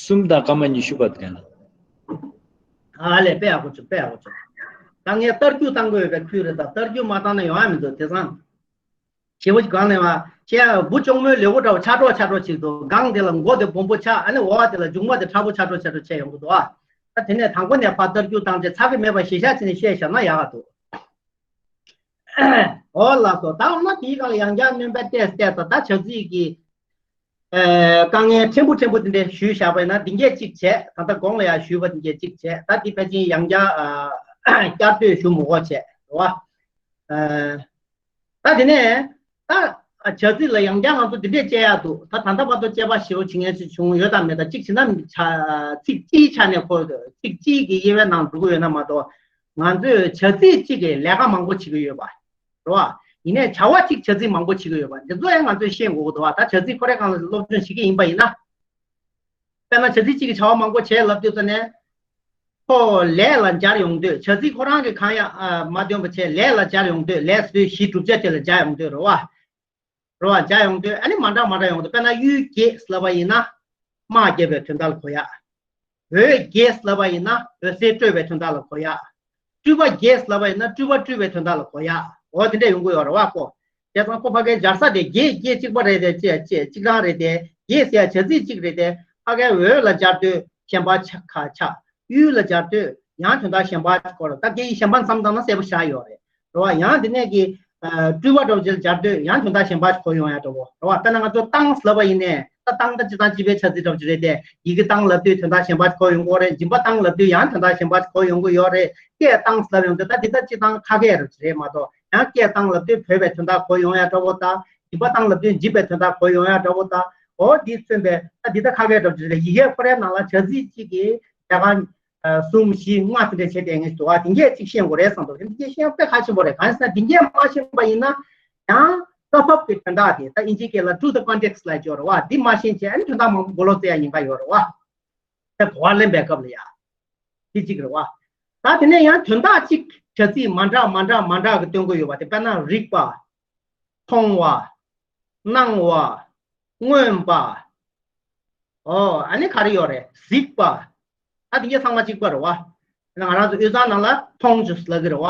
གསུམ་དང་སྐར་མ་ཉི་ཤུ་པ་དེ་ལ། ཨ་ལས། དཔེ་ཡག་པོ་བྱུང་། དཔེ་ཡག་པོ་བྱུང་། ད་ངས་བསྟར་རྒྱུ་བཏང་དགོས་པའི་ཁུལ་རེད། ད་བསྟར་རྒྱུ་མ་བཏང་ན་ཡོང་ཡ་མི་འདུག་དེ་ཙང་། ཞེ་པོ་གང་ལས་བ་ཅེ་འབུ་གཅོང་མོའི་ལེའུ་འདྲ་བོ་ཆག་གྲོགས་ཆག་གྲོགས་བྱེད་འདུག་སྒང་དེ་ལ་མགོ་དེ་སྦོམ་པོ་ཆགས། ཨ་ནི་འོག་དེ་ལ་མཇུག་མ་དེ་ཕྲ་པོ་ཆག་གྲོགས་ཆག་གྲོགས་བྱས་ཡོང་གི་འདུག་ཨ། ད་དེ་ནས་དང་པོ་ནས་ཕར་བསྟར་རྒྱུ་བཏང་བྱས་ཚ་གི་མེད་པ་ཞེ་ཤ་བྱས་ནས་བཤད་བཞག་ན་ཡག་ག་འདུག་འོ་ལགས་སོ། ད་འོ་ན་དེའི་སྒང་ལ་ཡང་བསྐྱར་སྣོན་པ་བལྟས་བལྟས་ཙང་ད་བྱ་ཚིག་གི་ཨ་དཀའ་ངལ་ཕྲན་བུ་ཕྲན་བུ་དེ་འདྲ་ཞུས་བཞག་པ་ཡིན་ན་འདི་འདྲ་གཅིག་བྱས། ད་ལྟ་གོང་ལ་ཡང་ཞུས་པ་འདི་འདྲ་གཅིག་བྱས། ད་འདི་ཕལ་ཆེར་ཡང་བསྐྱར་ཨ་བསྐྱར་ཟློས་ཞུ་མི་དགོས་བྱས་རེད་བ། ཨ་ད་དེ་ནས་ད་བྱ་ཚིག་ལ་ཡང་བསྐྱར་ང་ཚོ་འདི་འདྲ་དཔྱད་ཡག་འདུག་ད་ད་ལྟ་བར་དུ་དཔྱད་པ་ཞེ་པོ་བྱེད་མཁན་ཞིག་བྱུང་ཡོད་དམ་མེད་དམ། གཅིག་བྱས་ན་ཚིག་སྤྱིའི་ཆ་ནས་ཁོ་ཚིག་སྤྱིའི་གི་དབྱེ་བའི་ནང་འགྲོ་གི་ཡོད་ན་མ་གཏོགས། ང་ཚོས་བྱ་ཚིག་གཅིག་གི་ལས་ཀ་མང་པོ་བྱེད་ཀྱི་ཡོད་པ་རེད་བ། ཡིན་ནའི་བྱ་བ་གཅིག་བྱ་ཚིག་མང་པོ་བྱེད་ཀྱི་ཡོད་པ་འདི་ཚོ་ཡང་ང་ཚོས་ཤེས་དགོས་ཀྱི་འདུག་བ། ད་བྱ་ཚིག་ཁོ་རའི་སྒང་ལ་སློབ་སྦྱོང་བྱེད་ཀྱི་ཡིན་པ་ཡིན་ན། དཔེར་ན་བྱ་ཚིག་གཅིག་གི་བྱ་བ་མང་པོ་བྱས་ལབ་དུས་ཙ་ནས། ཁོ་ལས་ལ་སྦྱར་ཡོང་དུས་བྱ་ཚིག་ཁོ་རང་གི་གང་ཡང་ཨ་མ་འདོན་པ་བྱས་ལས་ལ་སྦྱར་ཡོང་དུས་ལས་ཟེར་དུས་གཞི་བསྒྲུབ་བྱ་དེ་ལ་སྦྱར་ཡོང་དུས་རེད་བ། རེད་བ། སྦྱར་ཡོང་དུས་ཨ་ནི་མ་འདྲ་མ་འདྲ་ཡོང་དུས། དཔེར་ན་གཡུལ་འགྱེད་ལབ་པ་ཡིན་ན་དམག་རྒྱབ་པའི་དོན་དག་ལ་གོ་ཡ། འོད་འགྱེད་ལབ་པ་ཡིན་ན་འོད་ཟེར་སྤྲོས་པའི་དོན་དག་ལ་གོ་ཡ། སྤྲུལ་པ་འགྱེད་ལབ་པ་ཡིན་ན་སྤྲུལ་པ་སྤྲུལ་པའི་དོན་དག་ལ་གོ་ཡ། འོ་དེ་འདྲ་ཡོང་གི་ཡོད་རེད་བ་ཁོ། བྱས་ཙང་ཁོ་ཕ་གའི་སྦྱར་ས་དེ་འགྱེད་འགྱེད་གཅིག་པ་རེད་དེ། ཅེས་ཅེས་གཅིག་རང་རེད་དེ། འགྱེད་ཟེར་ཡ་བྱ་ཚིག་གཅིག་རེད་དེ། ཕ་གའི་འོད་ལ་སྦྱར་དུས་གཞན་པ་ཆགས་ཁ་ཆགས། གཡུལ་ལ་སྦྱར་དུས་ཡང་དོན་དག་གཞན་པ་གོ་རེད། ད་སྐད་ཡིག་གཞན་པ་མཚམས་བཏང་ན་གསལ་པོ་ཆགས་ཡོད་རེད། རེད་བ། ཡང་དེ་ནས་ཀྱི་ཨ་སྤྲུལ་པ་འདྲ་བོ་ཅིག་ལ་སྦྱར་དུས་ཡང་དོན་དག་གཞན་པ་གོ་ཡོང་ཡ་འདྲ་བོ་རེད་བ། དཔེར་ན་ང་ཚོ་བཏང་ལབ་པ་ཡིན་ནའི་ད་བཏང་ད་སྤྱིར་བཏང་སྤྱི་པའི་བྱ་ཚིག་འདྲ་བོ་ཅིག་རེད་དེ། ཡི་གེ་བཏང་ལབ་དུས་དོན་དག་གཞན་པ་གོ་ཡོང་གི་ཡོད་རེད། སྦྱིན་པ་བཏང་ལབ་དུས་ཡང་དོན་དག་གཞན་པ་གོ་ཡོང་གི་ཡོད་རེད། སྐད་བཏང་ལབ་ཡོང་དུས་ད་འདི་ད་སྤྱིར་བཏང་ཁ་སྐད་འདྲ་བོ་ཅིག་རེད་མ་གཏོགས། ཡང་སྐད་བཏང་ལབ་དུས་བོས་པའི་དོན་དག་གོ་ཡོང་ཡ་འདྲ་བོ་དང་། སྦྱིན་པ་བཏང་ལབ་དུས་སྦྱིན་པའི་དོན་དག་གོ་ཡོང་ཡ་འདྲ་བོ་དང་། འོ་འདི་མཚོན་པའི་ད་འདི་ད་ཁ་སྐད་འདྲ་བོ་ཅིག་རེད། ཡི་གེ་ཁོ་རའི་ནང་ལ་བྱ་ཚིག་གཅིག་གི་ལས་ཀ་ཨ་གསུམ་བཞི་ལྔ་དེ་འདྲ་བྱས་བསྡད་མཁན་ཞིག་འདུག་བ། དེ་འདྲས་ཅིག་ཤེས་དགོས་རེད་བསམ་འདུག་དེ་འདྲས་ཤེས་ཡ་དཔེ་གལ་ཆེན་པོ་རེད། གང་ཡིན་ཟེར་ན་དེ་འདྲས་མ་ཤེས་པ་ཡིན་ན་ཡང་སྐབས་བབ་ཀྱི་དོན་དག་དེ། ད་དབྱིན་ཇིའི་སྐད་ལ་to the context ལབ་ཀྱི་ཡོད་རེད་བ། འདི་མ་ཤེས་བྱས་ཨ་ནི་དོན་དག་མང་པོ་མགོ་ལོག་རྩེ་ཡ་ཉེན་ཁ་ཡོད་རེད་བ། དེ་གོ་བ་ལེན་པའི་སྐབས་ལ་ཡ། དེ་གཅིག་རེད་བ། ད་དེ་ནས་ཡང་དོན་དག་གཅིག་བྱ་ཚིག་མ་འདྲ་མ་འདྲ་མ་འདྲ་གི་སྟོན་གྱི་ཡོད་པ་དེ། དཔེར་ན་རིག་པ། མཐོང་བ། སྣང་བ། མངོན་པ། ཨོ་ཨ་ནི་ག་རེ་ཡོད་རེད། གཟིགས་པ། ད་དེ་གྱད་ཚང་མ་གཅིག་པ་རེད་བ། ང་རང་ཚོ་དབུས་གཙང་ནང་ལ་མཐོང་ཆུ་ལབ་ཀྱི་རེད་བ།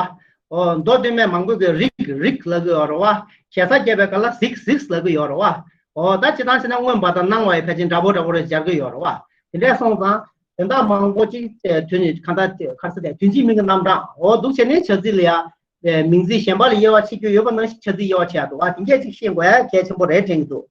ཨོ་མདོ་སྟོད་སྨད་མང་པོ་གིས་རིག་རིག་ལབ་ཀྱི་ཡོད་རེད་བ། ཞེ་ས་བརྒྱབ་པའི་སྐབས་ལ་གཟིགས་གཟིགས་ལབ་ཀྱི་ཡོད་རེད་བ། ཨོ་ད་སྤྱིར་བཏང་བྱས་ན་མངོན་པ་དང་སྣང་བ་ཡི་ཕལ་ཆེར་འདྲ་པོ་འདྲ་པོ་རེ་སྦྱར་གྱི་ཡོད་རེད་བ། དེ་འདྲ་སོང་ཙང་དོན་དག་མང་པོ་ཅིག་དེ་དུས་ནི་གང་ལྟར་ག་རེ་ཟེར་དེ་དོན་གཅིག་མིང་གི་རྣམ་གྲངས། འོ་འདུག་བྱས་ནས་བྱ་ཚིག་ལ་ཡ་མིང་ཚིག་གཞན་པ་ལ་དབྱེ་བ་ཕྱེ་རྒྱུ་ཡོད་པ་ནང་བཞིན་བྱ་ཚིག་དབྱེ་བ་ཕྱེ་ཡ་འདུག་བ། དེ་འདྲས་ཅིག་ཤེས་དགོས་ཡ་གལ་ཆེན་པོ་རེད་དྲན་གྱི་འདུག་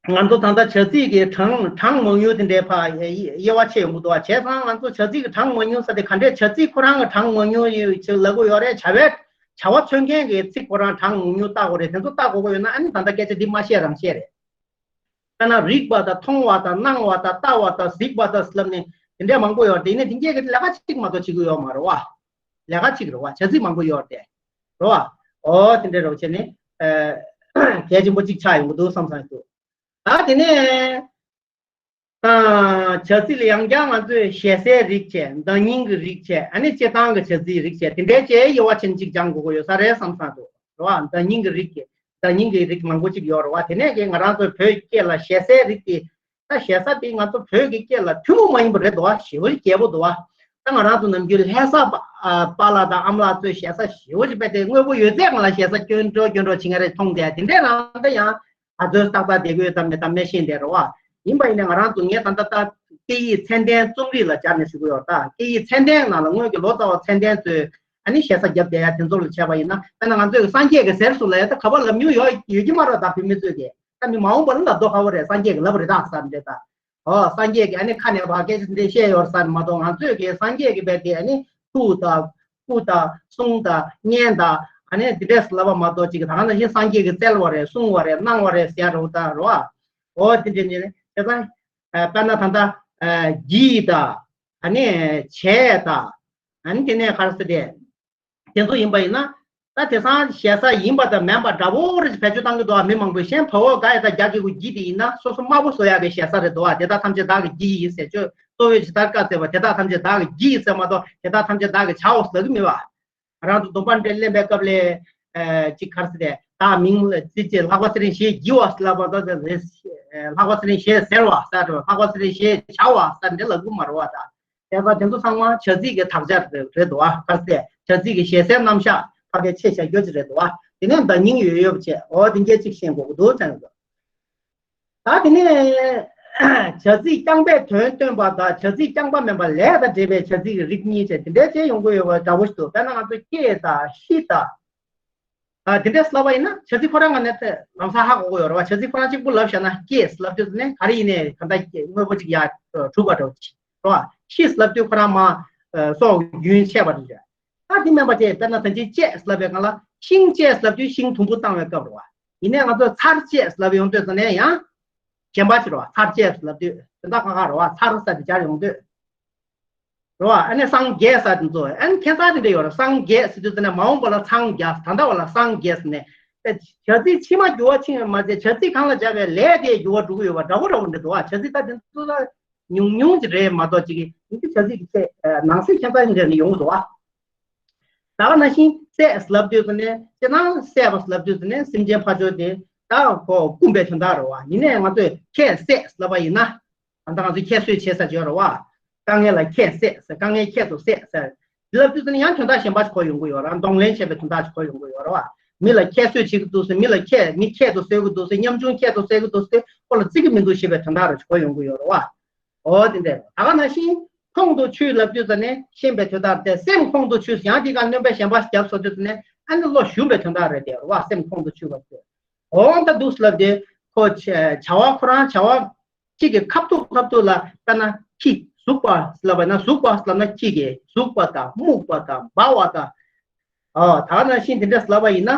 ང་ཚོ་ད་ལྟ་བྱ་ཚིག་གི་གྲངས་གྲངས་མང་ཉུང་དེ་འདྲའི་ཕར་དབྱེ་བ་ཕྱེ་ཡོང་གི་འདུག་བ། བྱས་ཙང་ང་ཚོ་བྱ་ཚིག་གི་གྲངས་མང་ཉུང་ཟེར་དེ་ག་འདྲས། བྱ་ཚིག་ཁོ་རང་གི་གྲངས་མང་ཉུང་ཡོད་ཅེས་ལབ་ཀྱི་ཡོད་རེད། བྱ་བའི་བྱ་བ་མཚོན་མཁན་གྱི་ཚིག་ཁོ་རང་གྲངས་མང་ཉུང་བལྟ་དགོས་རེད། དེ་ཚོ་བལྟ་དགོས་ཀྱི་ཡོད་ན་ཨ་ནི་ད་ལྟ་སྐད་ཆ་འདི་མ་བཤད་རང་བཤད་རེད། དཔེར་ན་རིག་པ་དང་མཐོང་བ་དང་སྣང་བ་དང་ལྟ་བ་དང་གཟིགས་པ་དང་ལབ་ནས་དེ་འདྲས་མང་པོ་ཡོད་རེད། དེ་ནས་དེ་འདྲས་ཀྱི་ལས་ཀ་གཅིག་མ་གཏོགས་བྱེད་ཀྱི་ཡོད་མ་རེད་བ། ལས་ཀ་གཅིག་རེད་བ། བྱ་ཚིག་མང་པོ་ཡོད་རེད། རེད་བ། ཨོ་དེ་འདྲས་རེད་བ། བྱས་ནས་ཨ་གལ་ཆེན་པོ་གཅིག་ཆགས་ཡོང་གི་འདུག་བསམ་བསམ་འདུག་ད་དེ་ནས་ཨ་བྱ་ཚིག་ལ་ཡང་བསྐྱར་ང་ཚོས་ཞེ་སའི་རིགས་བྱས། བརྡ་རྙིང་གི་རིགས་བྱས། ཨ་ནི་སྤྱིར་བཏང་གི་བྱ་ཚིག་རིགས་བྱས། དེ་འདྲའི་བྱས་དབྱེ་བ་ཕྱེ་ནས་གཅིག་སྦྱང་དགོས་ཀྱི་ཡོད་ས་རེད་བསམ་བསམ་འདུག་རེད་བ། བརྡ་རྙིང་གི་རིགས་ཀྱི་བརྡ་རྙིང་གི་རིགས་མང་པོ་ཅིག་ཡོད་རེད་བ། དེ་ནས་ཀྱི་ང་རང་ཚོའི་བོད་སྐད་ལ་ཞེ་སའི་རིགས་དེ། ད་ཞེ་ས་དེ་ང་ཚོ་བོད་ཀྱི་སྐད་ལ་ཐུན་མོང་མ་ཡིན་པ་རེད་འདུག་བ། ཞེ་པོ་རྒྱས་པོ་འདུག་བ། ད་ང་རང་ཚོ་ནམ་རྒྱུན་ལྷ་ས་པ་ཨ་པཱ་ལགས་དང་ཨ་མ་ལགས་ཚོས་ཞེ་ས་ཞེ་པོ་ཅིག་རྦད་དེ་དངོས་པོ་ཡོད་ཚད་སྒང་ལ་ཞེ་ས་སྐྱོན་འགྲོ་སྐྱོན་འགྲོ་བྱེད་མཁན་རེད་མཐོང་དེ། དེ་འདྲའི་རང་ད་ཡང་ད་ཚོད་ཏག་ཏག་བསྡད་ཀྱི་ཡོད་དམ་མེད་དམ་མེད་ཤེས་བསྡད་རེད་བ། ཡིན་པ་ཡིན་ནའི་ང་རང་ཚོ་ངས་ད་ལྟ་ད་སྐད་ཡིག་ཚད་ལྡན་རྩོམ་རིག་ལ་སྦྱར་ནས་ཞུ་གི་ཡོད། ད་སྐད་ཡིག་ཚད་ལྡན་ནང་ལ་སྔོན་གྱི་ལོ་ཙཱ་བ་ཚད་ལྡན་ཚོས་ཨ་ནི་ཞེ་ས་བརྒྱབ་བསྡད་ཡ་དེ་ཚོ་ལ་བྱས་པ་ཡིན་ན། དཔེར་ན་ང་ཚོས་སངས་རྒྱས་ཀྱི་ཟེར་སུ་ལ་ཡ་ད་ག་པར་ལབ་མྱོང་ཡོད་ཡོད་ཀྱི་མ་རེད། ད་བོད་མི་ཚོས་ཀྱི་ད་མི་མ་འོངས་པ་ལ་ལབ་མདོག་ཁ་པོ་རེད། སངས་རྒྱས་ཀྱི་ལབ་རེད་ད་ཟེར་འདྲ་ད། ཨོ་སངས་རྒྱས་ཀྱི་ཨ་ནི་ཁ་ནས་ཕར་སྐད་ཆ་འདི་བཤད་ཡོད་ས་ནི་མ་གཏོགས། ང་ཚོས་ཀྱི་སངས་རྒྱས་ཀྱི་རྦད་དེ་ཨ་ནི་ཐུགས་དང་སྐུ་དང་གསུང་དང་སྙན་དང་ཨ་ནི་འདི་འདྲས་ལབ་པ་མ་གཏོགས། ཅིག་ད་ག་ནང་བཞིན་སངས་རྒྱས་ཀྱིས་བསྩལ་བ་རེད། གསུངས་པ་རེད། གནང་བ་རེད་ཟེར་ཡ་རེད་ད་རོ། ཨོ་དེ་འདྲས་ནི་དེ་ཙང་དཔེར་ན་ད་ལྟ་བགྱིས་དང་ཨ་ནི་བྱས་དང་ཨ་ནི་དེ་ནས་ག་རེ་ཟེར་དེ། དེ་ཚོ་ཡིན་པ་ཡིན་ན། ད་དེང་སང་ཞེ་ས་ཡིན་པ་དང་མིན་པ་འདྲ་པོ་རེ་བེད་སྤྱོད་བཏང་གི་འདུག་བ། མི་མང་པོས་གཞན་བ་འོ་ག་ཡ་ད་རྒྱ་སྐད་གུ་གྱི་དེ་ཡིན་ན་སོ་སོ་དམར་པོ་བཟོ་ཡག་གི་ཞེ་ས་རེད་འདུག་བ། དེ་དག་ཐམས་ཅད་བདག་གི་གྱི་ཡིན་ཟེར་ཆོས་གཙོ་བོས་ཇི་ལྟར་བཀའ་སྩལ་པ་དེ་དག་ཐམས་ཅད་བདག་གི་གྱི་ཡིན་ཟེར་མ་གཏོགས། དེ་དག་ཐམས་ཅད་བདག་གི་བྱའོ་ཟེར་གི་མེད་པ། ང་རང་ཚོ་སྡོམ་པ་འདྲེ་ལེན་པའི་སྐབས་ལ་ཅིག་ག་རེ་ཟེར་དེ། བདག་མིང་ལ་ཙི་ཙི་ལྷག་པ་ཚེ་རིང་ཞེས་བགྱི་བ་ལབ་པ་དང་། ལྷག་པ་ཚེ་རིང་ཞེས་ཟེར་བ་ཟེར་བ། ལྷག་པ་ཚེ་རིང་ཞེས་བྱ་བ་ཟེར་འདི་ལབ་གི་མ་རེད་བ། ད་བྱས་ཙང་དེ་ཚོ་ཚང་མ་བྱ་ཚིག་གི་དག་ཆ་རེད་རེད་འདུག་བ། ག་ཚད་བྱ་ཚིག་གི་ཞེ་སའི་རྣམ་གཞག་ཕ་གིའི་ཆེ་བཞག་རྒྱུ་ཅིག་རེད་འདུག་བ། དེ་ནས་བརྡ་རྙིང་ཡོད་ཡོད་པ་བྱས། འོ་དེ་འདྲ་ཅིག་ཤེས་དགོས་ཀྱི་འདུག་བྱས་འདུག་ད་དེ་ནས་བྱ་ཚིག་རྐྱང་པས་དོན་སྟོན་པ་དང་བྱ་ཚིག་རྐྱང་པ་མིན་པ་ལས་དང་འབྲེལ་བའི་བྱ་ཚིག་གི་རིགས་གཉིས་བྱས། དེ་འདྲ་བྱས་ཡོང་གི་ཡོད་པ་འདྲ་བོ་ཞིག་འདུག་དཔེར་ན་ང་ཚོ་སྐྱེས་དང་ཤི་དང་། ཨ་དེ་འདྲ་ལབ་པ་ཡིན་ན་བྱ་ཚིག་ཁོ་རང་ངོས་ནས་ལམ་སང་ཧ་གོ་གི་ཡོད་རེད་བ། བྱ་ཚིག་ཁོ་རང་གཅིག་པུ་ལབ་བཞག་ན། སྐྱེས་ལབ་དུས་ནས་ག་རེ་ཡིན་ནའི་ག་འདྲ་དངོས་པོ་གཅིག་ཡར་གྲུབ་པ་འདྲ་བོ་ཅིག་རེད་བ། ཤི་ལབ་དུས་ཁོ་རང་མར་སྲོག་རྒྱུན་ཆད་པ་འདྲ་བོ་ཅིག་ད་དེ་མིན་པ་བྱས། དཔེར་ན་ད་ཅི་བཅད་ལབ་པའི་སྒང་ལ་ཤིང་བཅད་ལབ་དུས་ཤིང་དུམ་བུ་བཏང་བའི་སྐབས་རེད་བ། ཡིན་ནའི་ང་ཚོ་ཚར་བཅད་ལབ་ཡོང་དུས་ཙམ་ནས་ཡང་གཞན་པ་ཞིག་རེད་བ། ཚར་བཅད་ལབ་དུས་དོན་དག་ཁག་ཁག་རེད་བ། ཚར་ཟེར་དེ་སྦྱར་ཡོང་དུས་རེད་བ། ཨ་ནི་སངས་རྒྱས་ཟེར་དེ་ཚོ་ཨ་ནི་ཁྱད་མཚར་དེ་འདྲ་ཡོད་རེད། སངས་རྒྱས་ཟེར་དུས་ཙམ་ནས་མ་འོངས་པ་ལ་འཚང་རྒྱ། ད་ལྟ་བ་ལ་སངས་རྒྱས་ཟེར་ནས། བྱ་ཚིག་ཕྱི་མ་འགྱུར་བ་ཕྱིན་ཡོད་མ་ཟད། བྱ་ཚིག་སྒང་ལ་སྦྱར་བའི་ལས་དེ་འགྱུར་བ་འགྲོ་གི་ཡོད་པ་འདྲ་བོ་འདྲ་བོ་འདྲ་འདུག་བ། བྱ་ཚིག་ད་དེ་ཚོ་ལ་ཉུང་ཉུང་ཅིག་རེད་མ་གཏོགས་ཅིག་ཡིན་གྱི་བྱ་ཚིག་གི་ཚད་ནང་གསེས་ཁྱད་མཚར་ཞིག་འདྲ་ནས་ཡོང་གི་འདུག་བ། ད་ག་ནང་བཞིན་བསད་ལབ་དུས་ཙམ་ནས་སྤྱིར་ན་བསད་པ་ལབ་དུས་ཙམ་ནས་སེམས་ཅན་ཕར་ཕྱོགས་དེ་ད་ཁོ་བཀུམ་པའི་དོན་དག་རེད་བ། ཡིན་ནའི་ང་ཚོས་ཁྱེད་བསད་ལབ་པ་ཡིན་ན། ད་ལྟ་ང་ཚོས་ཁྱད་གསོད་བྱེད་ས་ཅིག་ཡོད་རེད་བ། དཀའ་ངལ་ལ་ཁྱེད་བསད་ཟེར། དཀའ་ངལ་ཁྱད་དུ་བསད་ཟེར། འདི་ལབ་དུས་ཙམ་ནས་ཡང་དོན་དག་གཞན་པ་ཞིག་གོ་ཡོང་གི་ཡོད་རེད། གདོང་ལེན་བྱེད་པའི་དོན་དག་ཅིག་གོ་ཡོང་གི་ཡོད་རེད་བ། མི་ལ་ཁྱད་གསོད་བྱེད་ཀྱི་འདུག་ཟེར། མི་ལ་ཁྱེད་མི་ཁྱད་དུ་གསོད་ཀྱི་འདུག་ཟེར། ཉམ་ཆུང་ཁྱད་དུ་གསོད་ཀྱི་འདུག་ཟེར། ཁོ་ལ་བརྩི་གི་མི་འདུག་ཞེས་པའི་དོན་དག་རེ་ཞིག་གོ་ཡོང་གི་ཡོད་རེད་བ། འོ་དེ་འདྲ། ད་ག་ནང་བཞིན་ཁོང་དུ་ཆུད་ལབ་དུས་ཙམ་ནས་ཤེས་པའི་དོན་དག་སྟེ། སེམས་ཁོང་དུ་ཆུད། ཡང་དེའི་སྒང་སྣོན་པ་གཞན་པ་ཞིག་བརྒྱབ་བཟོ་དུས་ཙམ་ནས་ཨ་ནི་བློ་ཞུམ་པའི་དོན་དག་རེད་དེ་རེད་བ། སེམས་ཁོང་དུ་ཆུད་པ་ཟེར། འོ་ད་འདུག་ལབ་དེ་ཁོ་བྱ་བྱ་བ་ཁོ་རང་བྱ་བ་གཅིག་གི་ཁ་ཐུག་ཁ་ཐུག་ལ་དཔེར་ན་ཁྱི་ཟུག་པ་ལབ་པ་ན། ཟུག་པ་ལབ་ན་ཁྱི་གི་ཟུག་པ་དང་རྨུགས་པ་དང་འབར་བ་དང་། ཨ་ད་ག་ནང་བཞིན་དེ་འདྲ་ལབ་པ་ཡིན་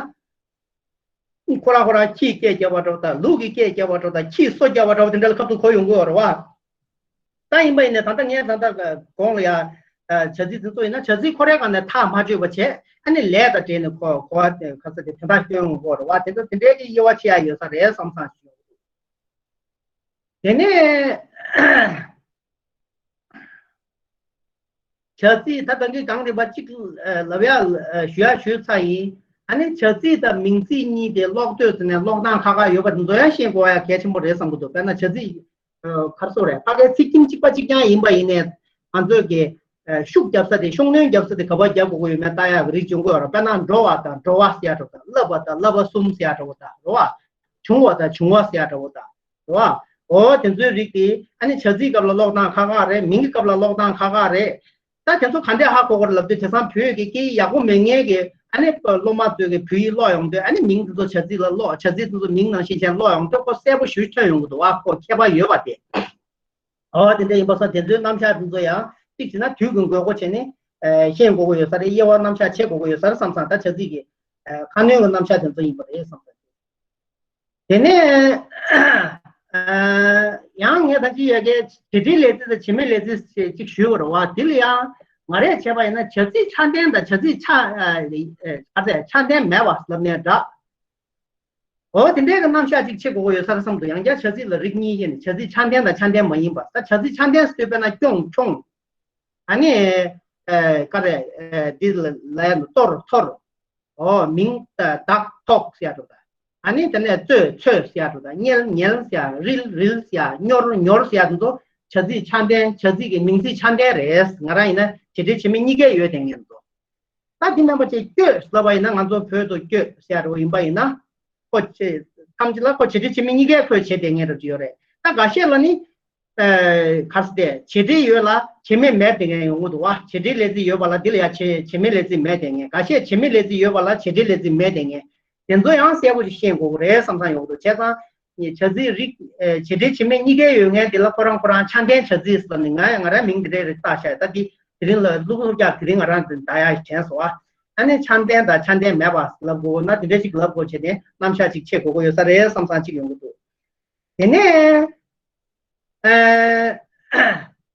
ན། ཁོ་རང་ཁོ་རང་ཁྱིས་སྐད་རྒྱབ་པ་འདྲ་བོ་དང་། ལུག་གིས་སྐད་རྒྱབ་པ་འདྲ་བོ་དང་། ཁྱིས་སོ་རྒྱབ་པ་འདྲ་བོ་དེ་འདྲ་ལ་ཁ་ཐུག་གོ་ཡོང་གི་ཡོད་རེད་བ། ད་ཡིན་པ་ཡིན་ནའི་ད་ལྟ་ངས་ད་ལྟ་གོང་ལ་ཡ་བྱ་ཚིག་དེ་ཚོ་ཡིན་ན་བྱ་ཚིག་ཁོ་རའི་སྒང་ནས་ཐག་མ་ཆོད་པ་བྱས། ཨ་ནི་ལས་དང་འབྲེལ་ནས་གོ་གོ་བ་དེ་ག་ས་དེ་དོན་དག་སྟོན་ཡོང་གི་ཡོད་རེད་བ། དེ་ཚོ་དེ་འདྲའི་གི་དབྱེ་བ་ཕྱེ་ཡ་ཡོད་ས་རེད་བསམ་བསམ་ཞིག་ཡོང་གི་འདུག་དེ་ནས། བྱ་ཚིག་ད་ད་གིན་གང་རེད་པ་གཅིག་ལབ་ཡ་ཞུ་ཡ་ཞུས་ཚར་ཡིན། ཨ་ནི་བྱ་ཚིག་དང་མིང་ཚིག་གཉིས་དེ་ཀློག་འདོད་ཟེར་ནས་ཀློག་སྟངས་ཁག་ཁག་ཡོད་པ་དེ་ཚོ་ཡང་ཤེས་དགོས་ཡ་གལ་ཆེན་པོ་རེད་བསམ་གྱི་འདུག་དཔེར་ན་བྱ་ཚིག་ག་རེ་ཟེར་དགོས་རེད། ཕ་གའི་ཚིག་ཁྱིམ་གཅིག་པ་གཅིག་རྐྱང་ཡིན་པ་ཡིན་ནའི་ང་ཚོས་ཀྱི་ཤུགས་རྒྱབ་ས་དེ། ཤུགས་སྣོན་རྒྱབ་ས་དེ་ག་པར་རྒྱབ་དགོས་ཀྱི་ཡོད་མེད་ལྟ་ཡག་རིགས་འབྱུང་གི་ཡོད་རེད། དཔེར་ན་འགྲོ་བ་དང་འགྲོ་བ་ཟེར་ཡ་འདྲ་བོ་དང་། བསླབ་པ་དང་བསླབ་པ་གསུམ་ཟེར་ཡ་འདྲ་བོ་དང་རེད་བ། བྱུང་བ་དང་བྱུང་བ་ཟེར་ཡ་འདྲ་བོ་དང་། རེད་བ། འོ་དེ་ཚོའི་རིགས་དེ་ཨ་ནི་བྱ་ཚིག་སྐབས་ལ་ཀློག་སྟངས་ཁག་ཁག་རེད། མིང་གི་སྐབས་ལ་ཀློག་སྟངས་ཁག་ཁག་རེད། ད་དེ་ཚོ་ག་འདྲས་ཧ་གོ་དགོས་རེད་ལབ་དུས། དེང་སང་བོད་ཀྱི་སྐད་ཡིག་ཡག་པོ་མེད་མཁན་གྱི་ཨ་ནི་སློབ་མ་ཚོས་ཀྱི་བོད་ཡིག་ཀློག་ཡོང་དུས། ཨ་ནི་མིང་དེ་ཚོ་བྱ་ཚིག་ལ་ཀློག་བྱ་ཚིག་དེ་ཚོ་མིང་ནང་བཞིན་བྱས་ཀློག་ཡོང་དུས་ཁོ་གསལ་པོ་ཞེ་པོ་ཐོན་ཡོང་གི་འདུག་བ། ཁོ་ཁྱད་པར་ཡོད་པ་དེ། འོ་དེ་འདྲ་ཡིན་པ་སོང་། དེ་ཚོའི་རྣམ་གཞག་དེ་ཚོ་ཡང་གཅིག་བྱས་ན་དུས་ཀྱི་དགོས་མཁོ་བྱས་ནས་ཤེས་དགོས་ཀྱི་ཡོད་ས་རེད། དབྱེ་བ་རྣམ་གཞག་ཕྱེ་དགོས་ཀྱི་ཡོད་ས་རེད་བསམ་བསམ། ད་བྱ་ཚིག་གི་ཁ་སྣོན་གྱི་རྣམ་གཞག་དེ་ཚོ་ཡིན་པ་རེད་བསམ་བསམ། དེ་ནས་ཡང་ངས་ད་ཅི་ཡ་གི་བྱེད་འབྲེལ་ལས་ཚིག་དང་བྱེད་མེད་ལས་ཚིག་ཅིག་ཞུས་པ་རེད་བ། དེ་ལ་ཡང་ང་རས་བྱས་པ་ཡིན་ན་བྱ་ཚིག་ཆ་ལྡན་དང་བྱ་ཚིག་ཆ་ཨ་ཨ་ཆ་ལྡན་མེད་པ་ལབ་ནའི་འདྲ། འོ་དེ་འདྲའི་གི་རྣམ་གཞག་ཅིག་ཕྱེ་དགོས་ཀྱི་ཡོད་ས་རེད་བསམ་འདུག་ཡང་བསྐྱར་བྱ་ཚིག་ལ་རིགས་གཉིས་ཕྱེ་ནས། བྱ་ཚིག་ཆ་ལྡན་དང་ཆ་ལྡན་མ་ཡིན་པ། ད་བྱ་ཚིག་ཆ་ལྡན་ཟེར་དུས་དཔེར་ན་སྐྱོང་འཁྱོངས། ཨ་ནི་ཨ་ག་རེ་ཨ་འདི་ལ་ལ་ཡ་གཏོར་འཐོར། འོ་མིང་བཏགས་ཐོགས་ཟེར་ཡ་འདྲ་བོ་དང་། ཨ་ནི་དེ་ནས་བཙོས་འཚོས་ཟེར་ཡ་འདྲ་བོ་དང་། བསྙལ་ཉལ་ཟེར་ཡ། རིལ་རིལ་ཟེར་ཡ། སྙོར་ཉོར་ཟེར་ཡ་འདི་ཚོ་བྱ་ཚིག་ཆ་ལྡན། བྱ་ཚིག་གི་མིང་ཚིག་ཆ་ལྡན་རེད། ང་རང་ཡིན་ན་བྱེད་འབྲེལ་བྱེད་མེད་གཉིས་ཀ་ཡོད་དེ་ངེས་འདུག་ད་འདི་རྣམ་པ་ཅན་བསྐྱོད་ལབ་པ་ཡིན་ན། ང་ཚོ་བོད་དུ་བསྐྱོད་ཟེར་ཡ་འདྲ་བོ་ཡིན་པ་ཡིན་ན། ཁོ་ཆེ་ཐམས་ཅད་ལ་ཁོ་བྱེད་འབྲེལ་བྱེད་མེད་གཉིས་ཀའི་ཁོས་བྱེད་བསྡད་མཁན་འདྲ་བོ་ཅིག་ཡོད་རེད། ད་འགའ་ཤས་ལ་ནི། ཨ་ག་རེ་ཟེར་དེ། བྱེད་འབྲེལ་ཡོད་ལ་བྱེད་མེད་མེད་བསྡད་མཁན་ཡོང་གི་འདུག་བ། བྱེད་འབྲེལ་ལས་ཚིག་ཡོད་པ་ལ་འདི་ལ་ཡ་བྱེད་བྱེད་མེད་ལས་ཚིག་མེད་བསྡད་མཁན། འགའ་ཤས་བྱེད་མེད་ལས་ཚིག་ཡོད་པ་ལ་བྱེད་འབྲེལ་ལས་ཚིག་མེད་བསྡད་མཁན། དེ་ཚོ་ཡང་གསལ་པོ་ཞིག་ཤེས་དགོས་ཀྱི་རེད་བསམ་བསམ་ཡོང་གི་འདུག་བྱས་ཙང་བྱ་ཚིག་རིགས་ཨ་བྱེད་འབྲེལ་བྱེད་མེད་གཉིས་ཀའི་ཡོད་མཁན་དེ་ལ་ཁོ་རང་ཁོ་རང་ཆ་ལྡན་བྱ་ཚིག་ཟེར་ནས་ང་ང་རང་མིང་དེ་འདྲའི་རིགས་བཏགས་བཞག་ད་འདི་དེ་རིང་ལ་ཀླུ་ཀླུ་རྒྱག་དེ་རིང་ང་རང་འདི་འདའ་ཡ་དྲན་སོང་ཨ། ཨ་ནི་ཆ་ལྡན་དང་ཆ་ལྡན་མེད་པ་ལབ་དགོས་ན་དེ་འདྲ་ཞིག་ལབ་དགོས་བྱས་ནས་རྣམ་གཞག་ཅིག་ཕྱེ་དགོས་ཀྱི་ཡོད་ས་རེད་བསམ་བསམ་ཅིག་ཡོང་གི་འདུག་དེ་ནས་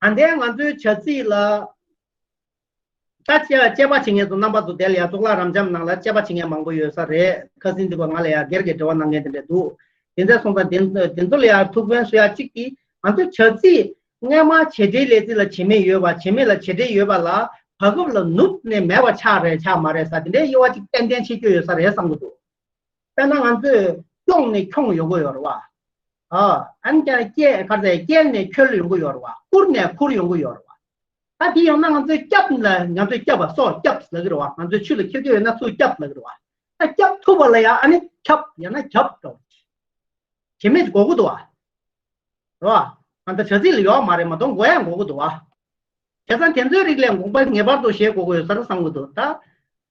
ཨ་ད་ལྟའི་ང་ཚོའི་བྱ་ཚིག་ལ། ད་དཔྱད་དཔྱད་པ་བྱེད་མཁན་ཚོ་རྣམ་པ་ཚོ་དེ་ལ་ཡ་གཙུག་ལག་རབ་འབྱམས་ནང་ལ་དཔྱད་པ་བྱེད་མཁན་མང་པོ་ཡོད་ས་རེད། ཁ་སང་འདི་པ་ང་ལ་ཡ་སྒེར་གྱི་འབྲེལ་བ་གནང་མཁན་དེ་འདྲ་འདུག་དེ་འདྲ་སོང་ཙང་དེ་དེ་ཚོ་ལ་ཡ་ཐུགས་ཕན་གསོས་ཡ་གཅིག་གིས། ང་ཚོ་བྱ་ཚིག་སྔ་མ་བྱེད་འབྲེལ་ལས་ཚིག་ལ་བྱེད་མེད་ཡོད་པ། བྱེད་མེད་ལ་བྱེད་འབྲེལ་ཡོད་པ་ལ་བར་སྐབས་ལ་ནུབ་ནས་མེད་པ་ཆགས་རེད་ཆགས་མ་རེད་ཟེར་དེ་འདྲའི་དབྱེ་བ་གཅིག་ཏན་ཏན་ཕྱེ་རྒྱུ་ཡོད་ས་རེད་བསམ་གྱི་འདུག་དཔེར་ན་ང་ཚོས་སྐྱོང་ནས་འཁྱོངས་ཡོང་གི་ཡོད་རེད་བ། ཨ་ཨ་ནི་ཀྱང་སྐྱེ་གར་ཟེར་སྐྱེལ་ནས་འཁྱོལ་ཡོང་གི་ཡོད་རེད་བ། བསྐུར་ནས་ཁུར་ཡོང་གི་ཡོད་རེད་བ། ད་དེ་ཡང་ན་ང་ཚོས་སྐྱབས་ལ་ང་ཚོས་སྐྱབས་པ་སྲོག་སྐྱབས་ལབ་ཀྱི་རེད་བ། ང་ཚོས་ཆུ་ལ་འཁྱེར་གྱི་ཡོད་ན་ཚུར་སྐྱབས་ལབ་ཀྱི་རེད་བ། ད་སྐྱབས་ཐུབ་པ་ལ་ཡང་ཨ་ནི་ཁྱབ་ཡང་ན་ཁྱབ་འགྲོ་བྱེད་མེད་དགོས་ཀྱི་འདུག་བ། རེད་བ། ང་ཚོ་བྱ་ཚིག་ལ་ཡོད་མ་རེད་མ་གཏོགས་དགོས་ཡང་དགོས་ཀྱི་འདུག་བ། བྱས་ཙང་དེ་ཚོའི་རིགས་ལས་དགོངས་པ་ངེས་པར་དུ་བཞེས་དགོས་ཀྱི་ཡོད་ས་རེད་བསམ་གྱི་འདུག་ད་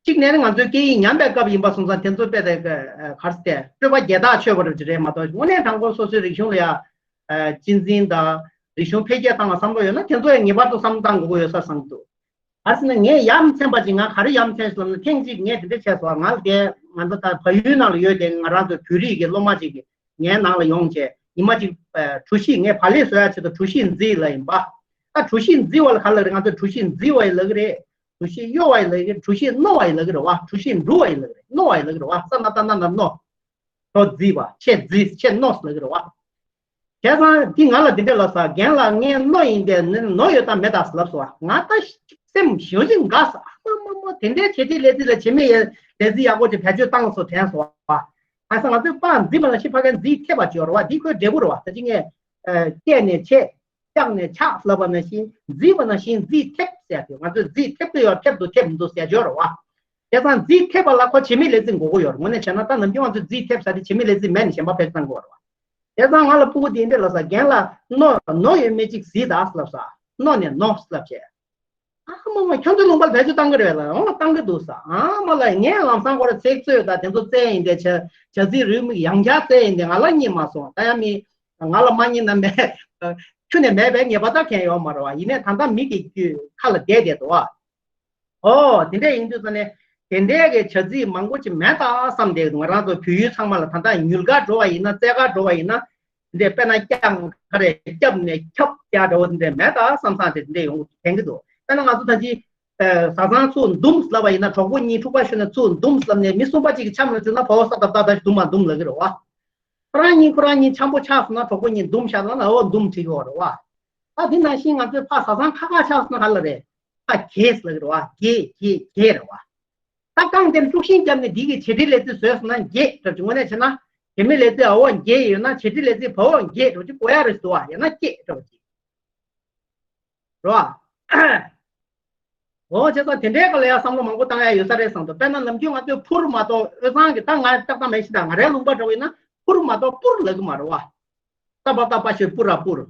གཅིག་ནས་ནི་ང་ཚོའི་སྐད་ཡིག་ཉམས་པའི་སྐབས་ཡིན་པ་སོང་ཙང་དེ་ཚོ་དཔེ་དེ་ག་རེ་ཟེར་ཏེ་སྤྲོས་པ་རྒྱས་ཐག་ཆོད་པ་རེད་ཅེས་རེད་མ་གཏོགས་དངོས་གནས་དྲང་པོ་སོ་སོའི་རིག་གཞུང་ལ་ཡ། གཅེས་འཛིན་དང་རིག་གཞུང་འཕེལ་རྒྱས་བཏང་བ་བསམ་བློ་ཡོད་ན་དེ་ཚོ་ཡང་ངེས་པར་དུ་བསམ་བློ་བཏང་དགོས་ཀྱི་ཡོད་ས་བསམ་གྱི་འདུག་ག་རེ་ཟེར་ན་ངས་ཡ་མཚན་པ་ཅིག་ང་ག་རེ་ཡ་མཚན་ཞིག་ལབ་ན་ཐེངས་གཅིག་ངས་དེ་འདྲ་བྱས་སོང་། ང་ལ་དེ་ང་ཚོ་ད་བལ་ཡུལ་ནང་ལ་ཡོད་དེ་ང་རང་ཚོ་བོད་རིགས་ཀྱི་སློབ་མ་ཅིག་གིས་ངའི་ནང་ལ་ཡོང་བྱས་ཉི་མ་གཅིག་གྲོ་ཞིབ་ངས་བག་ལེབ་བཟོ་ཡ་ཆེད་དུ་གྲོ་ཞིབ་བརྫིས་ལབ་ཡིན་པ། ད་གྲོ་ཞིབ་བརྫིས་པ་ལ་ག་ལབ་རེད། ང་ཚོ་གྲོ་ཞིབ་བརྫིས་པ་ཡི་ལབ་ཀྱི་རེད། གྲོ་ཞིབ་གཡོ་བ་ཡི་ལབ་ཀྱི་རེད། གྲོ་ཞིབ་རྣོ་བ་ཡི་ལབ་ཀྱི་རེད་བ། གྲོ་ཞིབ་འབྲུ་བ་ཡི་ལབ་ཀྱི་རེད། རྣོ་བ་ཡི་ལབ་ཀྱི་རེད་བ། ས་ན་ཏ་ན་ན་རྣོ། གྲོ་བརྫིས་པ་ཆེས་བརྫིས་ཆེས་རྣོ་ལབ་ཀྱི་རེད་བ། བྱས་ཙང་འདི་ང་ལ་འདི་འདྲ་ལབ་ས་རྒན་ལགས་ངས་རྣོ་ཡིན་པས་ནི་རྣོ་ཡོད་དམ་མེད་དམ་ལབ་སོང་བ། ང་ད་སེམས་ཞོ་ཞིང་དགའ་ས་ཨ་མ་མ་མ་དེ་འདྲའི་བྱེད་ཐེངས་ལས་རྩིས་ལ་བྱེད་མེད་ཡ་ལས་རྩིས་ཡག་པོ་ཅིག་བེད་སྤྱོད་བཏང་སོང་དྲན་སོང་བ། ཨ་ས་ང་ཚོའི་པ་འཛིན་པ་ལ་ཤི་ཕ་གན་འཛིན་ཐེབས་པ་ཅིག་ཡོད་རེད་བ། འདི་ཁོའི་འབྲས་བུ་རེད་བ། ད་ཅི་ངས་སྐྱེས་ནས་ཆེ། སྐྱག་ནས་ཆག་ལབ་པ་ནང་བཞིན་འཛིན་པ་ནང་བཞིན་འཛིན་ཐེབས་ཟེར་ཡ་དེ་ང་ཚོས་འཛིན་ཐེབས་ཀྱི་ཡོད་ཐེབས་འདུག་ཐེབས་མི་འདུག་ཟེར་ཡ་ཅིག་ཡོད་རེད་བ། བྱས་ཙང་འཛིན་ཐེབས་པ་ལ་ཁོ་བྱེད་མེད་ལས་རྩིས་དགོས་ཀྱི་ཡོད་རེད། དངོས་གནས་བྱས་ན་ད་ནམ་རྒྱུན་ང་ཚོས་འཛིན་ཐེབས་ས་དེ་བྱེད་མེད་ལས་རྩིས་མེད་ནས་གཞན་པ་བེད་སྤྱོད་གཏང་དགོས་རེད་བ། བྱས་ཙང་ང་ལ་སྤུ་གུ་དེ་འདྲ་ལབ་ས་རྒན་ལགས་རྣོ་རྣོ་ཡོད་མེད་ཅིག་གཟིགས་དང་ལབ་ས། རྣོ་ནས་རྣོ་ལབ་བྱས། ཨ་མ་མ་ཁྱོད་ཚོའི་ལུང་པར་བེད་སྤྱོད་བཏང་གི་རེད་ལ་འོ་བཏང་གི་འདུག་ས། ཨ་མ་ལ་ངས་ལམ་སང་ཁོ་ར་ཚེག་བཙོས་དང་དེ་ཚོ་བཙལ་ཡིན་ཏེ་བྱ་བྱ་ཚིག་རིགས་མི་ཡང་བསྐྱར་བཙལ་ཡིན་ཏེ་ང་ལ་རྙེད་མ་སོང་། ད་ཡང་མི་ང་ལ་མ་རྙེད་ན་མེད། ཁྱོན་ནས་མེད་པའི་ངེས་པ་ད་གང་ཡོད་མ་རེད་བ། ཡིན་ནའི་ད་ལྟ་མི་གི་རྒྱུད་ཁ་ལ་བསྡད་བསྡད་འདུག་བ། ཨོ། དེ་འདྲ་ཡིན་དུས་ཙ་ནས་དེ་འདྲའི་གི་བྱ་ཚིག་མང་པོ་ཅིག་མེད་ད་བསམ་བསྡད་འདུག་ང་རང་ཚོ་བོད་ཡུལ་ཚང་མ་ལ་ད་ལྟ་ཉུལ་གར་འགྲོ་བ་ཡིན་ན་བཙལ་གར་འགྲོ་བ་ཡིན་ན་དེ་འདྲའི་དཔེར་ན་རྐྱང་ག་རེ་སྐྱབས་ནས་ཁྱབ་རྒྱག་འདྲ་བོ་དེ་འདྲའི་མེད་ད་བསམ་བསམ་དེ་དེ་འདྲའི་ཡོང་གི་འདུག་དྲན་གི་འདུག་དཔེར་ན་ང་ཚོ་ད་ཅི་བཟའ་ཚང་ཚུར་འདུམ་ལབ་པ་ཡིན་ན་གྲོགས་པོ་གཉིས་འཁྲུག་པ་ཤོར་ནས་ཚུར་འདུམ་ལབ་ནས་མི་གསུམ་པ་གཅིག་གི་འཆམ་ལ་བཅུག་ན་ཕོ་བོ་ས་ད་ད་ད་འདུམ་མ་འདུམ་ལབ་གི་རེད་བ། ཁོ་རང་གཉིས་ཁོ་རང་གཉིས་འཆམ་པོ་ཆགས་སོང་ན་གྲོགས་པོ་གཉིས་འདུམ་བཞག་ན་ཨོ་འདུམ་བྲིས་གི་ཡོད་རེད་བ། ད་དེ་ནང་བཞིན་ང་ཚོའི་ཕ་བཟའ་ཚང་ཁ་ཁ་ཆགས་སོང་ན་ག་ལ་རེད། ཨ་གྱེས་ལབ་ཀྱི་རེད་བ། གྱེས་གྱེས་གྱེས་རེད་བ། ད་རྐང་དེར་དཀྲུག་ཤིང་བརྒྱབ་ནས་འདི་གི་བྱེད་འབྲེལ་ལས་རྩིས་བཟོས་སོང་ན་གྱེས་གྲབས་ཀྱི་དངོས་གནས་བྱས་ན་བྱེད་མེད་ལས་རྩིས་ཨ་འོ་གྱེས་ཡོད་ན་བྱེད་འབྲེལ་ལས་རྩིས་བ་འོ་གྱེས་གྲབས་ཀྱི་གོ་ཡ་རེད་འདུག་བ་ཡང་ན་གྱེས་གྲབས་ཀྱི་རེད་བ། འོ་བྱས་ཙང་དེ་འདྲའི་སྐོར་ལ་ཡང་བསམ་བློ་མང་པོ་བཏང་ཡ་ཡོད་ས་རེད་བསམ་འདུག་དཔེར་ན་ནམ་རྒྱུན་ང་ཚོས་ཕུར་མ་གཏོགས་དབུས་གཙང་གི་ད་ང་ཏག་ཏག་མེད་ཤི་ད་ང་རའི་ལུང་པ་འདྲ་བོ་ཡིན་ན་ཕུར་མ་གཏོགས་པུར་ལབ་ཀྱི་མ་རེད་བ། ཏ་པ་ཏ་པ་ཤོད་པུ་ར་པུར།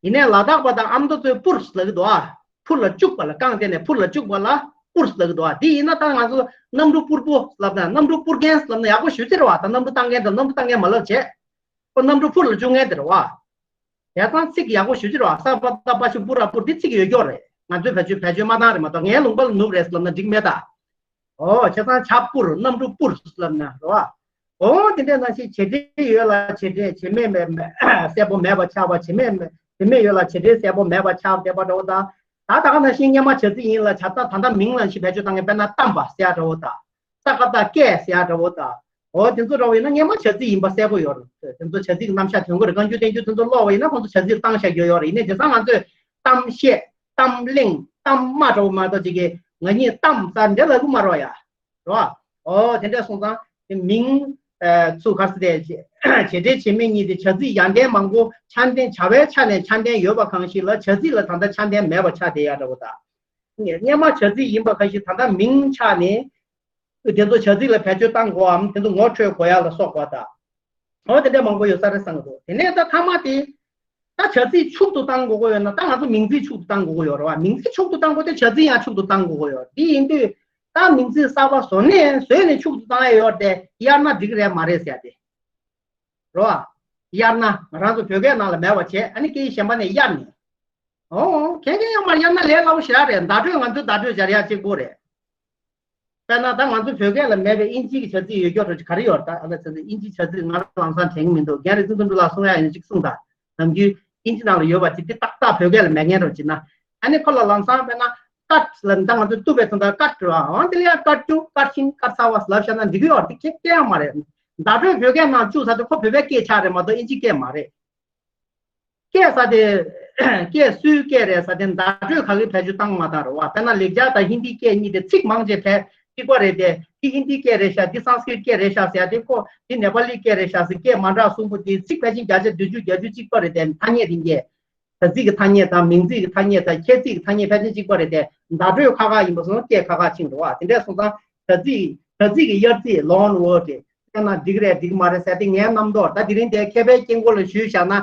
ཡིན་ནའི་ལ་དྭགས་པ་དང་ཨ་མདོ་ཚོས་པུར་ལབ་ཀྱི་འདུག་ཨ། ཕུར་ལ་བཅུག་པ་ལ་རྐང་བསྟན་ནས་ཕུར་ལ་བཅུག་པ་ལ་པུར་ལབ་ཀྱི་འདུག་ཨ། འདི་ཡིན་ན་ད་ང་ཚོ་གནམ་གྲུ་པུར་པོ་ལབ་དང་གནམ་གྲུ་པུར་རྒྱན་ལབ་ན་ཡག་པོ་ཞུ་ཅི་རེད་བ། ད་གནམ་གྲུ་བཏང་མཁན་དང་གནམ་གྲུ་བཏང་མཁན་མ་ལབ་བྱས། ཁོ་གནམ་གྲུ་ཕུར་ལ་བཅུག་མཁན་དེ་རེད་བ། དེ་ཚང་ཚིག་ཡག་པོ་ཞུ་ཅི་རེད་བ། ས་པ་ཏ་པ་ཤོད་པུ་ར་པུར་འདི་ཚིག་ཡོད་སྐྱོར་རེད། ང་ཚོས་བེད་སྤྱོད་བེད་སྤྱོད་མ་བཏང་རེད་མ་གཏོགས་ངའི་ལུང་པ་ལ་ནུབ་རེད་ལབ་ན་འགྲིག་མེད་ད། ཨོ་བྱས་ཙང་བྱ་པུར་གནམ་གྲུ་པུར་ལབ་ན་རེད་བ། ཨོ་དེ་འདྲའི་ནང་བཞིན་བྱེད་འབྲེལ་ཡོད་ལ་བྱེད་འབྲེལ་བྱེད་མེད་མེད་མེད་གསལ་པོ་མེད་པ་ཆགས་པ། བྱེད་མེད་མེད་བྱེད་མེད་ཡོད་ལ་བྱེད་འབྲེལ་གསལ་པོ་མེད་པ་ཆགས་བསྡད་པ་འདྲ་བོ་དང་། ད་ད་ག་ནང་བཞིན་སྔན་མ་བྱ་ཚིག་ཡིན་ལ་བྱ་ད་ད་ལྟ་མིང་ལ་ཞིག་བེད་སྤྱོད་བཏང་མཁན་དཔེར་ན་གཏམས་པ་ཟེར་ཡ་འདྲ་བོ་དང་། ས་ཀ་ད་སྐད་ཟེར་ཡ་འདྲ་བོ་དང་། ཨོ་དེ་ཚོ་འདྲ་བོ་ཡིན་ན་སྔན་མ་བྱ་ཚིག་ཡིན་པ་གསལ་པོ་ཡོད་རེད། དེ་ཚོ་བྱ་ཚིག་རྣམ་གཞག་དོན་གོ་རེ་རྐང་རྒྱུ་བསྟན་རྒྱུ་དེ་ཚོ་ཀློག་པ་ཡིན་ན་ཁོང་ཚོ་བྱ་ཚིག་བཏང་བཞག་ཡོད་ཡོད་རེད། ཡིན་ནའི་དེང་སང་ང་ཚོས་གཏམ་བཤད་གཏམ་གླེང་གཏམ་སྨྲ་འདྲ་བོ་མ་གཏོགས་ཅིག་གིས་ང་གཉིས་གཏམ་ས་འདྲ་ལབ་གི་མ་རེད་ཡ། རེད་བ། ཨོ་དེ་འདྲ་སོང་ཙང་དེ་མིང་ཚུ་ག་ས་དེ་བྱེད་འབྲེལ་བྱེད་མེད་གཉིས་དེ་བྱ་ཚིག་ཡ་ལྡན་མང་པོ་ཆ་ལྡན་བྱ་བའི་ཆ་ནས་ཆ་ལྡན་ཡོད་པ་གང་ཞིག་ལ་བྱ་ཚིག་ལ་ད་ལྟ་ཆ་ལྡན་མེད་པ་ཆགས་བསྡད་ཡ་འདྲ་བོ་དང་། སྔན་མ་བྱ་ཚིག་ཡིན་པ་གང་ཞིག་ད་ལྟ་མིང་ཆགས་ནས། དེ་ཚོ་བྱ་ཚིག་ལ་བེད་སྤྱོད་བཏང་དགོས་འམ་དེ་ཚོ་ངོ་འཕྲོད་དགོས་ཡ་ལ་སོགས་པ་དང་། འོ་དེ་འདྲ་མང་པོ་ཡོད་ས་རེད་བསམ་གྱི་འདུག་དེ་ནས་ད་མཐའ་མ་དེ། ད་བྱ་ཚིག་ཕྱུག་ཏུ་བཏང་དགོས་ཀྱི་ཡོད་ན་ད་ང་ཚོ་མིང་ཚིག་ཕྱུག་ཏུ་བཏང་དགོས་ཀྱི་ཡོད་རེད་བ། མིང་ཚིག་ཕྱུག་ཏུ་བཏང་དགོས་དེ་བྱ་ཚིག་ཡང་ཕྱུག་ཏུ་བཏང་དགོས་ཀྱི་ཡོད། དེ་ཡིན་དུས་ད་མིང་ཚིག་གསར་པ་བཟོ་ནས་བཟོས་ནས་ཕྱུག་ཏུ་བཏང་ཡ་ཡོད་དེ་གཡར་ན་འགྲིག་གི་རེད་མ་རེད་ཟེར་ཏེ། རེད་བ། གཡར་ན་ང་རང་ཚོ་བོད་སྐད་ནང་ལ་མེད་པ་བྱས་ཨ་ནི་སྐད་ཡིག་གཞན་པ་ནས་གཡར་ནས། ཨོ། གན་གན་ཡང་མར་གཡར་ན་ལས་སླ་པོ་ཞེ་དྲག་རེད། བརྡ་སྤྲོད་ང་ཚོའི་བརྡ་སྤྲོད་སྦྱར་ཡག་གཅིག་པོ་རེད། དཔེར་ན་ད་ང་ཚོ་བོད་སྐད་ལ་མེད་པའི་ཨིན་ཇི་གི་བྱ་ཚིག་ཡོད་སྐྱོར་རོ་ག་རེ་ཡོད་ད་ཨ་ལ་བྱ་ཚིག་ཨིན་ཇི་བྱ་ཚིག་ང་ལམ་སང་དྲན་གི་མི་འདུག་རྒན་རེ་ཚིག་འཛུམ་གྲུ་ལ་གསུང་ཡ་ཡིན་ན་གཅིག་གསུངས་དང་། ནམ་རྒྱུན་ཨིན་ཇི་ནང་ལ་ཡོད་པ་ཅིག་དེ་ཏག་ཏག་བོད་སྐད་ལ་མེད་མཁན་རོ་ཅིག་ན། ཨ་ནི་ཁོ་ལ་ལམ་སང་དཔེར་ན་ཀཊ་ལ་ད་ང་ཚོ་གཏུབ་པའི་དོན་དག་ཀཊ་རོ་ཨང་དེ་ལ་ཡ་ཀཊ་ཀྲུ་ཀཊ་ཤིང་ཀཊ་ཚ་བ་ལབ་བཞག་ན་འགྲིག་གི་ཡོད་དེ་ཁྱེད་སྐད་ཡང་མ་རེད། བརྡ་སྤྲོད་བོད་སྐད་ནང་བཅུག་ས་དེ་ཁོ་བོད་པའི་སྐད་ཆགས་རེད་མ་གཏོགས་ཨིན་ཇི་སྐད་མ་རེད། སྐད་ས་དེ། སྐད་སུའི་སྐད་རེད་ས་དེ་བརྡ་སྤྲོད་ག་གི་བེད་སྤྱོད་བཏང་མ་བཏང་རེད་བ། དཔེར་ན་ལེགས་སྦྱར་དང་ཧིན་དིའི་སྐད་གཉིས་དེ་ཚིག་མང་ཆེ་བས་གཅིག་པ་རེད་དེ། འདི་ཧིན་དིའི་སྐད་རེད་ཤག་འདི་སཾ་སྐྲྀཏ་སྐད་རེད་ཤག་ཟེར་ཡ་དེ་ཁོ་འདི་ནེ་པ་ལིའི་སྐད་རེད་ཤག་ཟེར་སྐད་མ་འདྲ་གསུམ་པོ་དེ་ཚིག་ཕལ་ཆེར་བརྒྱ་ཆ་བདུན་ཅུ་བརྒྱད་ཅུ་གཅིག་པ་རེད་དེ། ཐ་སྙད་རིགས་འགས། ད་ཚིག་གི་ཐ་སྙད་དང་མིང་ཚིག་གི་ཐ་སྙད་དང་ཁྱད་ཚིག་གི་ཐ་སྙད་ཕལ་ཆེར་གཅིག་པ་རེད་དེ། བརྡ་སྤྲོད་ཁག་ཁག་ཡིན་པ་སོང་ཙང་སྐད་ཁག་ཁག་ཕྱིན་འགྲོ་བ། དེ་འདྲས་སོང་ཙང་ད་ཚིག་ད་ཚིག་གི་དབྱར་ཚིག་ལོན་ཝར་ཌི་དེ་བལྟས་ན་འགྲིག་རེད་འགྲིག་མ་རེད་ཟེར་དེ་ངའི་རྣམ་རྟོག་ད་དེ་རིང་དེ་མཁས་པའི་དཀྱིལ་འཁོར་ལ་ཞུས་བཞག་ན།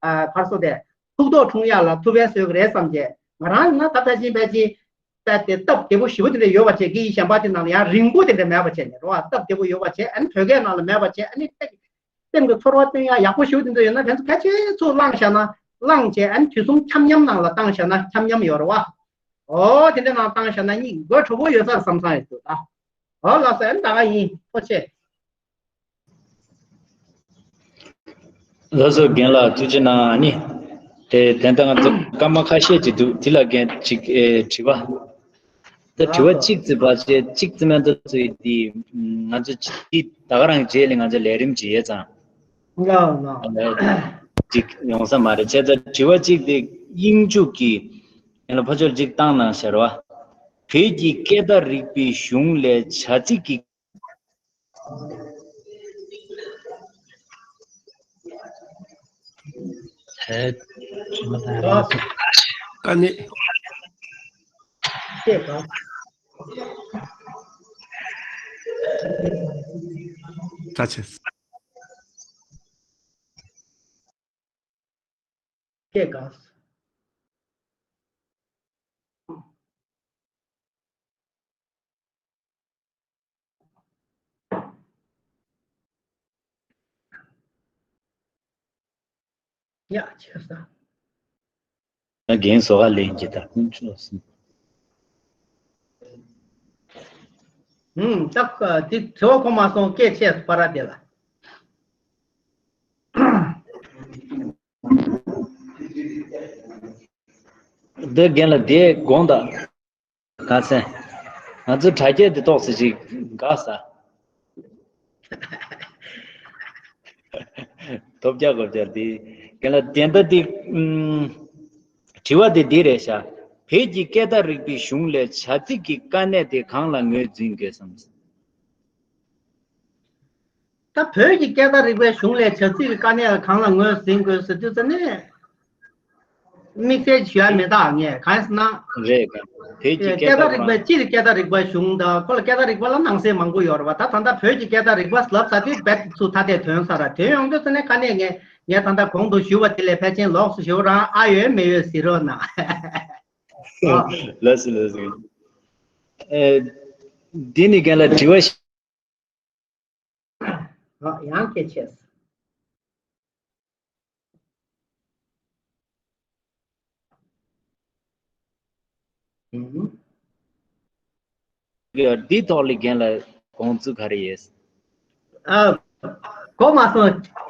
ཨ་ག་རེ་ཟེར་དེ། ཐུགས་དོགས་འཁྲུངས་ཡ་ལ་ཐུབ་པ་བཟོས་ཀྱི་རེད་བསམ་བྱས། ང་རང་ཡིན་ན་ད་ཕལ་ཆེར་ཕལ་ཆེར་ད་དེ་སྟབས་བདེ་པོ་ཞེ་པོ་དེ་འདྲ་ཡོད་པ་བྱས། དགེ་བའི་བཤན་པ་དེ་ནང་ལ་ཡང་རིང་པོ་དེ་འདྲ་མེད་པ་བྱས་ནས་རེད་བ། སྟབས་བདེ་པོ་ཡོད་པ་བྱས། ཨ་ནི་བོད་སྐད་ནང་ལ་མེད་པ་བྱས། ཨ་ནི་སེམས་ཀྱི་ཚོར་བ་སྟོན་ཡ་ཡག་པོ་ཞེ་པོ་དེ་འདྲ་ཡོད་ན། ཕན་ཚུན་ཕལ་ཆེར་ཚུར་བླངས་བཞག་ན། བླངས་བྱས་ཨ་ནི་དུས་གསུམ་འཁྱམ་མཉམ་ནང་ལ་བཏང་བཞག་ན་འཁྱམ་མཉམ་ཡོད་རེད་བ། ཨོ་དེ་འདྲ་ནང་བཏང་བཞག་ན་གཉིས་དགོད་བྲོ་པོ་ཡོད་ས་རེད་བསམ་བསམ་ཡོད་འདུག་ད། ཨོ་ལགས་སོ། ཨ་ནི་ད་ག་ཡིན། ཐུགས་རྗེ་ཆེ། ལགས་སོ། རྒན་ལགས་ཐུགས་རྗེ་གནང་། ཨ་ནི་དེ་དེ་ལྟ་ང་ཚོ་སྐར་མ་ཁ་ཤས་ཅིག་འདུག་དེ་ལ་རྒན་ཅིག་ཨེ་དྲི་བ། ད་དྲི་བ་གཅིག་ཙམ་ཕལ་ཆེར་གཅིག་ཙམ་མ་གཏོགས་ཚོས་དེ་ང་ཚོ་ཅིག་ད་ག་རང་རྗེས་ལ་ང་ཚོ་ལས་རིམ་ཅིག་ཡོད་ཙང་། ལགས་ལགས། ཅིག་ཡོང་ས་མ་རེད། བྱས་ཙང་དྲི་བ་གཅིག་དེ་དབྱིངས་ཕྱུག་གིས་ཡང་ལ་ཕ་ཆོས་ཅིག་བཏང་གནང་ཤར་བ། བོད་ཀྱི་སྐད་བརྡ་རིག་པའི་གཞུང་ལས་བྱ་ཚིག་གི་དཀའ་གནད། ད་ཆེ། སྐད་འགག་ཡ་ཆེ་ས། ང་རྒན་བཟོ་ག་ལེན་གྱི་ད་ཀུན་སྤྱོད་སྲིད། ཧུམ། ད་དེ་དྲི་བ་གོ་མ་སོང་། སྐད་ཆེ་སོང་པ་ར་དེ་ལ། འདི་རྒན་ལགས་དེ་དགོངས་དག་ག་ཚད། ང་ཚོ་དྲ་རྒྱ་འདི་ཏོག་ཙམ་ཅིག་འགག་ས། ཐོབ་རྒྱ་གོ་རྒྱ་འདི་རྒན་ལགས་དེ་འདྲ་འདི། ཨུམ། དྲི་བ་དེ་འདི་རེད་ཤག་བོད་ཀྱི་སྐད་བརྡ་རིག་པའི་གཞུང་ལས་བྱ་ཚིག་གི་དཀའ་གནད་དེ་གང་ལ་ངོས་འཛིན་དགོས་སམ། ད་བོད་ཀྱི་སྐད་བརྡ་རིག་པའི་གཞུང་ལས་བྱ་ཚིག་གི་དཀའ་གནད་ལ་གང་ལ་ངོས་འཛིན་དགོས་ཟེར་དུས་ཙ་ནས། དམིགས་བསལ་ཞུ་ཡ་མེད། ད་ངས་གང་ཡིན་ཟེར་ན། རེད། བོད་ཀྱི་སྐད་སྐད་བརྡ་བརྡ་རིག་པའི་སྤྱིར་སྐད་བརྡ་རིག་པ་གཞུང་དང་ཁོ་ལ་སྐད་བརྡ་རིག་པ་ལ་ནང་གསེས་མང་པོ་ཡོད་རེད་བ། ད་ད་ལྟ་བོད་ཀྱི་སྐད་བརྡ་རིག་པ་ལབ་ས་དེ་རྦད་ཚུར་ཐ་དད་ཐོན་ས་ར། དོན་ཡོང་དུས་ཙ་ནས་དཀའ་གནད། ངས་ངས་ད་ལྟ་གོང་དུ་ཞུས་པ་དེ་ལས་ཕལ་ཆེར་ལོགས་སུ་ཞུ་རང་ཨ་ཡོད་མེད་ཡོད་ཟེར་རོགས་གནང་། ལགས་སོ་ལགས་སོ། ཨེ། འདི་ནི་རྒན་ལགས་དྲི་བ་ཞིག་ཨ། ཡང་སྐད་ཆེ་སོང་། ཨུམ། འདི་ཐོག་ལ་རྒན་ལགས་དགོངས་ཚུལ་ག་རེ་ཡོད། ཨ། གོ་མ་སོང་།